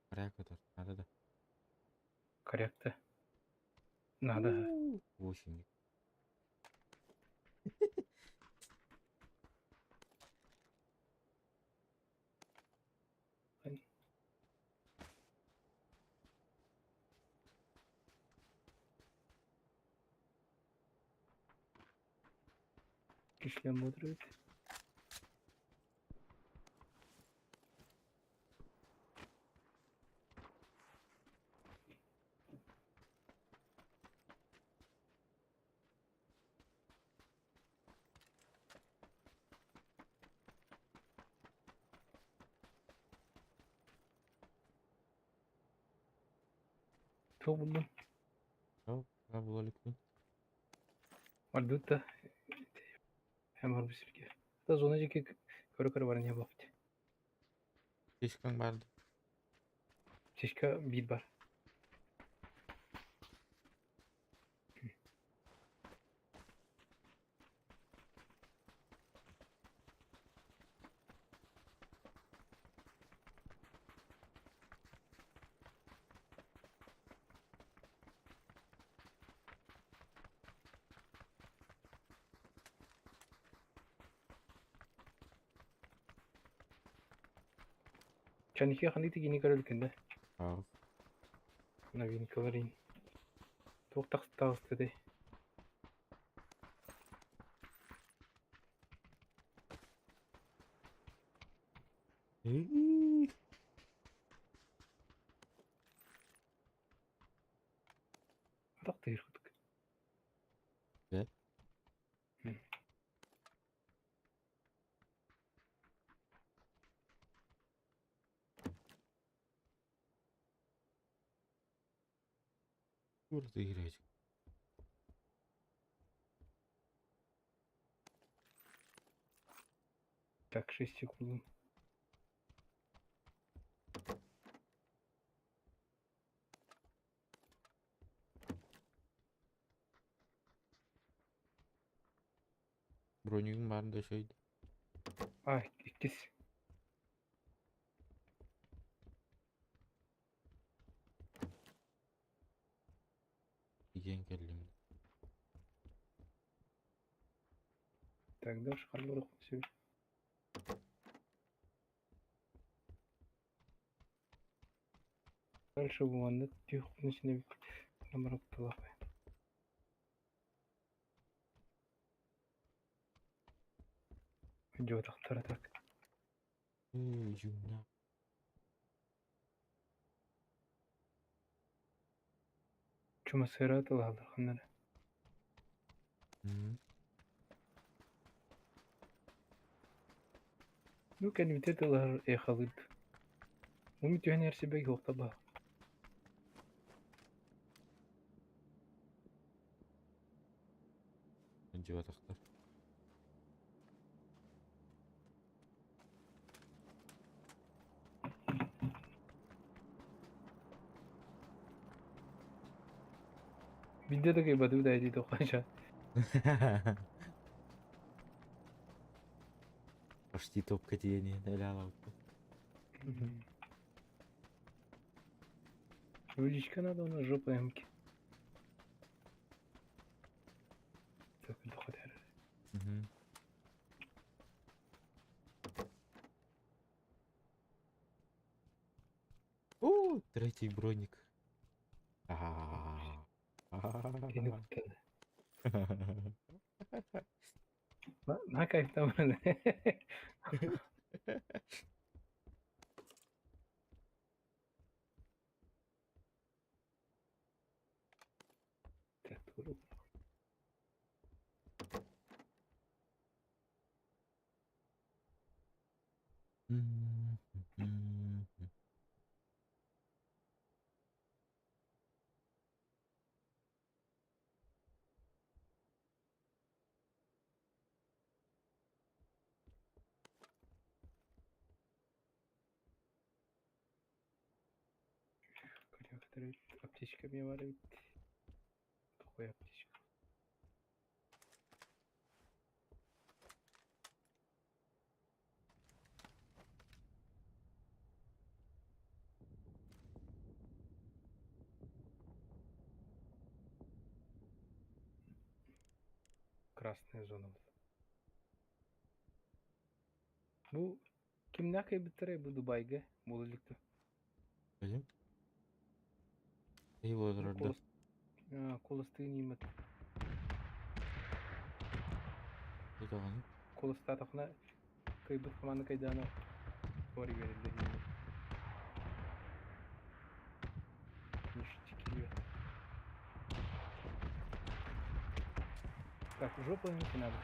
Коряк это, надо да. Корректа. Надо. Восемь. Шлем мудрый. Туох буллум? Ол була иликпин. Барбыт да һәм барбыт сиргэ. Да зона диэки көрө-көрө баран иһэ буолбут. Фишкаң барды. Фишка биир бар. Чаники ханнык тигини көрөлүккүн да? Аа. Новинкалар ин. Туох таҕыста этэй? Атах тыыр курдук. Да? Курда играть. Так, 6 секунд. Бронигым барын да шөйді. А, иккис. Тиийэн кэллим. Так, дальше харлорох все. Дальше буанны түйх күнүсүнэ намырап талапай. Дьуотахтара так. Эй, жумна. Чума сыра тылаалар ханнара. Ну кэннибитэ тылаһар эхалыт. Уми түһэн эрсибэг хуохтаба. Дьуотахтар. Биирдэ да кыайбатыбыт ээ дии тоххонча. Почти топка тиэни өлаалабыппыт. Увеличка надо, у нас жопа эмки. Так, доход О, третий броник. А-а-а. Кини куттады. На кайфтамын. Аптечка мне бар бит. Какой аптечка? Красная зона. Бу кимнәк биттере бу Дубайга булылыкты. Пойдем. Его Колос колосты нимет. Колоста тахна кайбыт команда кайдана. Тори берилди. Ништяки. Так, жопу не надо.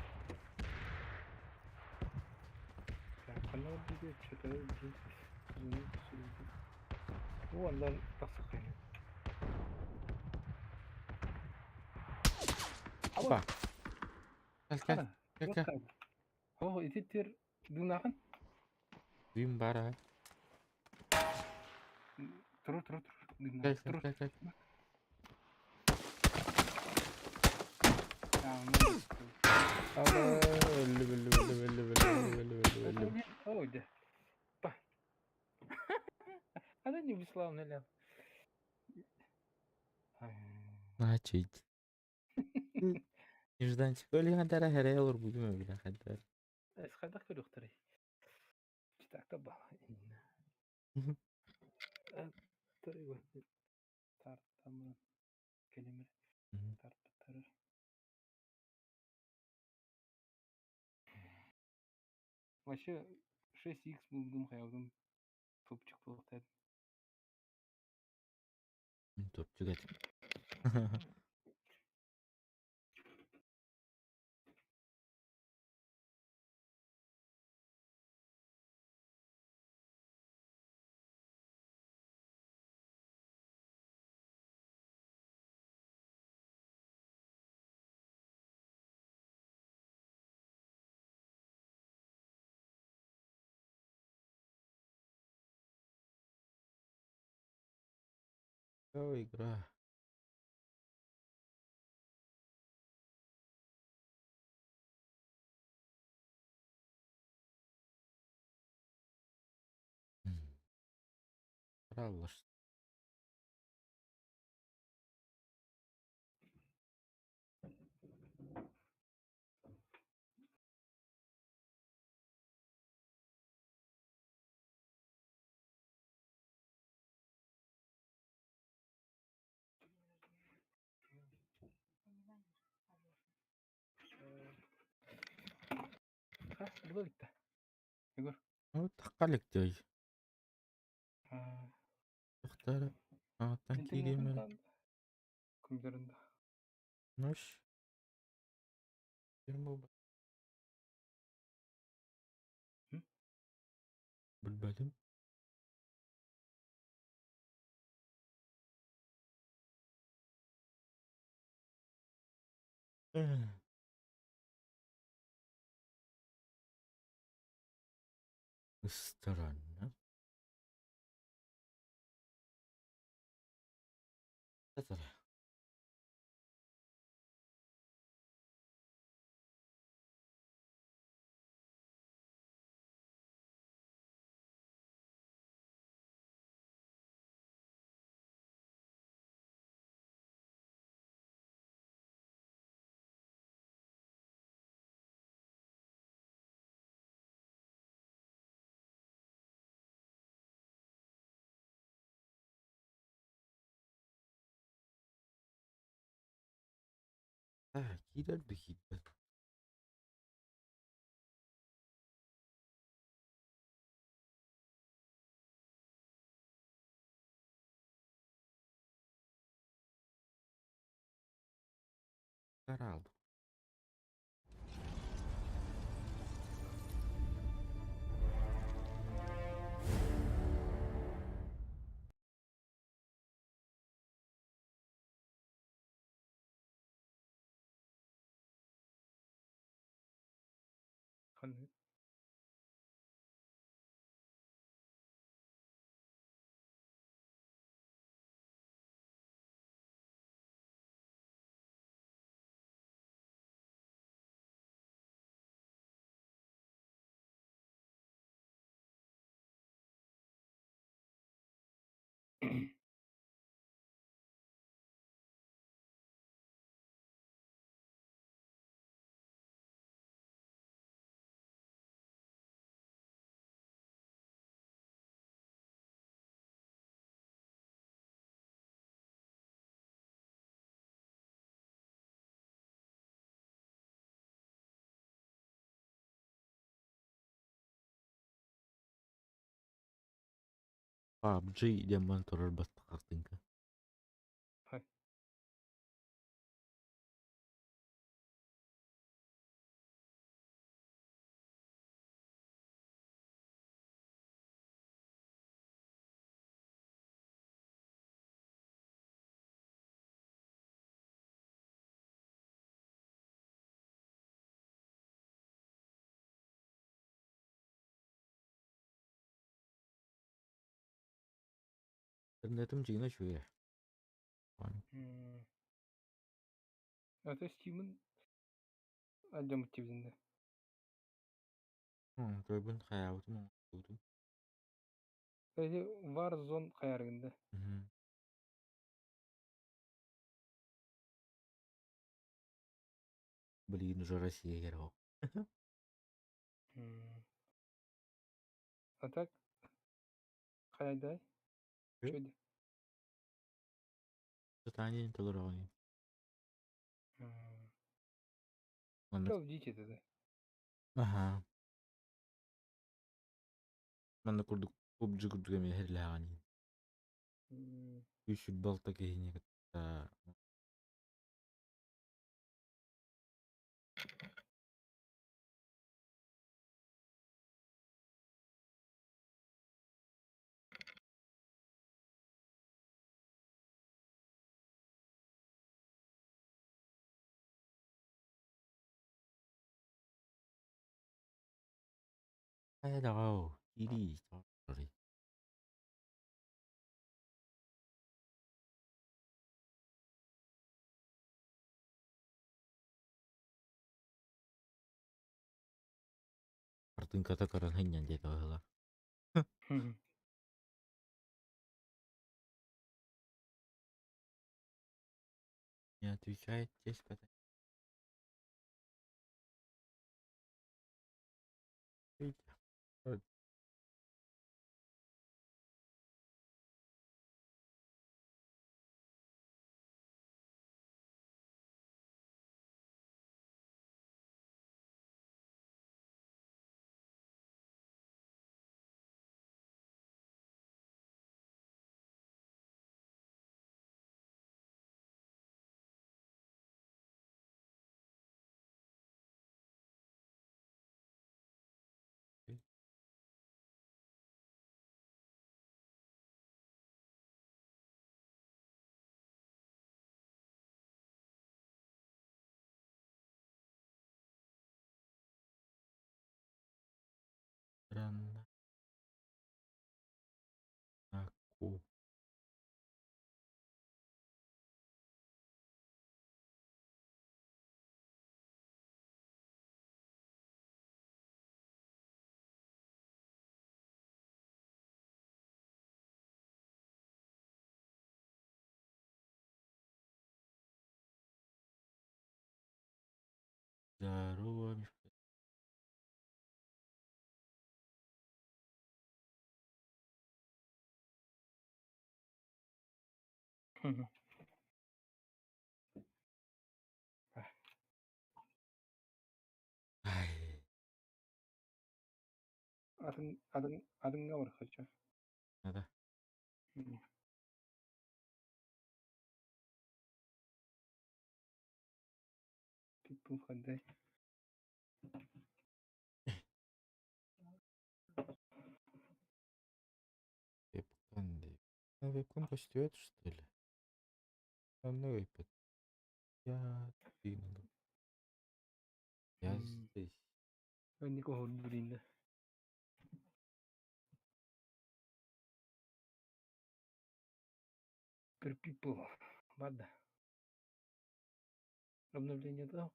Так, она будет что-то. Вон, тахсахайны. Опа. Кел кел. Кел кел. О, ититтер дунахын. Дым бара. Тур, тур, тур. Кел кел кел кел. Öldüm öldüm öldüm öldüm öldüm öldüm öldüm öldüm. Ой, да. Па. Она не бесславно ля. Начать. Нежданчик. Өлі қантара хәрәй олар бұйдым өлі қантара. Эс қайда көрөктөрүй. Читакта бала. Тартамын. Келемир. Тартыптары. Вообще 6х булдум хаялдым. Топчик болуп Топчик этим. О, игра. Правда. Ха, була битте. Егор. Ну, таққалик дей. Тоқтары. Аттан киремін. Компьютерінде. Нош. Білбәдім. Странно. Это Киирэр да киирбэт. Тараалбыт. Ханнык? PUBG диэн баран турар бастакы хартыыҥка. Хай. Интернетим дьиҥэ үчүгэй. А то Steam'ын алдьаммыт диэбитин да. Көрбүн хайаабытым оҥостубутум. Эти Warzone хайааргын да. Блин, уже Россия играл. А так хайдай? Чуди. Сатанин толорогони. Call of Duty да. Аха. Манна курдук PUBG курдук эмиэ иһиллээҕиний. Үс балта киһини кытта Hello, Kitty. Sorry. Хартыыҥката көрөн сынньан диэтэ быһыылаах. Не отвечает здесь. Странно. Аку. Здорово, Мишка. Атын атын атыҥҥа бар хочу. Надо. М. People ходай. Вебкам да. На вебкам көстүбэт что ли? Онно ыйпыт. Я ты Я М. здесь. Оннук оһордур инде. Per people. Бада. Обновление да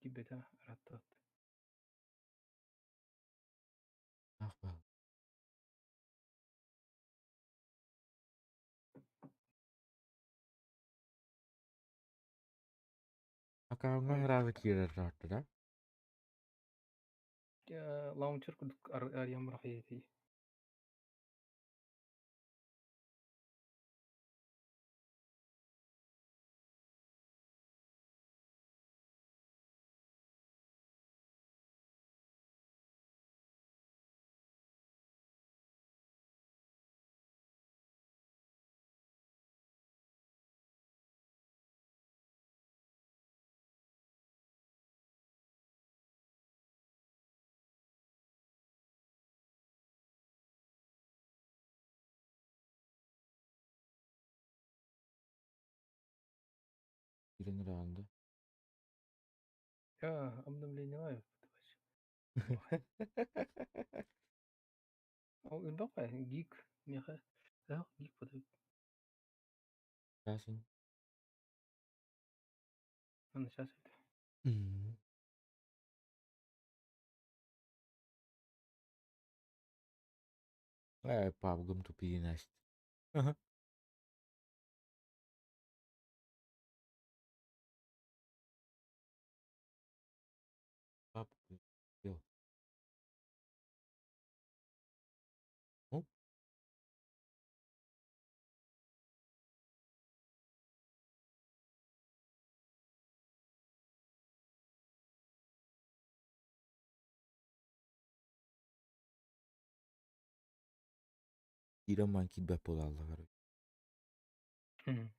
Тибета ратат. Ах бал. Аккаунтка сразу киирэр да? Лаунчер курдук арыйан бырахыйытый. Киирэн ыраҕан да. Я обновление Ол элбэх гик миэхэ элбэх гик подойдет. Ясен. Аны сейчас это. М. Пабгым тупинасть. Ага. Пабг успел. Ну. Киирэн киирбэт буолаллар короче. М.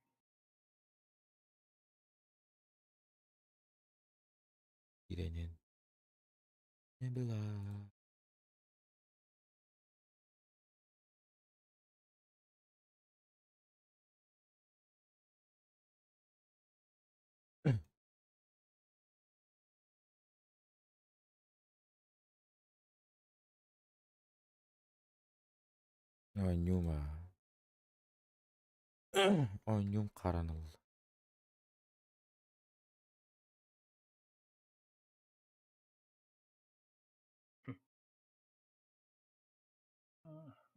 Киирэнин. Не была. Оонньуум аа. Оонньуум хараныл.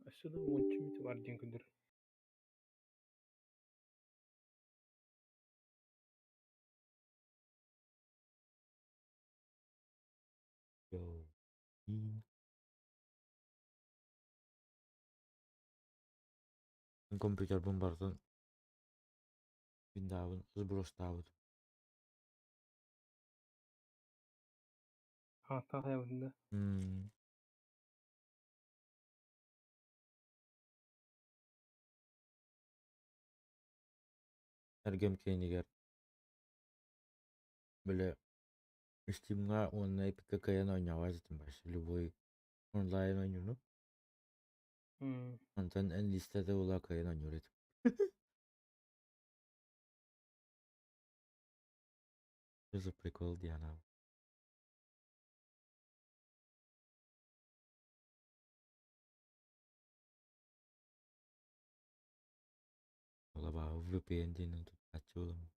Өссө да уонча мүнүүтэ бар диэн көрдөр. Йоо. М. Компьютербын барытын Виндаабын сбростаабыт. Ааттаах да. М. Эргем киинигэр бile Steam'ҥа уонна Epic кыайан оонньообот этим вообще любой онлайн оонньууну. М. Онтон энлистата була кыайан оонньуур этим. Что за прикол Диана? Олаба VPN диэн туттааччы буолам.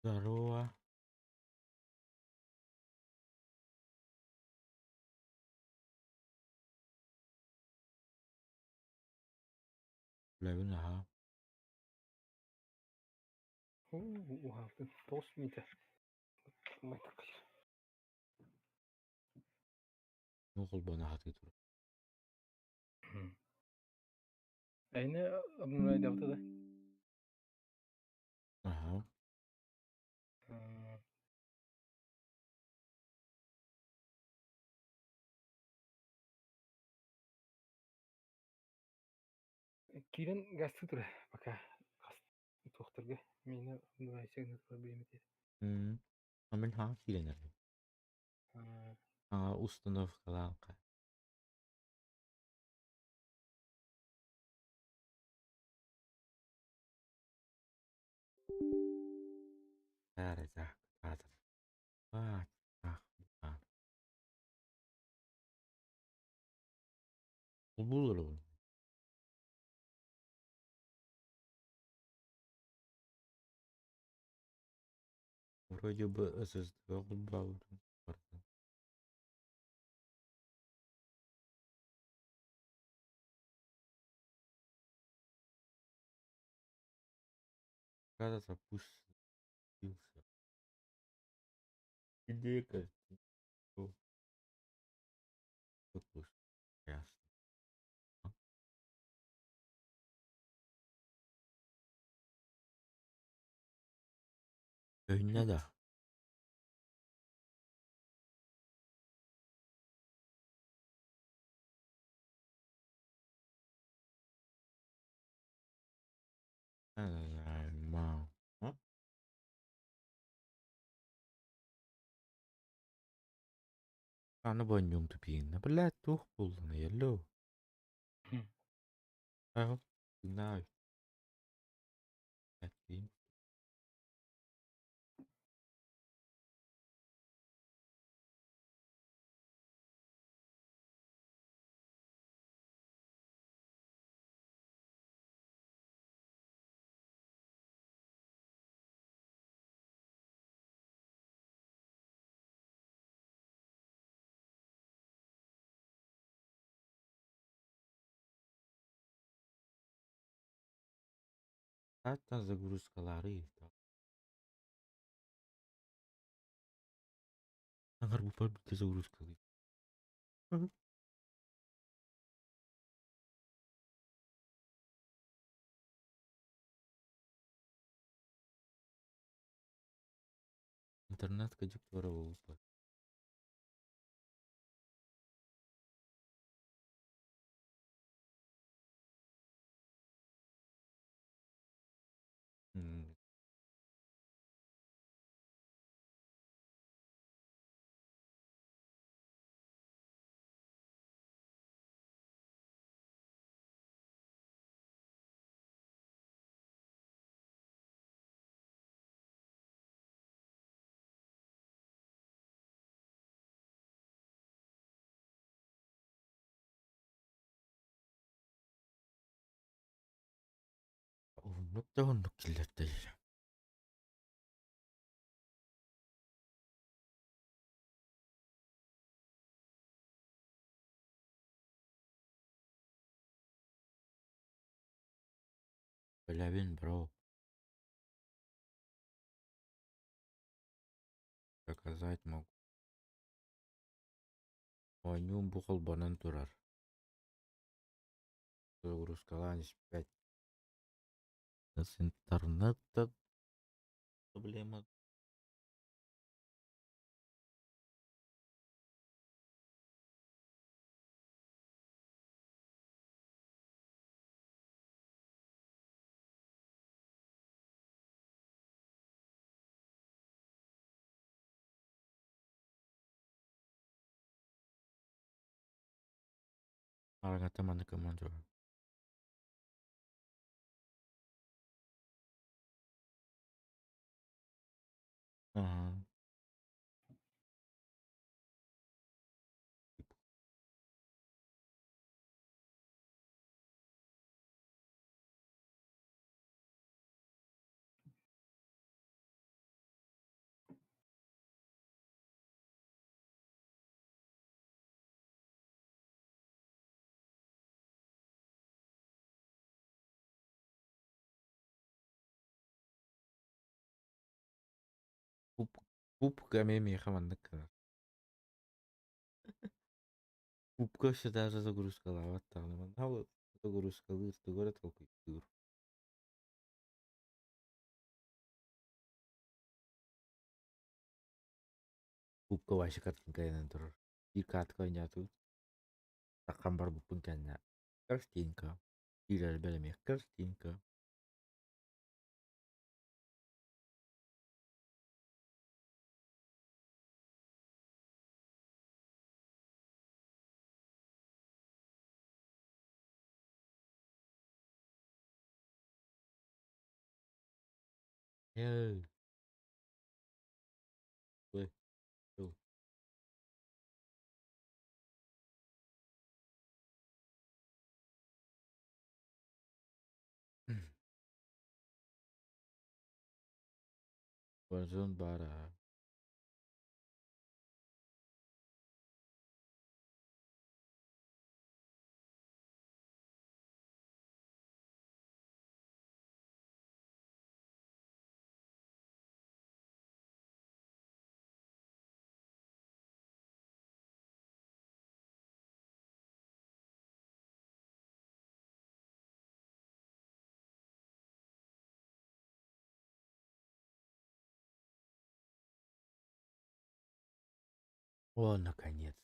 Здорово. Билэбин аһаа. Уу, тост митэ. Ну холбоно хатыы турар. Эйне обновляйдабыта да. Аһаа. Киирэн газты тура пока туохтарга миэнэ обновляйся турар бириэмэтэ. А мин хаҥа киирэн эрдим. Хаҥа установкалаан Ха. Булur. Вроде бы SSD холбообутум. Кажется, опустился. Где-ка? Ясно. Önüne de. Аны bonjum тупиинна. Блядь, тух буллана елло. Аа, знаю. Этим. Hatta загрузкалары. Аңар бу бүтэ загрузка. Интернет кадик болупа. Уһуннук да уһуннук киллэртэ. Билэбин, бро. Доказать могу. Оонньуум бу холбонон турар. Загрузкалаан испэт. С интернета проблема. Араҥата маннык гынан турар. Аһаа. Пупка эмиэ миэхэ маннык гынар. Пупка өссө даже загрузкалаабат даҕаны. Манна загрузкалыыр, тугу эрэ толкуйдуур. Пупка вообще картинкайынан турар. Биир картка оонньоотубут. Таххан барбыппын кэннэ картинка. Киирэрбэр эмиэ картинка. Эй. Ой. Warzone баар. О, наконец.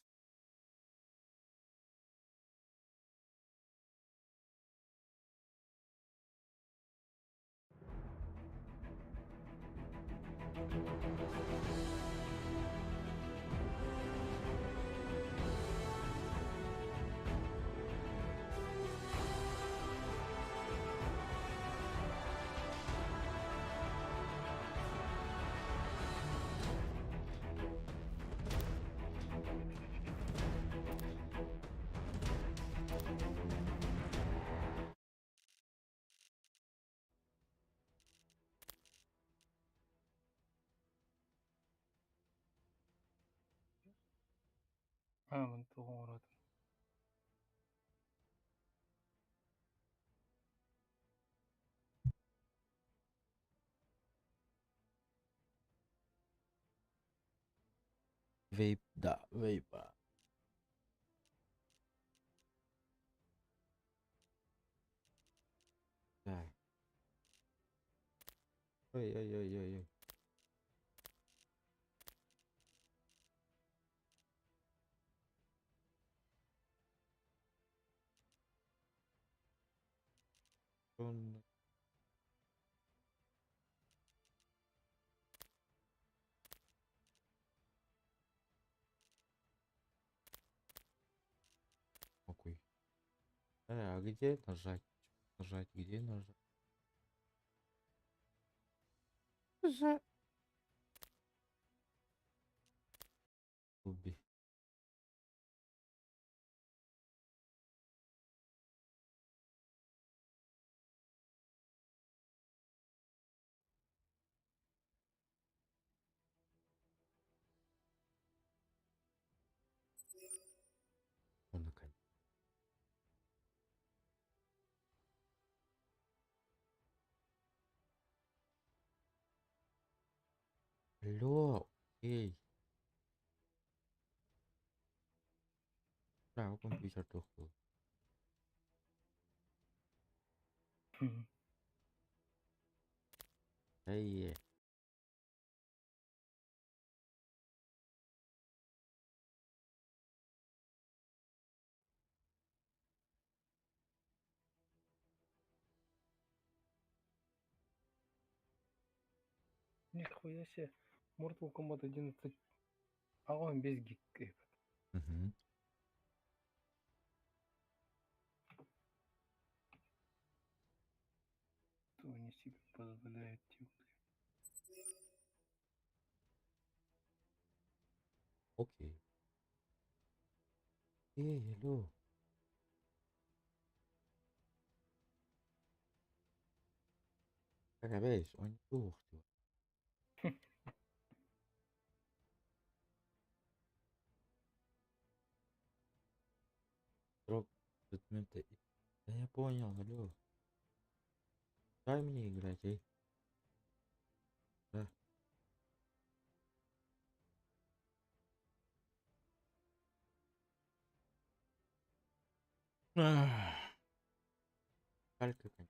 Аа, мантан оҥоротум. Вейп, да, вейпа. Так. Ой-ой-ой-ой-ой. Он. Окей. А где нажать? Нажать, где нажать? За. Уби. О, наконец. Алло, эй. Браво, компьютер тухлый. Эй. Нихуя себе. Mortal Kombat 11. А он без гиг. Угу. Что они себе позволяют, типа. Окей. Эй, алло. Parabéns, он тух. Срок документа. Да я понял, алло. Дай мне играть, эй. Да. Калька, конечно.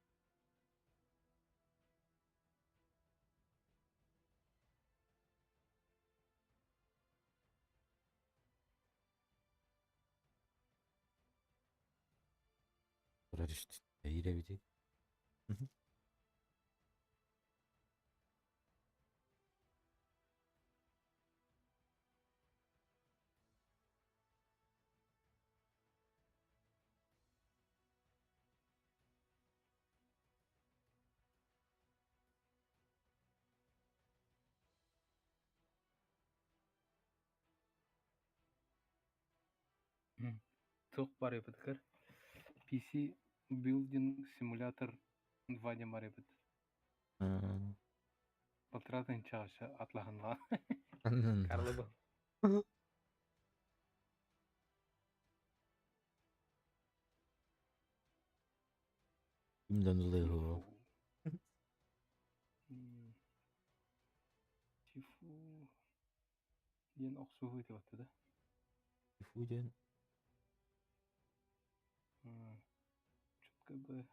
Турар эбитий. Туох баар эбитигэр PC Building Simulator 2 диэн баар эбит. Балтараа тыһыынчаҕа атлаһыннаҕа. Карлыбы. Кимден ылыһу? Тифу диэн охсуһуу ити батта да? Тифу диэн Чутка бы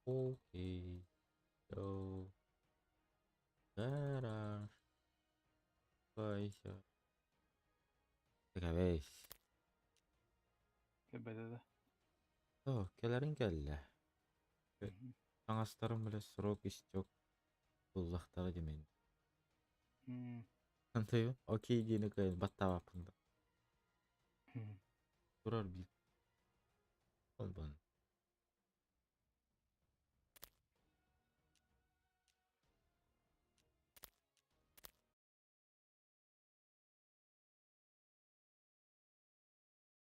Окей. So. Гараж. Спайся. Кэбис. Кэлбэтэ да? Оо, кэлэриҥ кэллэ. Таҥастарым бile срок истек буллахтара димин. Антайы окей диэни кыайан баттаабаппын да. Турар биир холбон.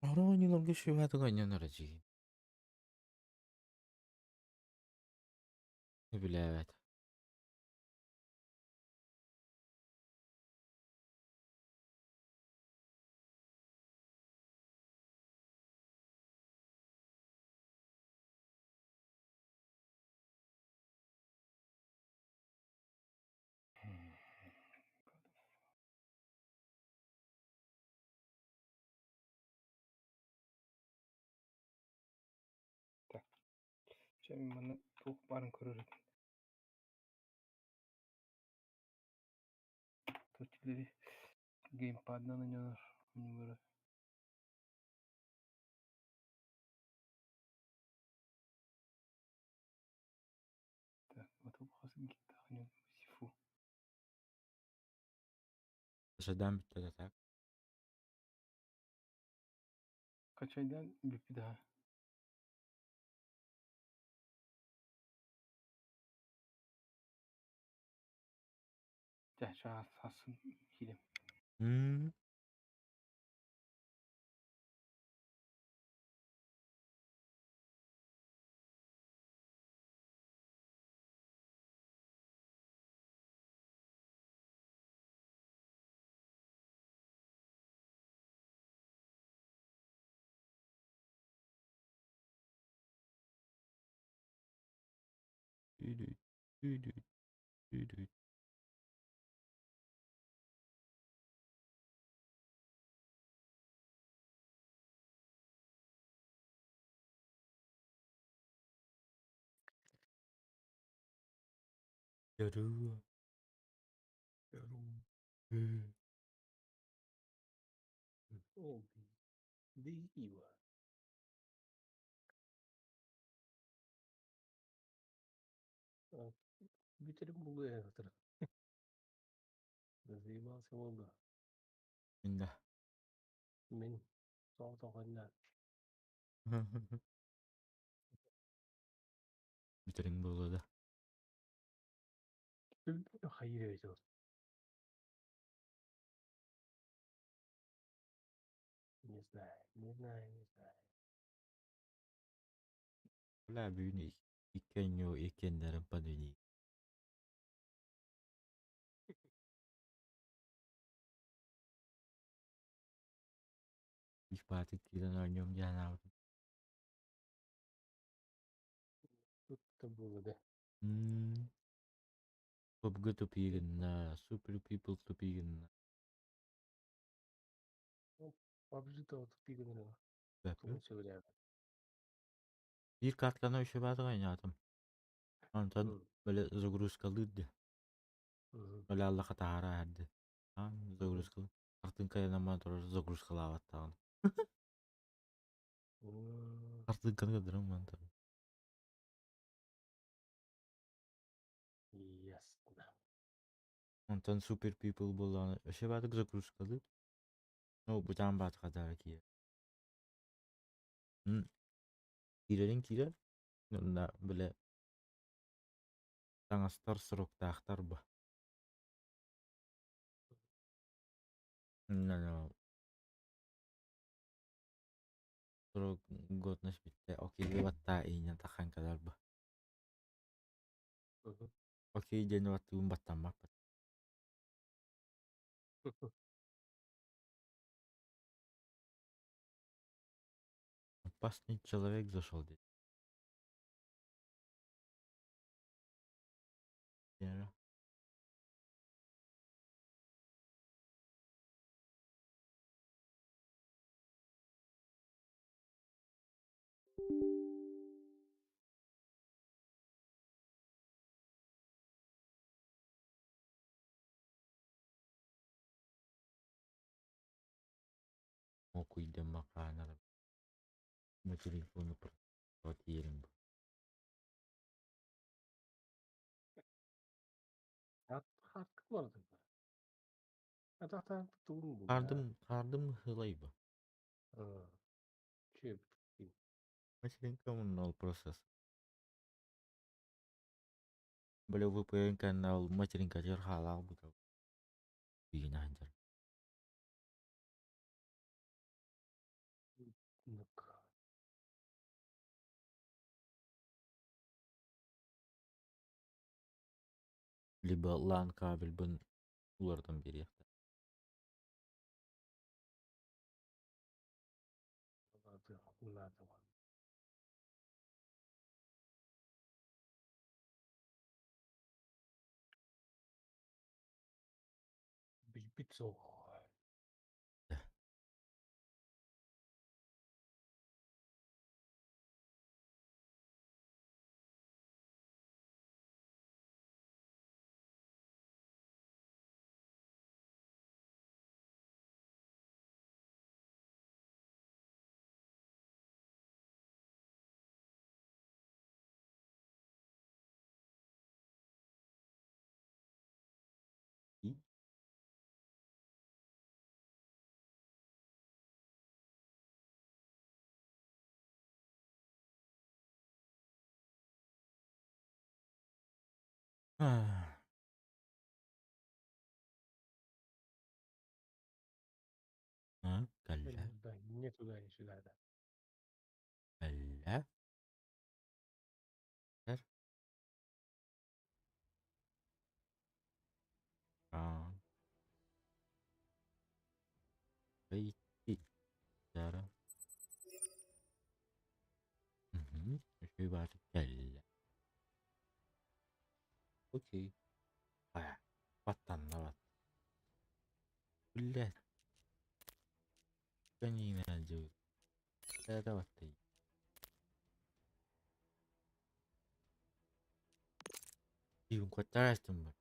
Ороньолорго сүбэ оонньонор эдьиий. Сөбүлээбэт. Так. Чэ мин манна туох баарын көрөр этим. Точилери геймпадынан ойнонор ойнуулара. Так, вот хас гиктах сифу. Садаан бүттэ так. Качайдан бүппүт аха. Дьэ, сасын киирим. Дү-дү, дү-дү, дү-дү. Здорово. О, диво. Бүтэрим булуя отыр. Заебался болды. Инда. Мен тоғында. Бүтэриҥ буолуо да. Хайыр өйдө. Не знаю, не знаю, не знаю. Бля, бүгүн икки Көнньү иккиэннэрин подвини. Ишпаатык киирэн оонньуом диэн аабытым. Тут было, да. PUBG тупигынна, Super People тупигынна. PUBG-то тупигынна. Тугун сөбүлээбэт. Биир картаны үчүгэйдик оонньоотум. Онтон били загрузкалыыр дии. Били Аллаха таһаара иһэрди. Загрузкалыы. Хартыынкайынан турар загрузкалаабаттаҕын. Хартыынканы көрдөрөн баран турар. Ясно. Онтон Super People буоллаҕына өссө баатык загрузкалыыр. Ну, бытаан баатыхатаара киирэр. Киирэрин киирэр. Онно били таҥастар суруктаахтар бу. Срок годность бүттэ окейгэ баттаа иинэн таххан кэлэр бу. Окей диэни баттыыбын баттаммаппын. Опасный человек зашел здесь. Мокуйдаммакаанара телефону тиэрим Хартык барытын. Атахтаан тугун булла. Хардым хардым хылайба. Чөп. Материнка ол процесс. Бля VPN канал материнка жер халал бутал. Бигин ханжар. Ну-ка. Либо LAN кабель бын улардан бериэхтэ. Надо. Билбит суох. И? А, кэллэ, Да, не туда, не сюда, да. кэллэ. Эр. А. Пойти. Дара. Мгм. Үчүгэй баҕайытык кэллэ. Окей. А, баттанна бат. Блядь. Конина дьыл. Это баттай. Иун куоттарастым бар.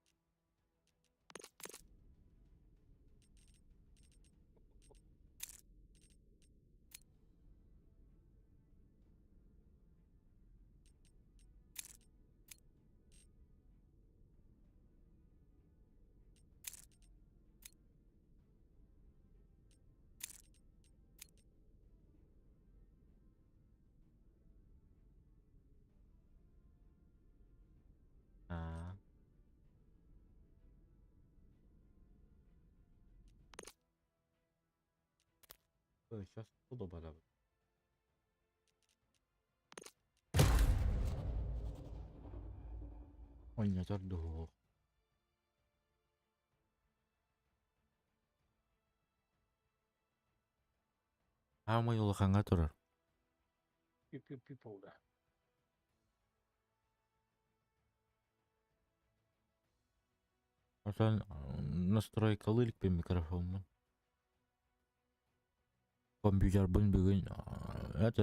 Аа. Сейчас буду барабын. Онньотор дуһуох. Аамай улахаҥҥа турар. People да. Отон настройкалыы иликпин микрофоммун. Компьютербын бүгүн это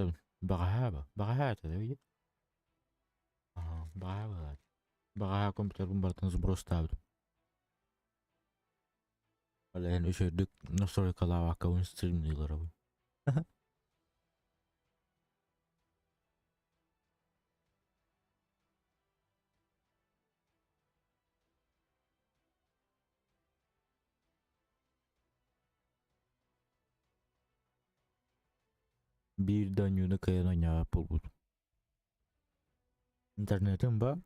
бэҕэһээ бэҕэһээ этэ да Баҕаһаа быһаат. Баҕаһаа компьютербын барытын сбростаабытым. Ол иһин үчүгэйдик настройкалаабаккабын стримныыларабын. Биир да оонньууну кыайан оонньообот буолбутум. Интернетим баар,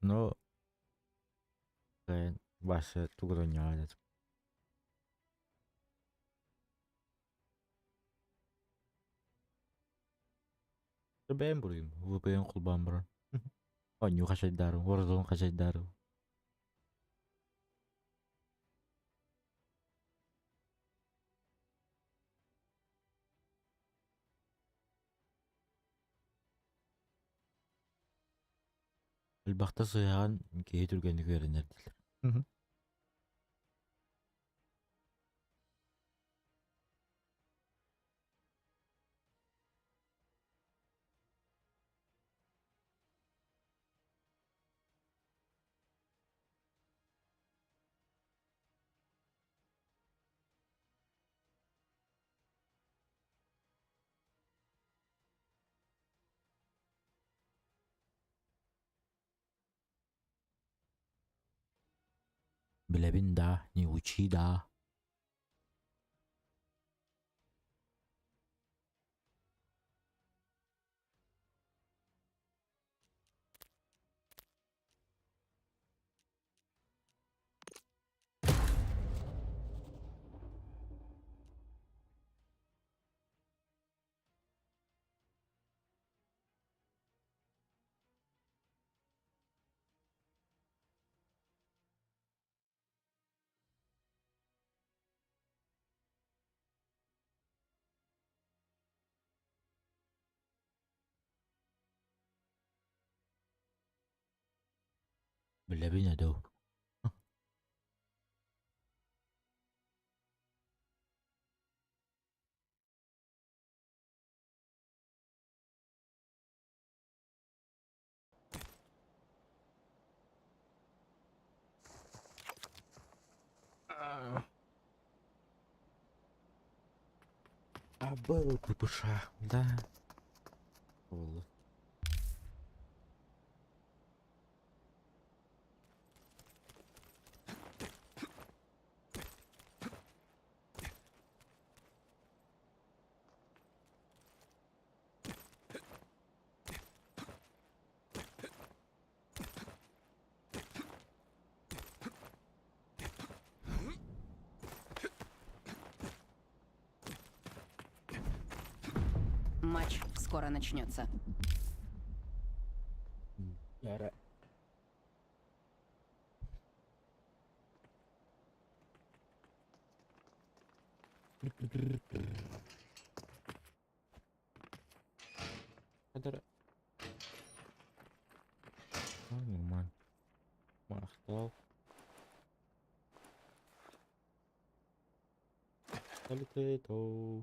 но кыайан Вася тугу да оонньообот этим. Бэйэм буруйум, VPN холбоон баран. Оонньуу хачайдаарым, Warzone хачайдаарым. Элбэхтэ сыһыан киһи түргэнник үөрэнэр дииллэр. Билэбин да, не учи да. Билэбин ээ дуу. А был ППШ, да. Ол. Матч скоро начнется. Эрэ. Хадара. А, нормально. Махтал. Алитето.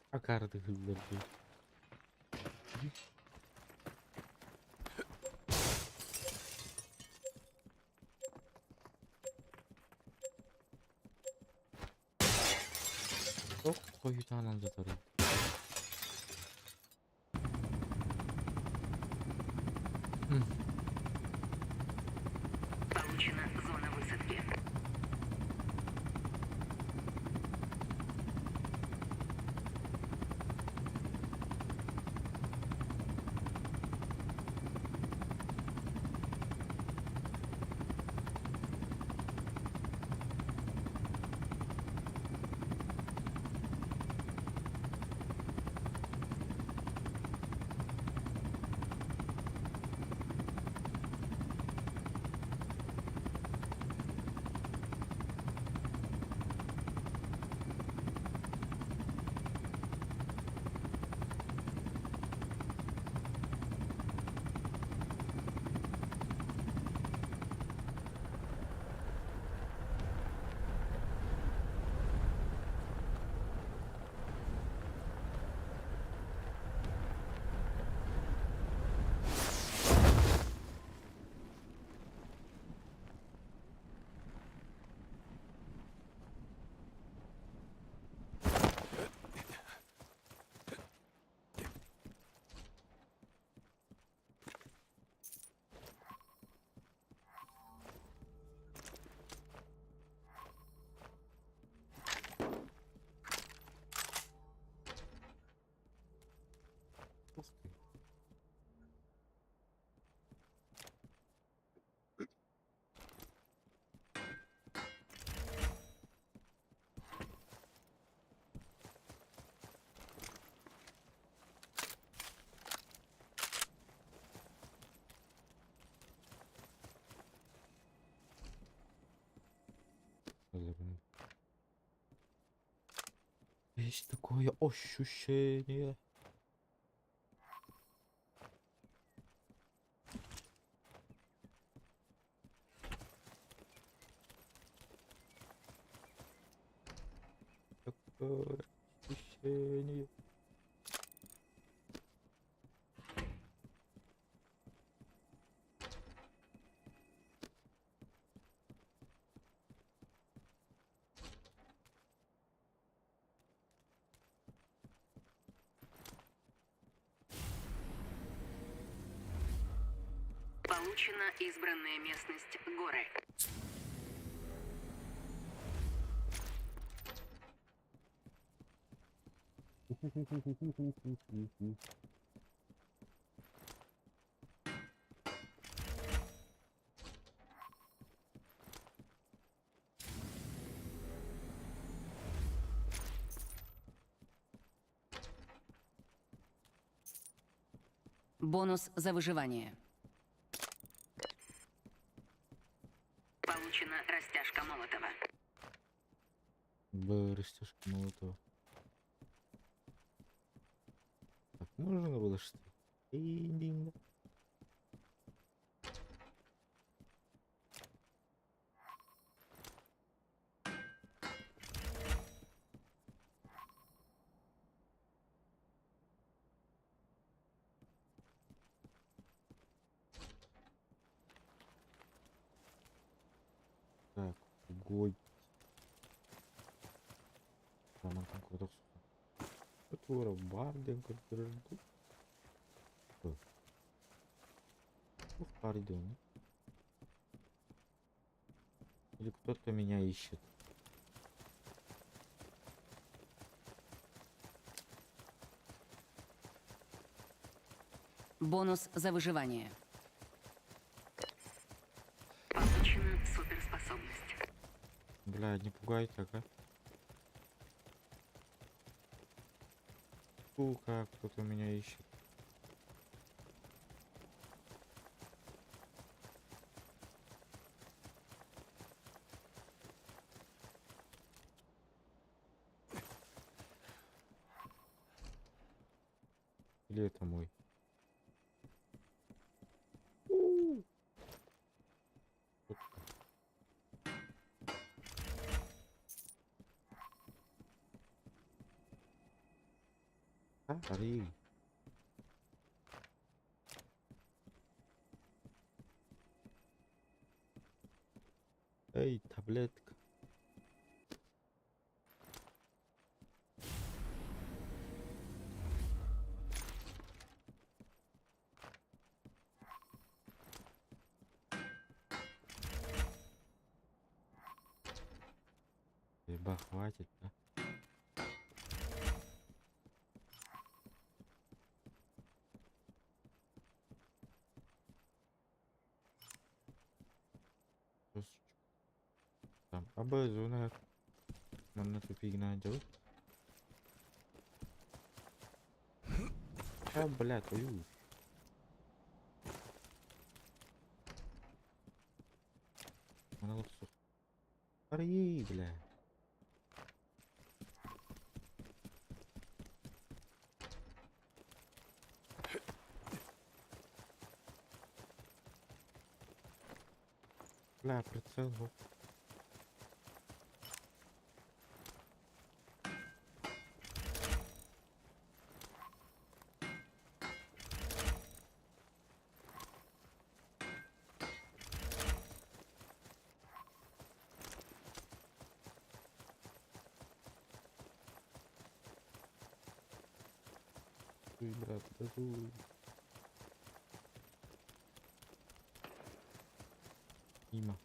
Акарды хылларды. Ок, хойутаан жатар. Получена зона высадки. Есть такое ощущение. Такое ощущение. Получена избранная местность горы. Бонус за выживание. Получена растяжка Молотова. Б, растяжка Молотова. Так, можно было что? Динь-динь. Так, гой. Там куда Тура бардем көрдөрдү. Ух, пардон. Или кто-то меня ищет. Бонус за выживание. Получена суперспособность. Бля, не пугай так, а. Сука, кто-то меня ищет. Или это мой? Арый. Эй, таблетка. Еба, хватит, да? Там, аба зона. Манна тупигна делать. А, бля, твою. Она вот Арый, бля. Бля, прицел, оп. Ой, брат, газуй. Мимо.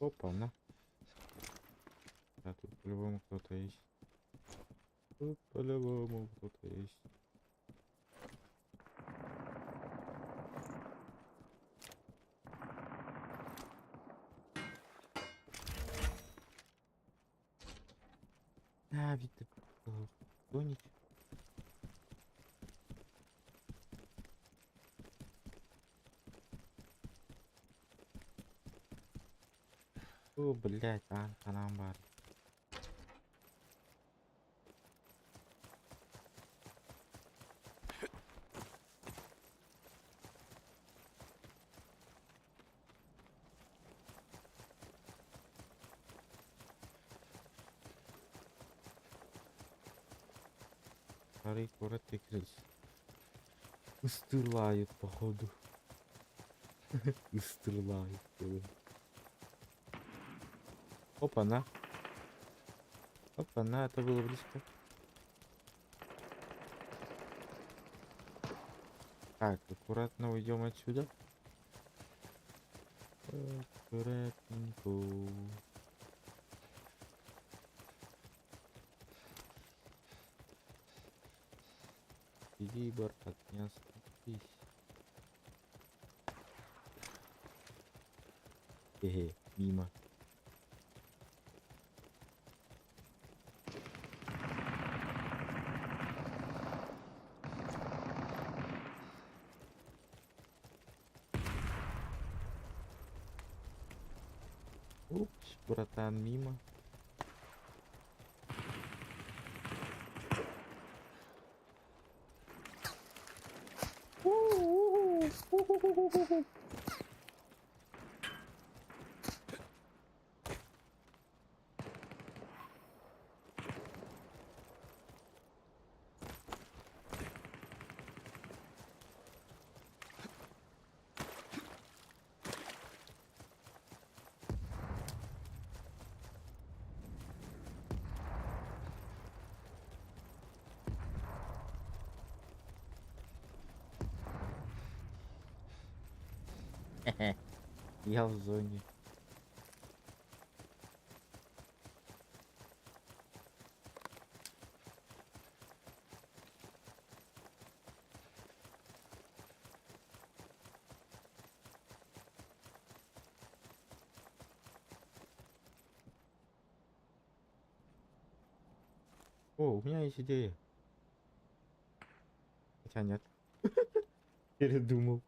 Опа, на. Да, тут по-любому кто-то есть. Тут по-любому кто-то есть. А, ведь ты гонить. О, блядь, аан ханаан баар. Старый город Текрис. Ыстырлает, походу. Ыстырлает. Опа-на. Опа-на, это было близко. Так, аккуратно уйдем отсюда. Аккуратненько. Иди, брат, не остановись. Хе-хе, мимо. Упс, братан, мимо. Я в зоне. О, у меня есть идея. Хотя нет. Передумал.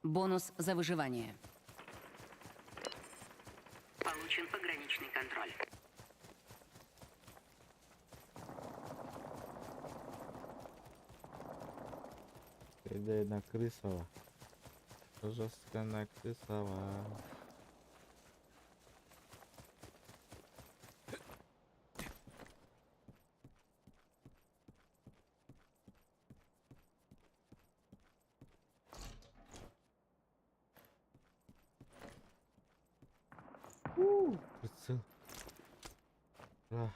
Бонус за выживание. Получен пограничный контроль. Когда накрысала. Жестко накрысала. Прицел. Ура.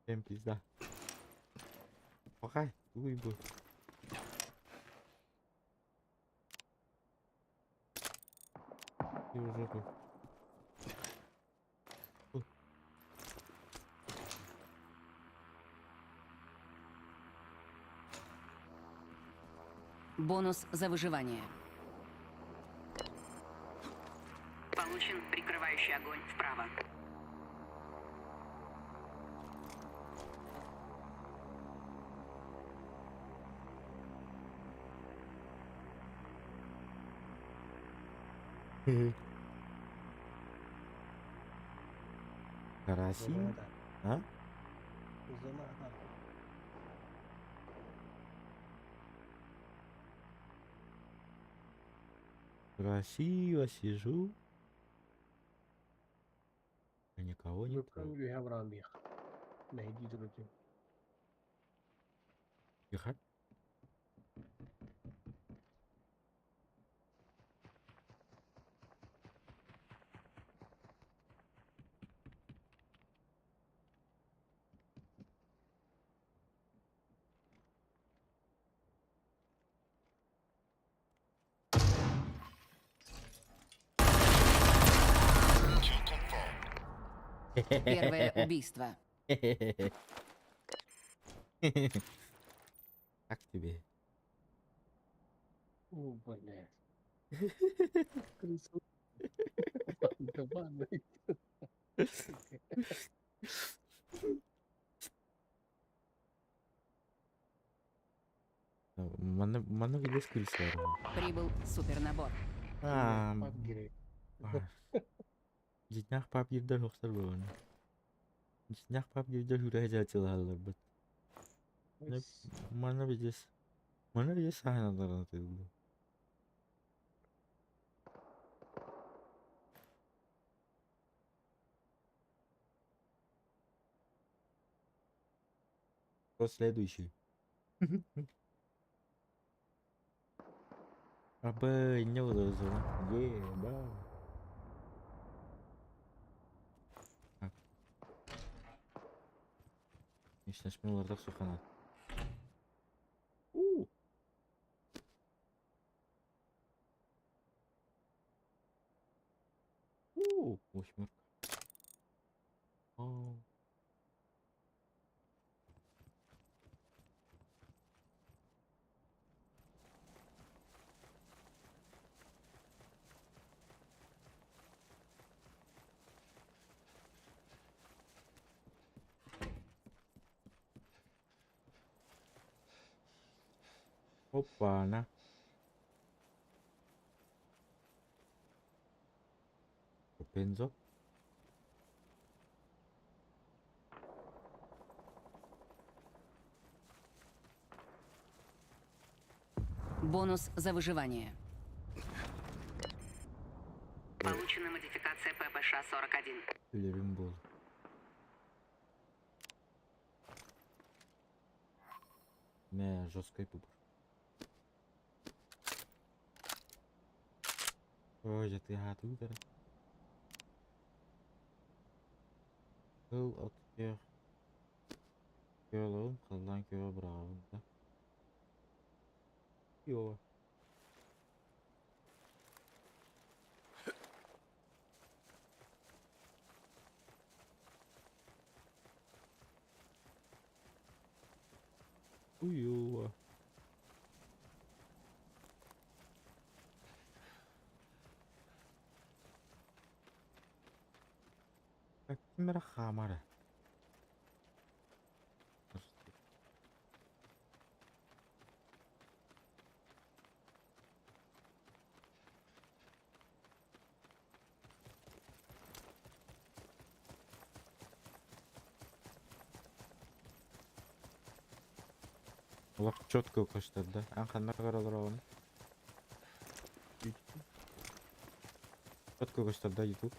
Всем пизда. Пока, уйбу. И в жопу. Фу. Бонус за выживание. Получен прикрывающий огонь вправо. Карасин? А? Красиво сижу. А никого не трогаю. Тихо. Первое убийство. Как тебе? О, блядь. Крысу. Банда, банда. Крыс баар. Прибыл супернабор. Аа, Пабгерей. баар. Дьиҥнээх пабгирдар охсор буолан. Дьиҥнээх пабгирдар хүрэ дьаачылаһалларбыт. Манна видишь. Манна видишь саһаналарын тыыллы. Кто следующий? Абы, не буду Еба. Так. Ишнешмелердах суханат. У. У, восьмерка. О. Опа-на. Бензо. Бонус за выживание. Получена модификация ППШ-41. Өлөрүм буол. Мэ, жесткий выбор. Ой, я ты гату да. Кыл от көх. Көөлөҕүн халлаан күөҕэ быраҕабын да. Йоо. Уйуо. Так, ким эрэ хаамара. Олох четко көстөр да. Ан ханна көрөлөр оҕону? Четко көстөр да YouTube.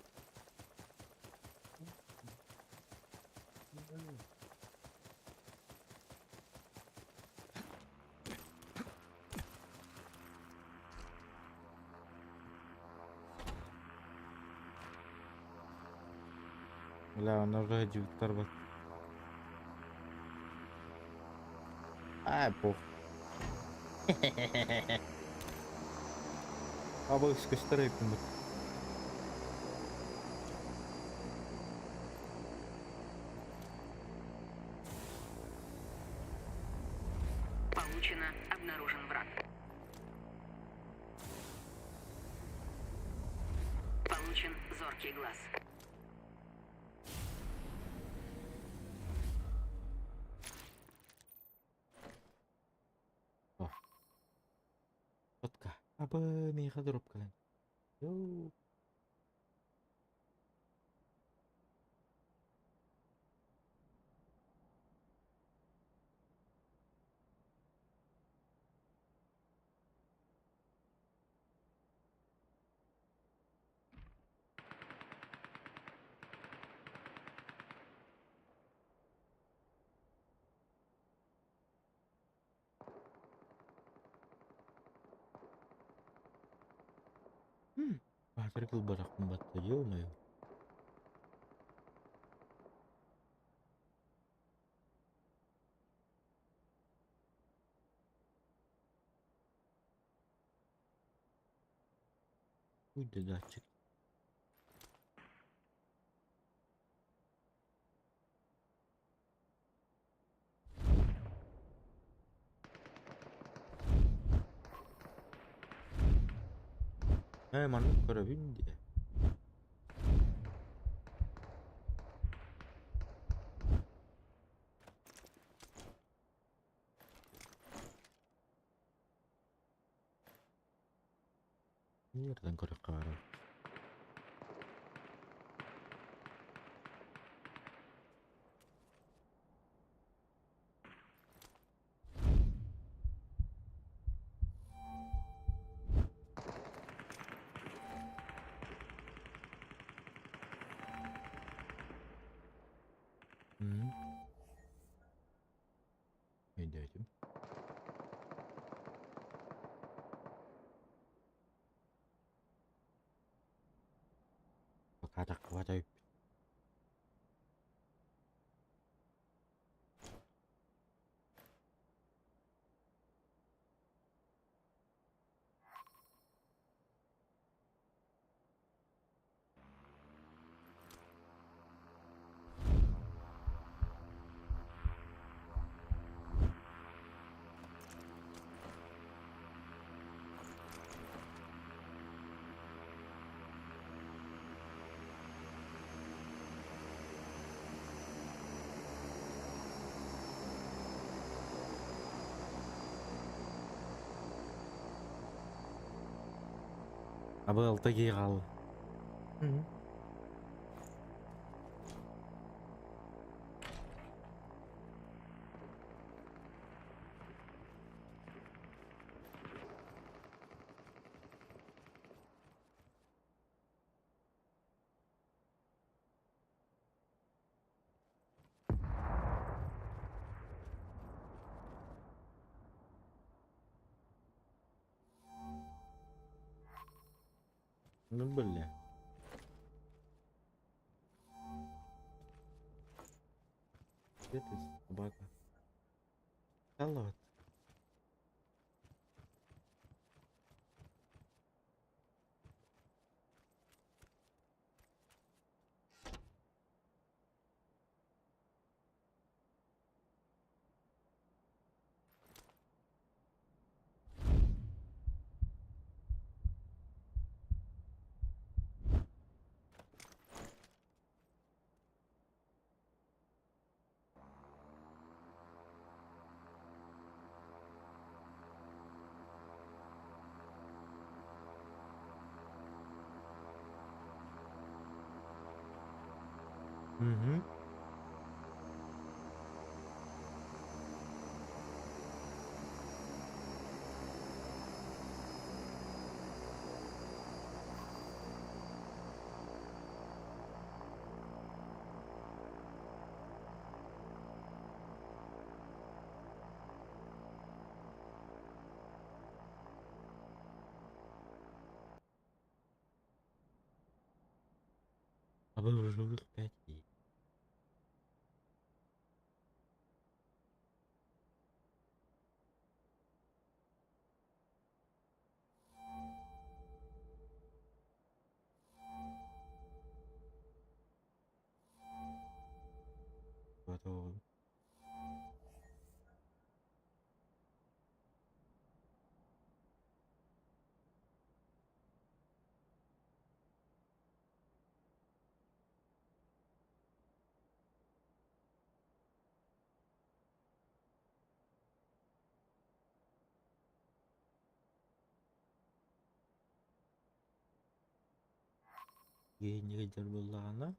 Бля, онорго дьыбыттар бат. Ай, пох. Абы көстөр эппин. Получено. Обнаружен враг. Получен зоркий глаз. Четко. Абы, миэхэ дроп кэлэн. Йоу. Баатыр кылбарахпын батта, ё-моё. Уй да датчик. Ээ, маннык көрөбүн дии. Нерден көрөххө баарый? М. Өйдөөтүм. Пока таххыбата үп. Абы алта киһи хаалла. Ну бля. Где ты, собака? Салат. Угу. А вы уже пять и. Потом. Генеридер буоллаҕына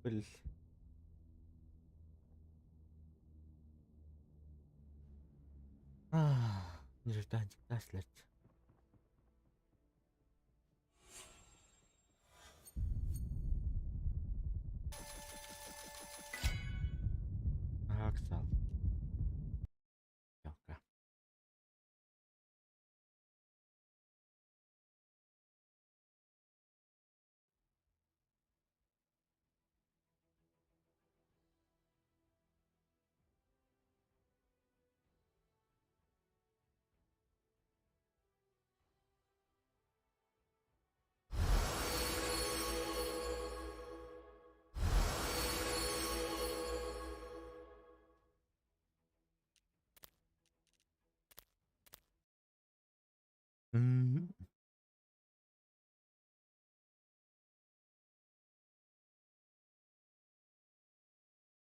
Бил. Нежданчик. Аксал. Ёлка.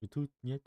И тут нет,